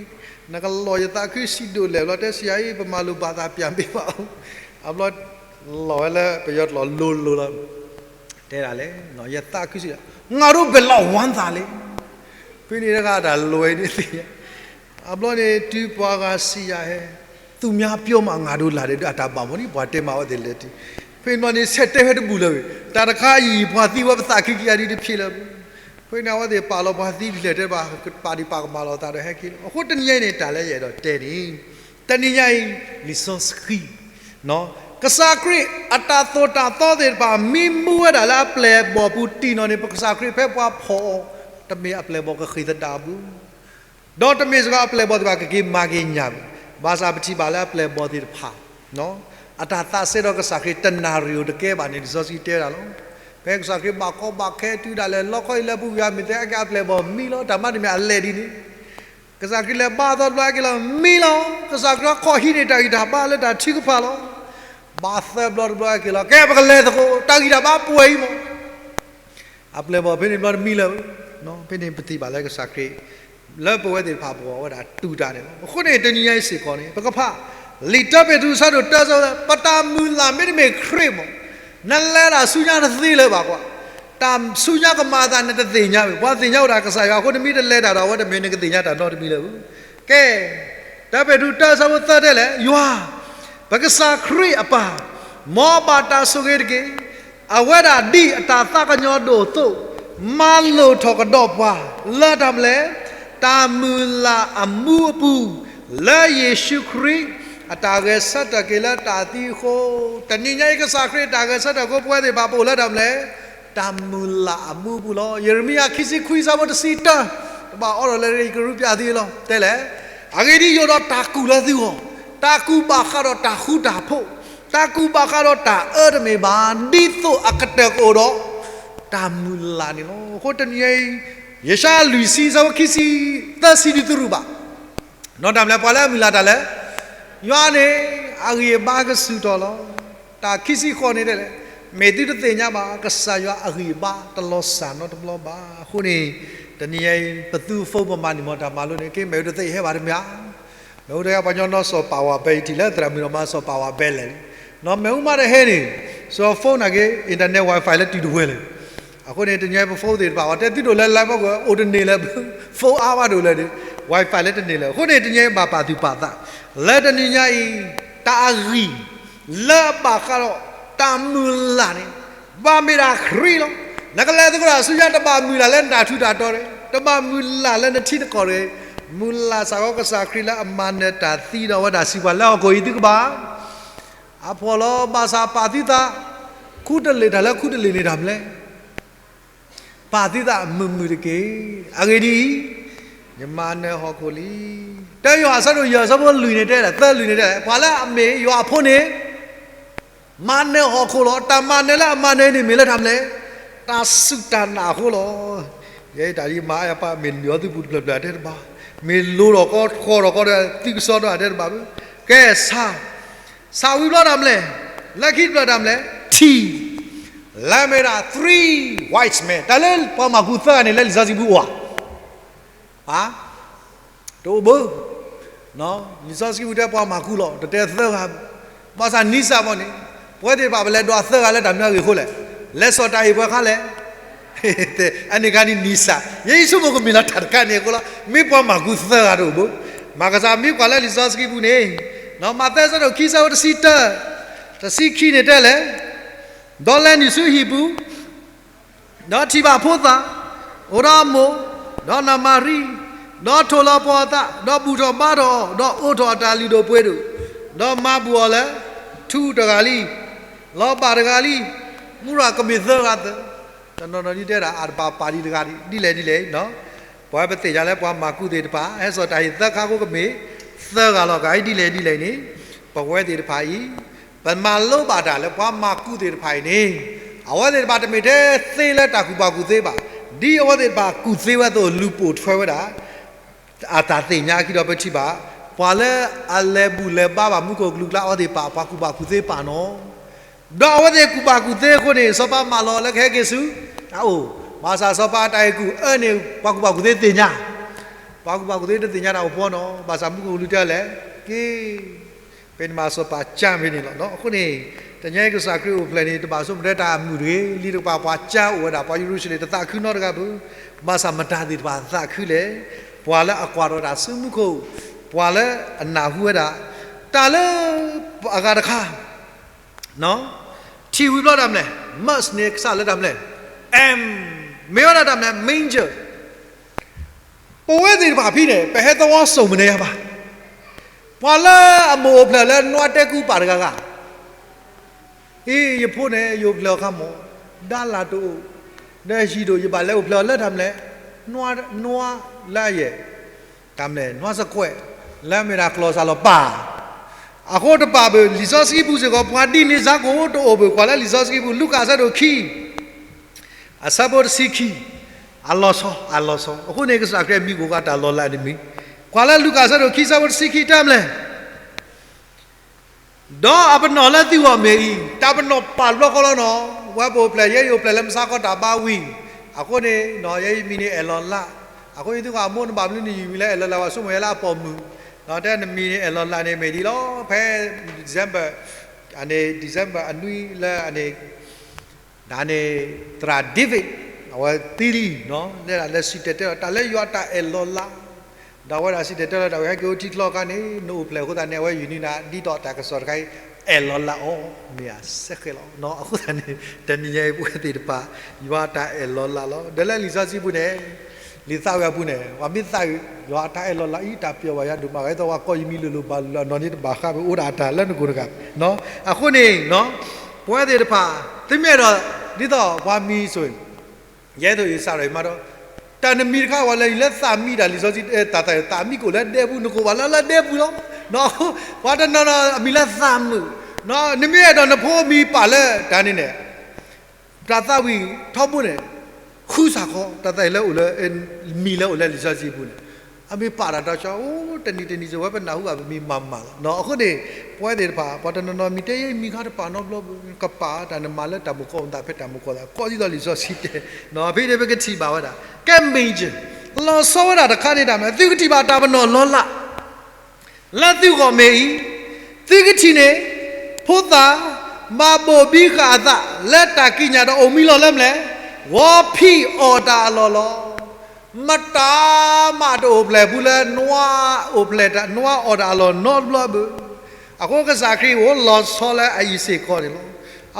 နကလီၤယသးခုဆံးဒိၣ်လဲၣ်ဘျီ တဲဆံးယၤအံၤ ပမၤလိာ်ဘၣ်သးပျၢ်မ့ၢ်ဘၣ်, အဘျီ လီၤဝဲလၢပယီၤကျိာ်လိၤလိၤလီၤ, တဲဒၣ်လဲၣ်, ယသးခုဆံးဒိၣ်, ငါတို့ဘယ်လောက်ဝမ်းသာလဲ, ဖဲန့ၣ်တဂၤတၢ်လိၤဝဲန့ၣ်သ့ၣ်ညါ အဘျီန့ၣ် တုၤပှၤဂၤစံးယၤဟဲ, သူများပြောမှ ငါတို့လာတယ် ဒီးအတၢ်ဘၣ်မနုၤ ပှၤတဲမၤဝဲသ့ၣ်လဲၤတုၤ, ဖဲန့ၣ်ဘျီန့ၣ် ဆဲးတဲဝဲတဘူၣ်လၢၤဝဲ, တၢ်တခါအံၤ ပှၤသံဝဲပသးခုကယၤဒ်တဖျ့လၢၤ, ဖဲန့ၣ်အဝဲသ့ၣ်ပာ်လီၤပှၤသံတဖျၢၣ်တဲဘၣ် ပာ်ဒံးပာ်ကမၣ်လီၤသးဒီးဟဲက့ၤလီၤ. အဃိတနံၤညါအံၤန့ၣ် တၢ်လၢယအဲၣ်ဒိးတဲန့ၣ်, တနံၤညါအံၤ လံာ်စီဆှံ ကစၢ်ခရံာ်အတၢ်သိၣ်တၢ်သီသ့ၣ်တဖၣ် မ့ၢ်မူဝဲဒၣ်လၢအပျဲၢ်အဘီၣ်ပူၤတံၢ်နီၣ်န့ၣ် ပကစၢ်ခရံာ်ဖဲပှၤဖီၣ်အီၤ တမ့ၢ်အပျဲၢ်အဘီၣ်ကဃ့ၢ်သဒၣ်အပူၤ, ဒီးတမ့ၢ်စ့ၢ်ကီးအပျဲၢ်အဘီၣ်သ့ၣ်တဖၣ်ကက့ၤမၤက့ၤညၣ်ဘၣ်. ဘၣ်ဆၣ်ပထံၣ်ဘၣ်လၢအပျဲၢ်အဘီၣ်သ့ၣ်တဖၣ် အတၢ်သးစဲဒီးကစၢ်ခရံာ်တနၣ်ရံၣ်ဧိၤတကဲဘၣ်န့ၣ် လံာ်စီဆှံတဲဝဲဒၣ်လီၤ. ဖဲကစၢ်ခရံာ်ဘၣ်ကီဘၣ်ခဲတုၤဒၣ်လဲာ် လီခီအံၤလၢပူၤကွံာ် မ့ၢ်သ့အကဲအပျဲၢ်အဘီၣ်မံလီၤ. တၢ်မၤတမံၤအလဲၣ်ဒ်န့ၣ် ကစၢ်ခရံာ်လဲၤဘါသီတဘျီက့ၤလီၤ မံလီၤ. ကစၢ်ခရံာ်ခီၣ်ဟံးန့ၢ်တၢ်ဂံၢ်တၢ်ဘါလၢတၢ်ထုကဖၣ်လီၤ. ဘၣ်သၢဘျီတဘျီက့ၤလီၤ ကဲပကလဲၤသကိး တၢ်ဂံၢ်တၢ်ဘါပှဲၤအံၤမး အပျဲၢ်အဘီၣ်ဖဲန့ၣ်ဘျီတမံလၢၤ. ဖဲန့ၣ်ပထံၣ်ဘၣ်လၢကစၢ်ခရံာ် လၢပဝဲသ့ၣ်တဖၣ်ပဂီၢ်ဝဲဒၣ်တူၢ်တၢ်န့ၣ်လီၤ. အဃိန့ၣ် တနံၤညါအံၤစ့ၢ်ကီးန့ၣ် ပကဖး လံာ်တၢပ့းတရူးအဆၢဒိၣ်တၢအဆၢ ပတၢ်မုၢ်လၢ်မ့တမ့ၢ်ခရံာ်မး နလဲၤတၢ်ဆူညါတသ့လၢၤဘၣ်ကွၢ်. တၢ်ဆူညါကမၤအသးနတသ့ၣ်ညါဘၣ်. ပှၤသ့ၣ်ညါအိၣ်တၢ်ကစၢ်ယွၤအဃိ နမ့ၢ်တလဲၤတၢ်ဒီးအဝဲ တမ့ၢ်နကသ့ၣ်ညါတၢ်နီတမံၤလၢၤဘၣ်. ကဲ တၢပ့းတရူးတၢအဆၢဖိသၢတဲလဲၣ် ယွၤ ပကစၢ်ခရံာ်အပၢ် မ်အဘၣ်တၢ်ဆိၣ်ဂ့ၤတက့ၢ်. အဝဲဒၣ်ဒ်အတၢ်သးကညီၤဒိၣ်အသိး မၤလိာ်ထီၣ်ကဒီးပှၤ လၢတၢ်မနုၤလဲၣ် တၢ်မုၢ်လၢ်အမူအပူၤ လၢယ့ၣ်ၡူးခရံာ် အတၢ်ဂဲၤဆၢထၢၣ်က့ၤလၢတၢ်သံအဃိ တနံၤညါအံၤ ကစၢ်ခရံာ်အတၢ်ဂဲၤဆၢထၢၣ်အဃိ ပဝဲသ့ၣ်တဖၣ်ပအိၣ်လၢတၢ်မနုၤလဲၣ် တၢ်မုၢ်လၢ်အမူအပူၤလီၤ. ယရမံယၤခံဆံခွံအဆၢဖိတဆံတၢ တဘၣ်အိးထီၣ်လၢယကရူၢ်ပျၢ်သုလီၤ တဲလဲၣ်. အဂ့ၢ်ဒ်အံၤ, ယအိၣ်ဒီးတၢ်ကူၣ်လၢသုဂီၢ်, တၢ်ကူၣ်ဘၣ်ဃးဒီးတၢ်ဃူတၢ်ဖိး, တၢ်ကူၣ်ဘၣ်ဃးဒီးတၢ်အၢတမ့ၢ်ဘၣ်, ဒ်သိးအကတၢၢ်ကအိၣ်ဒီး တၢ်မုၢ်လၢ်န့ၣ်လီၤ. အဃိတနံၤအံၤ, ယၡါယၤလွံၢ်ဆံ အဆၢဖိခံဆံသၢဆံဒုးသရူးဘၣ် နီၢ်တၢ်မနုၤလဲၣ် ပှၤလၢအမုၢ်လၢ်တၢ်လၢ ယွၤန့ၣ် အဂံၢ်အဘါကဆူၣ်ထီၣ်လီၤ. တၢ်ခံဆံဃိးန့ၣ်တဲလဲၣ်, မ့ၢ်သုတသ့ၣ်ညါဘၣ် ကစၢ်ယွၤအဂံၢ်အဘါတလီၤစၢ်နီတဘျီဘၣ်. အဃိန့ၣ် တနံၤညါအံၤ ပသူ phone ပမၤန့ၢ်မတၤမၤလိန့ၣ် က့ မ့ၣ်အူတသ့ဟဲဘၣ်တမ့ၢ်ဧါ. မ့ၣ်အူတဟဲ ပှၤကညီနီၢ်စီၤပၤဝဲ ဘဲအံၤထံၣ်လၢသရၣ်မုၣ်ဒီးမၤစီၤပၤဝဲဘဲလဲၣ်န့ၣ်, နီၢ်မ့ၣ်အူမးတဟဲန့ၣ်, စီၤ phone နာ်က့ internet Wi-Fi လၢတုၤတဝဲလဲၣ်. အဃိန့ၣ် တနံၤညါအံၤ ပ phone သ့ၣ်တဖၣ် ပှၤတဲသုဒိၣ်လၢ live ပူၤကွံာ် အိၣ်တန့ၢ်လၢၤ phone အါဘၣ်ဒိၣ်လဲၣ်န့ၣ်, Wi-Fi လၢတန့ၢ်လၢၤ. အဃိန့ၣ် တနံၤညါအံၤ ဘၣ်ပာ်သူၣ်ပာ်သး လၢတနံၤညါအံၤ တၢ်အဂံၢ် လၢအဘၣ်ဃးဒီးတၢ်မုၢ်လၢ်န့ၣ် ဘၣ်မ့ၢ်ဒၣ်ခရံာ်လီၤ. နကလဲၤသကိးတၢ်ဆူညါ တဘၣ်မုၢ်လၢ်လၢနတၢ်ထူးတၢ်တီၤတဂ့ၤ, တဘၣ်မုၢ်လၢ်လၢနထံနကီၢ်တဂ့ၤ, မုၢ်လၢ်စ့ၢ်ကီးကစၢ်ခရံာ်လၢအမၤနၢၤတၢ်သံဒီးအဝဲဒၣ်စံးပှၤလၢဟီၣ်ခိၣ်အံၤသုကဘၣ် အဖှီၣ်လီၤ. ဘၣ်ဆၣ်ပာ်သုသး ခူတလ့ၢ်တၢ်လၢခူတလ့ၢ်န့ၣ်တၢ်မနုၤလဲၣ် ပာ်သုသးမုာ်မုာ်တက့ၢ်. အဂ့ၢ်ဒ်အံၤ, ယမၤနၢၤဟီၣ်ခိၣ်လံ. တၢယိၤဟၣ်အဆၢဒိၣ်ယဲၢ် အဆၢဖိလွံၢ်န့ၣ်တဲဒၣ်, သၢလွံၢ်န့ၣ်တဲဒၣ်, ပှၤလၢအမ့ၢ်ယွၤအဖိန့ၣ် မၤနၢၤဟီၣ်ခိၣ်လီၤ. တၢ်မၤနၢၤလၢအမၤနၢၤအံၤန့ၣ်မ့ၢ်လၢတၢ်မနုၤလဲၣ်, တၢ်စူၢ်တၢ်နာ်အဃိလီၤ. ယဲတၢ်ဒ်မၤအါယၤပာ် မ့ၢ်လုၢ်အီၤသုပူၤတဖျၢၣ်ဖျၢၣ်အတဲတဘၣ်, မ့ၢ်လိၤထီၣ်ကီထီၣ်ကီဒီးသုကစီဒီးအတဲတဘၣ်ဘၣ်. ကဲ ဆၣ် ဆၣ်ဝံၤဘျီတၢ်မနုၤလဲၣ်, လၢခံတဖျၢၣ်တၢ်မနုၤလဲၣ်, ထံၣ်, လၢမ့ၢ်ဒၣ် three wise men တၢ်လၢပှၤမၤကူသၢဂၤန့ၣ် လၢလံာ်စီဆှံပူၤအိၣ်ဧါ. တအိၣ်ဘၣ်. လံာ်စီဆှံပူၤတဲပှၤမၤကူလီၤ, တတဲသၢဂၤဘၣ်. ဘၣ်ဆၣ်နံစၢ်ဘၣ်န့ၣ်, ပဝဲသ့ၣ်တဖၣ်ပလဲၤဒွးသၢဂၤလၢတၢ်မနုၤအဂ့ၢ်အဃိလဲၣ်, လဲၤစိာ်တၢ်အံၤပှဲၤခါလဲၣ်. အန့ၣ်ခါန့ၣ်နံစၢ်, ယဲယဆိကမိၣ်ကမ့ၢ်လီၤတၢ်တခါန့ၣ်အဃိလီၤ. မ့ၢ်ပှၤမၤကူသၢဂၤတအိၣ်ဘၣ်. မၤကစၢ်မ့ၢ်ကွၢ်လၢလံာ်စီဆှံပူၤန့ၣ်, မးသဲအဆၢဒိၣ်ခံ အဆၢဖိတဆံတၢ, တဆံခံန့ၣ်တဲလဲၣ်, ဒီးလဲၤနုာ်ဆူဟံၣ်ပူၤ ဒီးထံၣ်ဘၣ်ဖိသၣ်, အိၣ်ဒီးအမိၢ်, ဒီးနၤမၤရံ, ဒီးထိၣ်လီၤပှီၢ်အသး, ဒီးဘူၣ်ထီၣ်ဘါထီၣ်အီၤ, ဒီးအိးထီၣ်အတၢ်လုၢ်ဒိၣ်ပှ့ၤဒိၣ်, ဒီးမၤဘူၣ်အီၤလၢ ထူတဂၤလံ, လီၤဘၣ်တဂၤလံ, မူရၤကမ့ၢ်သၢဂၤသၢ, တနီၤနီၤဒ်တဲဒၣ် အတဘၣ်ပာ်ဒံးတဂၤဒ် ဒ်လဲၣ်ဒ်လဲၣ်, ပဝဲပသ့ၣ်ညါလၢပှၤမၤကူသ့ၣ်တဖၣ် ဟဲစိာ်တၢ်အံၤသၢခါအဃိကမ့ၢ်သၢဂၤလီၤ. ကဒ်လဲၣ်ဒ်လဲၣ်န့ၣ်, ပဝဲသ့ၣ်တဖၣ်အံၤ ပမၤလိဘၣ်တၢ်လၢပှၤမၤကူသ့ၣ်တဖၣ်အံၤန့ၣ်, အဝဲသ့ၣ်တဖၣ်တမ့ၢ်ထဲသ့လၢတၢ်ကူၣ်ဘၣ်ကူၣ်သ့ဘၣ်. ဒ်အဝဲသ့ၣ်တဖၣ်ကူၣ်သ့ဝဲအသိး လူၤပိာ်ထွဲဝဲဒၣ် အတၢ်သ့ၣ်ညါအခံဒီးပထံၣ်ဘၣ်, ပှၤလၢအလဲၤဘူၣ်လဲၤဘါဘၣ်မူခိၣ်ကလူၤကျါအဝဲသ့ၣ်တဖၣ် ပှၤကူၣ်ဘၣ်ကူၣ်သ့ပာ်နီၤ, ဒီးအဝဲသ့ၣ်ကူၣ်ဘၣ်ကူၣ်သ့အဃိန့ၣ် စီၤပၤမၢလီၤလၢကဟဲက့ၤဆူအအိၣ်, ဘၣ်ဆၣ်စီၤပၤအတၢ်အဲၣ်ကူၣ်အၢန့ၣ် ပှၤကူၣ်ဘၣ်ကူၣ်သ့တသ့ၣ်ညါ, ပှၤကူၣ်ဘၣ်ကူၣ်သ့တသ့ၣ်ညါတၢ်အိၣ်ဖှိၣ်နီၤ, ဘၣ်ဆၣ်မူခိၣ်ကလူၤတဲလဲၣ်, က့ ပမ့ၢ်စီၤပၤကၢ်ဖဲန့ၣ်လီၤ. အဃိန့ၣ် တနံၤအံၤကစၢ်ခရံာ်အိၣ်ဖျဲၣ်န့ၣ် တဘၣ်ဆိကမိၣ်ထဲတၢ်မုာ်တဂ့ၤ, လံာ်တကပၤ ပှၤကၢ်အိၣ်ဝဲဒၣ် ပှၤယရူၤၡလ့ၣ်တသးခုနီတဂၤဘၣ်, ဘၣ်ဆၣ်မတၤသ့ၣ်တဖၣ်သးခုလဲၣ်, ပှၤလၢအကွၢ်ထီၣ်တၢ်ဆူမူခိၣ်, ပှၤလၢအနၢ်ဟူဝဲဒၣ် တၢ်လၢအဂၤတခါ ထံၣ်ဝံၤဘျီတၢ်မနုၤလဲၣ်, မၢးန့ၣ်ကစၢ်လၢတၢ်မနုၤလဲၣ်, အမ်, မ့ၢ်ဝဲဒၣ်တၢ်မနုၤလဲၣ်, manger. ပဝဲသ့ၣ်တဖၣ်ဖဲန့ၣ် ပဟဲသဝီစိၤမနုၤယါဘၣ်, ပှၤလၢအမိၢ်အိၣ်ဖျဲၣ်လၢနွါတဲကူပာ်တဂၤဂၤ, အ့ ယဖိန့ၣ် ယအိၣ်ဖျဲၣ်အီၤခါမး, ဒါလၢ်တအိၣ်, ဒီးဟံၣ်ဒိၣ် ယဘၣ်လဲၤအိၣ်ဖျဲၣ်အီၤလၢတၢ်မနုၤလဲၣ်, နွါ, နွါလၢအယဲၢ် တၢ်မနုၤလဲၣ်, နွါစကွဲး, လၢအမ့ၢ်ဒၣ်ကျီၢ်စၢ်လီၤပာ်, အဃိတပာ်ဘၣ် လံာ်စီဆှံပူၤစ့ၢ်ကီး ပှၤဒ်န့ၣ်စ့ၢ်ကီးတအိၣ်ဘၣ်. ကွၢ်လၢလံာ်စီဆှံပူၤ လူၤကၣ်အဆၢဒိၣ်ခံ အဆၢဖိတဆံခံ, အလီၤဆီ, အလီၤဆီ, အဃိန့ၣ် ကစၢ်ခရံာ်မံၤကိးဂၤတၢ်လီၤလးန့ၣ်မ့ၢ်, ကွၢ်လၢလူၤကၣ်အဆၢဒိၣ်ခံ အဆၢဖိတဆံခံ တၢ်မနုၤလဲၣ်, ဒီးအပနီၣ်လၢသုဂီၢ်မ့ၢ်အံၤ, တၢ်ပနီၣ်ပာ်ဘျီဃီလီၤနီၤ, ဝဲပအိၣ်ဖျဲၣ် ယဲယအိၣ်ဖျဲၣ်လၢမဆါခီတၢ်ဘါဝံၤ, အဃိန့ၣ် ယဲယမံၤန့ၣ်အဲၣ်လီၤလး, အဃိန့ၣ်သုဂီၢ်အမိၢ်နဘၣ်မနုၤနယုၢ်မံၤလၢအဲၣ်လီၤလး ပှၤဆိကမိၣ်ယဲလၢအပိာ်မုၣ်, တဲနမံၤန့ၣ်အဲၣ်လီၤလးန့ၣ်မ့ၢ်ဒ်လီၤ, ဖဲ December, အန့ၣ် December အနွံလၢအန့ၣ် ဒ်န့ၣ် သရၣ် David အဝဲသံလံ, လၢဒၣ်လဲၤစံၣ်တဲၤတဲလီၤ တၢ်လၢယွၤအတၢ်အဲၣ်လီၤလး, ဒီးအဝဲဒၣ်စံၣ်တဲၤတဲလီၤ တၢ်ဝဲဟဲက့ၤအိၣ်ထံချီအခါန့ၣ် နအိၣ်ဖျဲၣ်အဃိသတးန့ၣ် အဝဲယုၢ်န့ၢ်နၤ ဒ်သိးတၢ်ကစီၣ်တခါအံၤ အဲၣ်လီၤလးအီၤ မ့ၢ်အစဲဃဲလီၤ. အဃိသတးန့ၣ် တနံၤညါအံၤပဝဲသ့ၣ်တဖၣ် ယွၤအတၢ်အဲၣ်လီၤလးလီၤ. ဒီးလၢလံာ်စီဆှံပူၤန့ၣ် လံာ်သးဝံၣ်အပူၤန့ၣ် ပှၤမ့ၢ်သးဝံၣ် ယွၤအတၢ်အဲၣ်လီၤလးအံၤ တၢ်ပျီဘၣ်ယၤဒိၣ်မး ကဲသိးပှၤကိးယမံၤလိၤလိၤဘၣ်လိၤလီၤန့ၣ် တဘၣ်ဃးပအိၣ်ဒၣ်တၢ်လၢနကိၣ်တဂၤ, အဃိန့ၣ် ပဝဲသ့ၣ်တဖၣ် သုမ့ၢ်အဲၣ်ဒိး ဒ်သိးပှၤမံၤဆိၣ် ယဲသိးယစးထီၣ်အံၤမးဒီး တၢ်နမံၤတခါ ပှၤလဲၤနုာ်လၢသးမံတၢ်လံာ်စီဆှံ တၢ်သးမံကိၣ်လၢဒဲပူၤ နကိၣ်ဘၣ်လၢလၢဒဲပူၤလီၤ. ပှၤတနီၤနီၤအမံၤလၢသးမုာ်, နမ့ၢ်အဲၣ်ဒိးနဖိမံၤပာ်လၢတၢ်န့ၣ်န့ၣ် တၢ်သးဝံၣ်ထီဘိန့ၣ် ဃုစ့ၢ်ကီး တၢ်သးဝံၣ်လၢအိၣ်လၢ မံၤလၢအိၣ်လၢလံာ်စီဆှံပူၤန့ၣ် အမ့ၢ်ပာ်တၢ်တၢ်ဆါ အိၣ်တနံၤတနံၤစ့ၢ်ဝဲ ပနၢ်ဟူဘၣ် ပမံၤမၤမၤလီၤ. အဃိန့ၣ် ပဝဲသ့ၣ်တဖၣ် ပှၤတနီၤနီၤမံၤတဲယဲ မံၤခါတပာ်နီတဘျီဘၣ်, ကပာ်တၢ်နမၤလၢတၢ်မုၢ်ကီၢ်သး ဖဲတၢ်မုၢ်ကီၢ်သးကီၢ်ဒ်သိးလံာ်စီဆှံတဲ, ဖဲန့ၣ်ပကထံၣ်ဘၣ်ဝဲဒၣ် ကဲ major လီၤဆီဝဲဒၣ်တခါန့ၣ် တၢ်မနုၤလဲၣ်, သုကထံၣ်ဘၣ်တၢ်ပနီၣ်လီၤလး လၢသုဂီၢ်မ့ၢ်အံၤ, သုကထံၣ်န့ၣ် ဖိသၣ် ဘၣ်ဘိၣ်ဘံဃာ်အသး လၢတၢ်ကံးညာ်ဒီးအိၣ်မံလီၤလၢမနုၤလဲၣ်, ဂီၤဖံးအီၣ်တၢ်အလီၢ်လီၤ. မတၤမးတအိၣ်ဖျဲၣ်ဖုလၢနွါအိၣ်ဖျဲၣ်တၢ် နွါအီၣ်တၢ်အလီၢ်နီတဘျီဘၣ်. အဃိကစၢ်ခရံာ်အိၣ်လီၤဆီလၢအအံၤစ့ၢ်ကီးန့ၣ်လီၤ.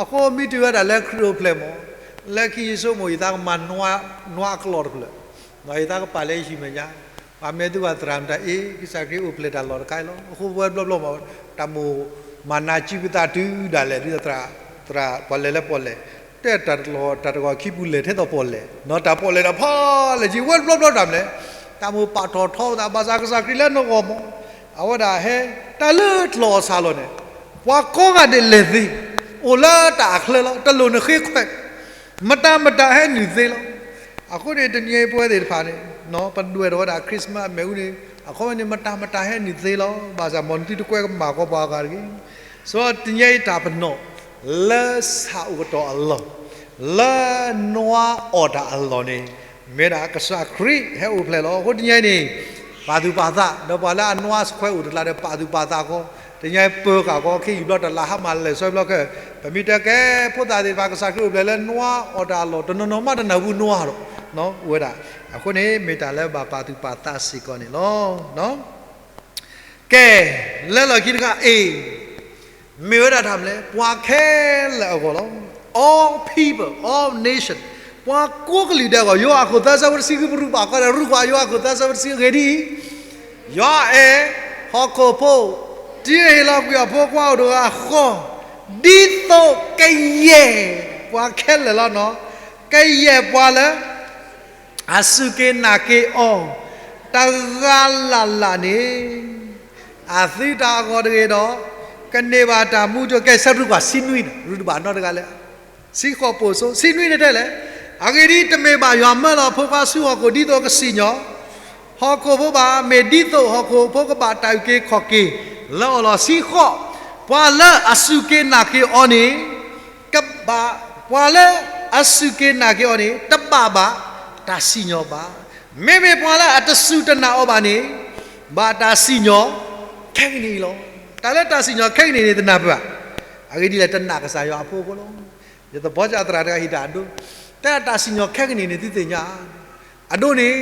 အဃိမ့ၢ်တုၤဝဲဒၣ်လၢခရံာ်အိၣ်ဖျဲၣ်မး လၢခံယဆိကမိၣ် ယသးကမၤနွါအကျီၢ်တဖျၢၣ်, ယသးကပာ်လၢယဟံၣ်မဲာ်ညါ, ပှၤမ့ၢ်သုဝဲသရၣ်မတၤအ့ၣ် ကစၢ်ခရံာ်အိၣ်ဖျဲၣ်တၢ်လီၢ်တခါအံၤလီၤ. အဃိပဝဲတဘျီဘျီမး တၢ်မိၣ်မၤနးစုပသးတုၤဒၣ်လဲာ် ဒ်သိးသရၣ် သရၣ်ပီၣ်လဲၣ်လၢပီၣ်လဲၣ်, တဲတၢ်တလီၢ်တၢ်တဂီၤခံပူၤလဲၣ်ထဲသိးပီၣ်လဲၣ်, တၢ်ပီၣ်လဲၣ်တၢ်ဖီလဲၣ်က့ ဝဲတဘျီဘျီတၢ်မနုၤလဲၣ်, တၢ်မိၣ်ပာ်ထီၣ်ထီသး ဘၣ်ဆၣ်ကစၢ်ခရံာ်လၢနဂီၢ်မး, အဝဲဒၣ်ဟဲ တၢ်လၢတလီၢ်အီၣ်ဆၣ်လီၢ်န့ၣ်, ပှၤကိးဂၤဒဲးလဲၤသ့, အိၣ်လၢတၢ်အချၢလီၤ. တလိၣ်နဃ့ခွဲး မတၤမတၤဟဲနုာ်သ့လီၤ. အဃိန့ၣ် တနံၤအံၤပဝဲသ့ၣ်တဖၣ်န့ၣ် ပဒွဲၣ်ထီၣ်ဝဲဒၣ် Christmas အမ့ၣ်အူန့ၣ် အခီပညီန့ၣ် မတၤမတၤဟဲနုာ်သ့လီၤ. ဘၣ်ဆၣ်မ်သုတကွဲကမၣ်ဃီပှၤဂၤတဂ့ၤ. ဆိတနံၤအံၤတၢ်ပနီၣ် လၢဆၣ်အိၣ်ကတီၢ်အလီၢ်, လၢနွါအီၣ်တၢ်အလီၢ်န့ၣ် မ့ၢ်ဒၣ်ကစၢ်ခရံာ်ဟဲအိၣ်ဖျဲၣ်လီၤ. အဃိတနံၤအံၤန့ၣ် ပာ်သူၣ်ပာ်သး ဒီးပှၤလၢအနွါခွဲးအိၣ်တကျါဒီး ပာ်သူၣ်ပာ်သးဃီ, တနံၤအံၤပၢၤဃာ်ဃီ ခ့ယုၢ်ဘျီတလးဟါမၢ်လဲၤဆၢဘျီခဲ, ပမ့ၢ်တဲကဲ ဖိသၣ်သ့ၣ်တဖၣ် ကစၢ်ခရံာ်အိၣ်ဖျဲၣ်လၢနွါအီၣ်တၢ်အလီၢ် တနီၤနီၤမးတနၢ်ဟူနွါဒီး အိၣ်ဝဲဒၣ်. အဃိန့ၣ် မ့ၢ်တၢ်လၢဘၣ်ပာ်သူၣ်ပာ်သးစ့ၢ်ကီးန့ၣ်လီၤ. ကဲ, လၢလီၢ်ခံတခါ A မ့ၢ်ဝဲဒၣ်တၢ်မနုၤလဲၣ်, ပှၤခဲလၢာ်အဂီၢ်လီၤ. All people, all nation, ပှၤကိးကလုာ်ဒဲးအဂီၢ်, ယိၤဟၣ်အခိၣ်သၢဆၢဖိတဆံဃု ပရူးဘၣ်ဃီဒီး ရူးကွၢ်ယိၤဟၣ်အခိၣ်သၢဆၢဖိတဆံဃု အဂ့ၢ်ဒ်အံၤ, ယွၤအဲၣ်ဟီၣ်ခိၣ်ဖိ, တုၤအဟ့ၣ်လီၤကွံာ်အဖိခွါအိၣ်တဂၤဃီ, ဒ်သိးကယဲၢ်ပှၤခဲလၢာ်လီၤနီၤ, ကယဲၢ်ပှၤလၢ အစူၢ်က့ၤနာ်က့ၤအီၤ တဂၤလၢ်လၢ်န့ၣ်, အသုတၢ်အဂီၢ်တဂ့ၤဒီး ကန့ၢ်ဘၣ်တၢ်မူထူယိာ်. ကဲ ဆၢဒိၣ်ကွၢ်ဆံနွံန့ၣ် ရူးတဘၣ်နီတဂၤလၢ ဆံဃိးပိာ်စိ ဆံနွံန့ၣ်တဲလဲၣ်, အဂ့ၢ်ဒ်အံၤ, တမ့ၢ်ဘၣ်ယွၤမၢလီၤအဖိခွါဆူဟီၣ်ခိၣ် ဒ်သိးကစံၣ်ညီၣ် ဟီၣ်ခိၣ်ဖိဘၣ်, မ့ၢ်ဒ်သိးဟီၣ်ခိၣ်ဖိကဘၣ်တၢ်အုၣ်က့ၤခီၣ်က့ၤလၢအီၤလီၤ. ဆံဃိး, ပှၤလၢအစူၢ်က့ၤနာ်က့ၤအီၤန့ၣ် ကဘၣ်, ပှၤလၢအစူၢ်က့ၤနာ်က့ၤအီၤန့ၣ် တဘၣ်ဘၣ်တၢ်စံၣ်ညီၣ်ဘၣ်. မ့မ့ၢ်ပှၤလၢအတစူၢ်တနာ်အီၤဘၣ်န့ၣ် ဘၣ်တၢ်စံၣ်ညီၣ်ခဲကနံၣ်အံၤလီၤ. တၢ်လၢတၢ်စံၣ်ညီၣ်ခဲကနံၣ်န့ၣ် တနၢ်ပၢၢ်ဘၣ်. အဂ့ၢ်ဒ်လဲၣ်, တနာ်ကစၢ်ယွၤအဖိအဃိလီၤ. ယသးဘီကၢ်သရၣ်တဂၤဟ့ၣ်တၢ်အဒိ, တဲဒၣ်တၢ်စံၣ်ညီၣ်ခဲကနံၣ်န့ၣ် သုသ့ၣ်ညါ အဒိန့ၣ်,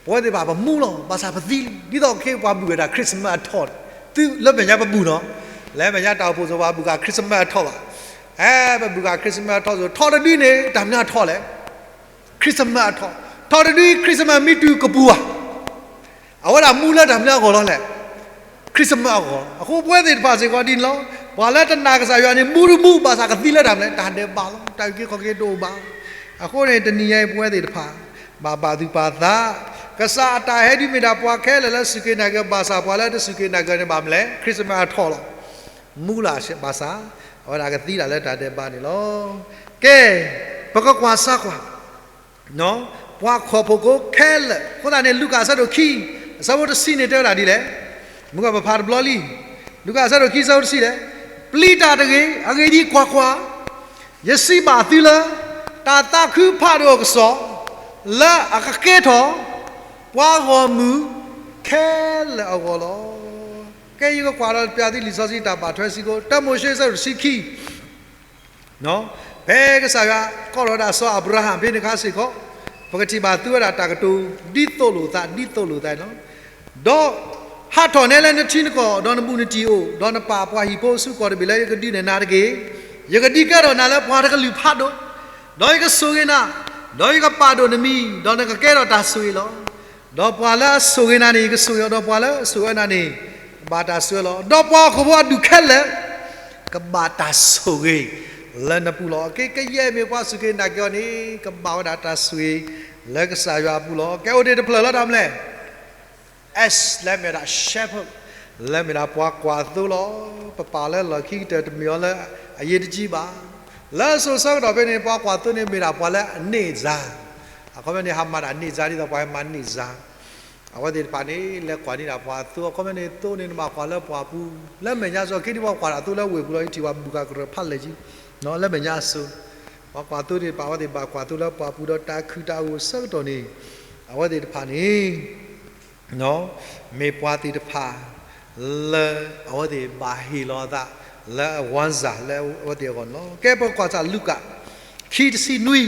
ပဝဲသ့ၣ်တဖၣ်ပမူလီၤ, ဘၣ်ဆၣ်ပသံလံ, ဒ်သိးခဲအံၤပှၤဘုၣ်ဝဲဒၣ် Christmas အထီၣ်, သုလၢမဲာ်ညါပဘူၣ်နီၤ, လၢမဲာ်ညါတၢ်အိၣ်ဖှိၣ်စီၤပှၤဘုၣ်ဃာ် Christmas အထီၣ်ဘၣ်, အဲ ပဘုၣ်ဃာ် Christmas အထီၣ်စိၤ ထီၣ်တဒုန့ၣ် တၢ်မနုၤအထီၣ်လဲၣ်, Christmas အထီၣ်, ထီၣ်တဒု Christmas မ့ၢ်တုၤကပူၤဧါ အဝဲဒၣ်မူလၢတၢ်မနုၤအဂီၢ်လီၤလဲၣ်, Christmas အဂီၢ်လီၤ. အဃိပဝဲသ့ၣ်တဖၣ်စ့ၢ်ကီးဒ်န့ၣ်လီၤ. ပှၤလၢတနာ်ကစၢ်ယွၤန့ၣ် မူတမူ ဘၣ်ဆၣ်ကသံလၢတၢ်မနုၤလဲၣ်, တၢ်ဒဲးဘးလီၤ, တၢ်အုၣ်က့ၤခီၣ်က့ၤတအိၣ်ဘၣ်. အဃိန့ၣ် တနံၤညါအံၤပဝဲသ့ၣ်တဖၣ် ဘၣ်ပာ်သူၣ်ပာ်သး, ကစၢ်အတၢ်ဟဲဒ်မ့ၢ်ဒၣ်ပှၤခဲလၢာ်လၢစူၢ်က့ၤနာ်က့ၤ ဘၣ်ဆၣ်ပှၤလၢတစူၢ်က့ၤနာ်က့ၤန့ၣ် ဘၣ်မနုၤလဲၣ်, Christmas အထီၣ်လီၤ. မူလၢ်ဘၣ်ဆၣ် အဝဲဒၣ်ကသံဒၣ်လၢတၢ်ဒဲးဘးန့ၣ်လီၤ. ကဲ, ပကကွၢ်စၢ်ကွၢ် ပှၤခီၣ်ဖှိၣ်ဖိခဲလၢာ်, အဃိသတးန့ၣ် လူၤကၣ်အဆၢဒိၣ်ခံ အဆၢဖိတဆံန့ၣ်တဲဝဲဒၣ်ဒ်လဲၣ်, မုၢ်ကပဖးတဘျီလံ, လူၤကၣ်အဆၢဒိၣ်ခံ အဆၢဖိတဆံလဲၣ်, ပျံၤတၢ်တဂ့ၤ, အဂ့ၢ်ဒ်အံၤ, ကွၢ်ကွၢ်, ယစံးဘၣ်သုလၢ တၢ်သးခုဖးဒိၣ်အကစီၣ် လၢအကကဲထီၣ် ပှၤဂီၢ်မုၢ်ခဲလၢာ်အဂီၢ်လီၤ. ကဲ ယကကွၢ်ဒီးပျးသုလံာ်စီဆှံတၢ်ဘၣ်ထွဲစ့ၢ်ကီး တၢမိၤၡ့အဆၢဒိၣ်တဆံခံ ဖဲကစၢ်ယွၤကိးထီၣ်ဝဲဒၣ်စီၤအၤဘြၤဟၣ်ဖဲန့ၣ်အခါစ့ၢ်ကီး, ပကထံၣ်ဘၣ်သုဝဲဒၣ်တၢ်ကတိၤ ဒ်သိးလိာ်သး ဒ်သိးလိာ်သးန့ၣ်လီၤ. ဒီးဟးထီၣ်နဲလၢနထံနကီၢ် ဒီးနဘူးနတံၢ်အအိၣ်, ဒီးနပာ်ပှၤဟံၣ်ဖိဆူကီၢ်တဘ့ၣ်လၢယကဒုးနဲၣ်နၤတက့ၢ်. ယကဒုးကဲထီၣ်နၤလၢပှၤတကလုာ်ဖးဒိၣ်, ဒီးယကဆိၣ်ဂ့ၤနၤ, ဒီးယကပာ်ဒိၣ်နမံၤ, ဒီးနကကဲထီၣ်တၢ်ဆိၣ်ဂ့ၤလီၤ. ဒီးပှၤလၢအဆိၣ်ဂ့ၤနၤန့ၣ် ကဆိၣ်ဂ့ၤအီၤ, ဒီးပှၤလၢအဆိၣ်ဂ့ၤနၤန့ၣ် ကဘၣ်တၢ်ဆိၣ်ဂ့ၤလီၤ. ဒီးပှၤဟီၣ်ခိၣ်ဖိအဒူၣ်ခဲလၢာ် ကဘၣ်တၢ်ဆိၣ်ဂ့ၤလၢနပူၤလီၤ. ကဲ ကယဲၢ်မ့ၢ်ပှၤစူၢ်က့ၤနာ်က့ၤအီၤန့ၣ် ကဘၣ်ဝဲဒၣ်တၢ်ဆိၣ်ဂ့ၤလၢကစၢ်ယွၤအပူၤလီၤ. ကဲ အိၣ်ဒံးတဖျၢၣ်လၢတၢ်မနုၤလဲၣ် S လၢမ့ၢ်ဒၣ် shepherd, လၢမ့ၢ်ဒၣ်ပှၤကွၢ်သိလီၤ. ပပာ်လၢလီၢ်ခံကတၢၢ် တမ့ၢ်အီၤလၢအရေးတကြီးဘၣ်. လၢစိၤဆၢကတီၢ်ဖဲန့ၣ် ပှၤကွၢ်သိန့ၣ်မ့ၢ်ဒၣ်ပှၤလၢအန့ၢ်စါ, အခီပညီန့ၣ် ဟးမၤတၢ်န့ၢ်စါ ဒ်သိးပှၤဟဲမၤန့ၢ်စါ အဝဲသ့ၣ်တဖၣ်န့ၣ် လဲၤကွၢ်န့ၢ်ဒၣ်ပှၤအသိ အခီပညီန့ၣ် သိန့ၣ်နဘၣ်ကွၢ်လၢပှၢ်ပူၤ, လၢမဲာ်ညါစိၤ ခ့ဒံးပှၤကွၢ်ဒၣ်အသိလၢဝ့ၢ်ပူၤလီၤ, ယထံၣ်ပှၤဘူၣ်ဃာ်ကရၢၢ်ဖးလဲၢ်ကံ လၢမဲာ်ညါစိၤ, ပှၤကွၢ်သိသ့ၣ်တဖၣ် အဝဲသ့ၣ်ဘၣ်ကွၢ်သိလၢပှၢ်ပူၤဒီးတၢ်ခုၣ်တၢ်ဂိၢ်အဆၢကတီၢ်န့ၣ်, အဝဲသ့ၣ်တဖၣ်န့ၣ် မ့ၢ်ပှၤသ့ၣ်တဖၣ် လၢအဝဲသ့ၣ်ဘၣ်ဟ့ၣ်လီၤအသး လၢအဝါစၢ်လၢအဝဲသ့ၣ်အဂီၢ်န့ၣ်လီၤ. ကဲ ပကွၢ်စၢ်လူၤကၣ် ခံတဆံနွံ,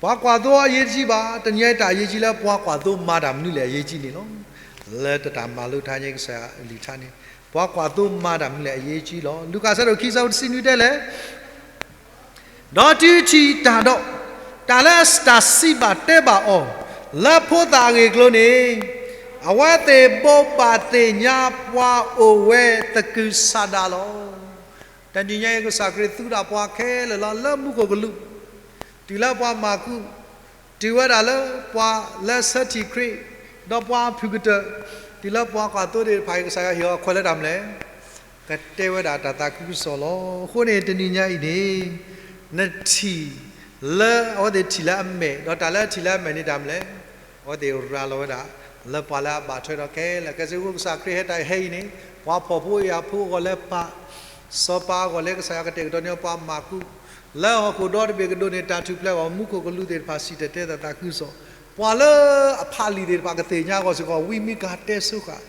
ပှၤကွၢ်သိအရေးတကြီးဘၣ်, တနံၤညါအံၤတၢ်အရေးကြီးလၢ ပှၤကွၢ်သိမၤတၢ်မနုၤလဲၣ်အရေးကြီးန့ၣ်လီၤ. လၢတၢ်မၤလိတၢ်ညါကစၢ်ယွၤအကလုၢ်ကထါန့ၣ် ပှၤကွၢ်သိမၤတၢ်မနုၤလဲၣ်အရေးကြီးလီၤ. လူၤကၣ်အဆၢဒိၣ်ခံ အဆၢဖိတဆံနွံတဲလဲၣ် ဒီးတုၤထံၣ်တၢ်ဒီး, တၢ်လၢတၢ်စံးဘၣ်တဲဘၣ်အီၤ လၢဖိသၣ်အဂ့ၢ်အကျိၤန့ၣ်, အဝဲသ့ၣ်ဘိးဘၣ်သ့ၣ်ညါပှၤအိၣ်ဝဲသကုၤဆးဒးလီၤ. တနံၤညါအံၤ ကစၢ်ခရံာ်သူဒၣ်ပှၤခဲလၢာ်လီၤ. လၢမူခိၣ်ကလူး, တုၤလၢပှၤမၤကူၣ်, တုၤဝဲဒၣ်လၢပှၤလၢဆၢထံၣ်ခရံာ်, ဒီးပှၤဖုၣ်ကတၢၢ်, တုၤလၢပှၤကွၢ်သိသ့ၣ်တဖၣ်အံၤ ကစၢ်ယွၤဟ့ၣ်အီၤအခွဲးလၢတၢ်မနုၤလဲၣ်, ကတဲဝဲဒၣ်တၢ်သးခုကစီၣ်လီၤ. အဃိန့ၣ် တနံၤညါအံၤန့ၣ်, နထံၣ်လၢအဝဲသ့ၣ်ထံၣ်လၢအမဲာ်, ဒီးတၢ်လၢအထံၣ်လၢအမဲာ်န့ၣ်တၢ်မနုၤလဲၣ်, အဝဲသ့ၣ်ရၤလီၤဝဲဒၣ် လၢပှၤလၢအဘၣ်ထွဲဒီးခဲလၢာ်, ကဲစ့ၢ်ကီး ကစၢ်ခရံာ်ဟဲတၢ်ဟဲအံၤန့ၣ် ပှၤဖှီၣ်ဖိယာ်ဖိအဂီၢ်လၢပၢ်, စီၤပၤအဂီၢ်လၢကစၢ်ယွၤကတဲာ်ကတီၤန့ၢ်ပှၤမၤကူၣ်, လၢဟီၣ်ခိၣ်ဒီတဘ့ၣ်ကဒိးန့ၢ်တၢ်ထူၣ်ဖျဲးအဂီၢ် မူခိၣ်ကလူးသ့ၣ်တဖၣ်စံၣ်တဲၤတဲသးသးခုကစီၣ်, ပှၤလၢအဖးလံာ်သ့ၣ်တဖၣ်ကသ့ၣ်ညါအဂီၢ်စ့ၢ်ကီး ဝံမံကၤတဲဆိဃာ်,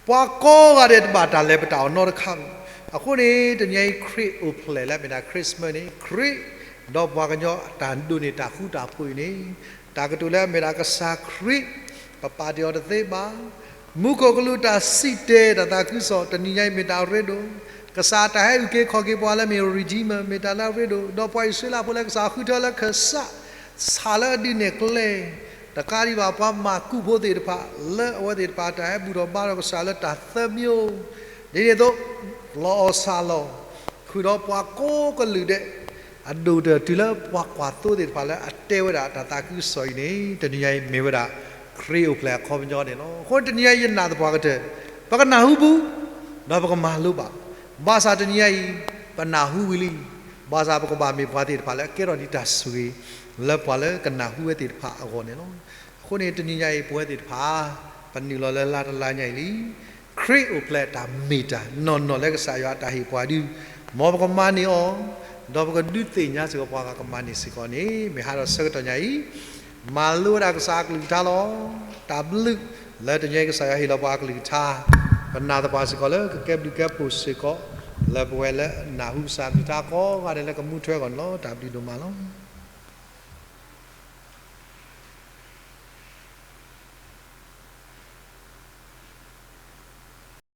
ပှၤကိးဂၤဒဲးတဘၣ်တၢ်လဲၤပတာ်အီၤနီတခါဘၣ်. အဃိန့ၣ် တနံၤညါအံၤ ခရံာ်အိၣ်ဖျဲၣ်လၢအမ့ၢ်ဒၣ် Christmas န့ၣ် ခရံာ် ဒီးပှၤကညီတၢ်ဒိးန့ၢ်တၢ်ဃူတၢ်ဖိးအံၤန့ၣ်, တၢ်ကတိၤလၢအမ့ၢ်ဒၣ်ကစၢ်ခရံာ် ပပာ်တ့ၢ်အီၤတသ့ဘၣ်. မူခိၣ်ကလူးတၢ်စံၣ်တဲၤတၢ်သးခုကစီၣ် တနံၤညါအံၤမ့ၢ်တၢ်အရ့ဒိၣ်, ကစၢ်တၢ်ဟဲအုၣ်က့ၤခီၣ်က့ၤပှၤလၢအမ့ၢ် Redeemer မ့ၢ်တၢ်လၢအရ့ဒိၣ်, ဒီးပှၤအံၣ်စရ့လးဖိလၢကစၢ်ဃုထၢလၢခၢၣ်စး ဆၣ်လၢအဒုးနဲၣ်ကျဲ တကးဒံးဘၣ် ပှၤမၤကူၣ်ဖိသ့ၣ်တဖၣ် လၢအဝဲသ့ၣ်တဖၣ်တၢ်ဟဲဘူၣ်ထီၣ်ဘါထီၣ်ကစၢ်လၢတၢ်သၢမံၤ, ဒ်န့ၣ်အသိး လီၤအီၣ်ဆၣ်လီၤ, ဃုာ်ဒီးပှၤကိးကလုာ်ဒဲး, အဒိၣ်ကတၢၢ်တုၤလၢပှၤကွၢ်သိသ့ၣ်တဖၣ်လၢအတဲဝဲဒၣ်တၢ်သးခုကစီၣ်အံၤန့ၣ် တနံၤညါအံၤမ့ၢ်ဝဲဒၣ် ခရံာ်အိၣ်ဖျဲၣ်အခီပညီန့ၣ်လီၤ. အဃိတနံၤညါအံၤယနာ်သပှၢ်ကတၢၢ် ပကနၢ်ဟူဘူး ဒီးပကမၤလိဘၣ်, ဘၣ်ဆၣ်တနံၤညါအံၤ ပနၢ်ဟူဝံၤလံ, ဘၣ်ဆၣ်ပကဘၣ်မ့ၢ်ပှၤသ့ၣ်တဖၣ်လၢအကဲထီၣ်ဒံးတၢ်ဆိၣ်ဂ့ၤ လၢပှၤလၢကနၢ်ဟူဝဲသ့ၣ်တဖၣ်အဂီၢ်န့ၣ်လီၤ. အဃိန့ၣ် တနံၤညါအံၤပဝဲသ့ၣ်တဖၣ် ပနုာ်လီၤလၢလါတလါညါအံၤလံ. ခရံာ်အိၣ်ဖျဲၣ်တၢ်မ့ၢ်တၢ်နီၢ်နီၢ်လၢကစၢ်ယွၤအတၢ်ဟ့ၣ်ပှၤဒု, မ်ပကမၤန့ၢ်အီၤ, ဒီးပကဒုးသ့ၣ်ညါစ့ၢ်ကီးပှၤဂၤကမၤန့ၢ်စ့ၢ်ကီးန့ၣ် မ့ၢ်ဟးထီၣ်ဆၢကတီၢ်ညါအံၤ မၤလိဝဲဒၣ်ကစၢ်အကလုၢ်ကထါလီၤ. တၢ်ဘျုးလၢတနံၤညါအံၤကစၢ်ယွၤဟ့ၣ်လီၤပှၤအကလုၢ်ကထါ, ပနာ်သပှၢ်စ့ၢ်ကီးလၢ ကကဲဘျုးကဲဖှိၣ်စ့ၢ်ကီး လၢပဝဲလၢနၢ်ဟူကစၢ်အကလုၢ်ကထါကိးဂၤဒဲးလၢကမူထွဲအဂီၢ်န့ၣ်လီၤ. တၢ်ဘျုးဒိၣ်မးလီၤ.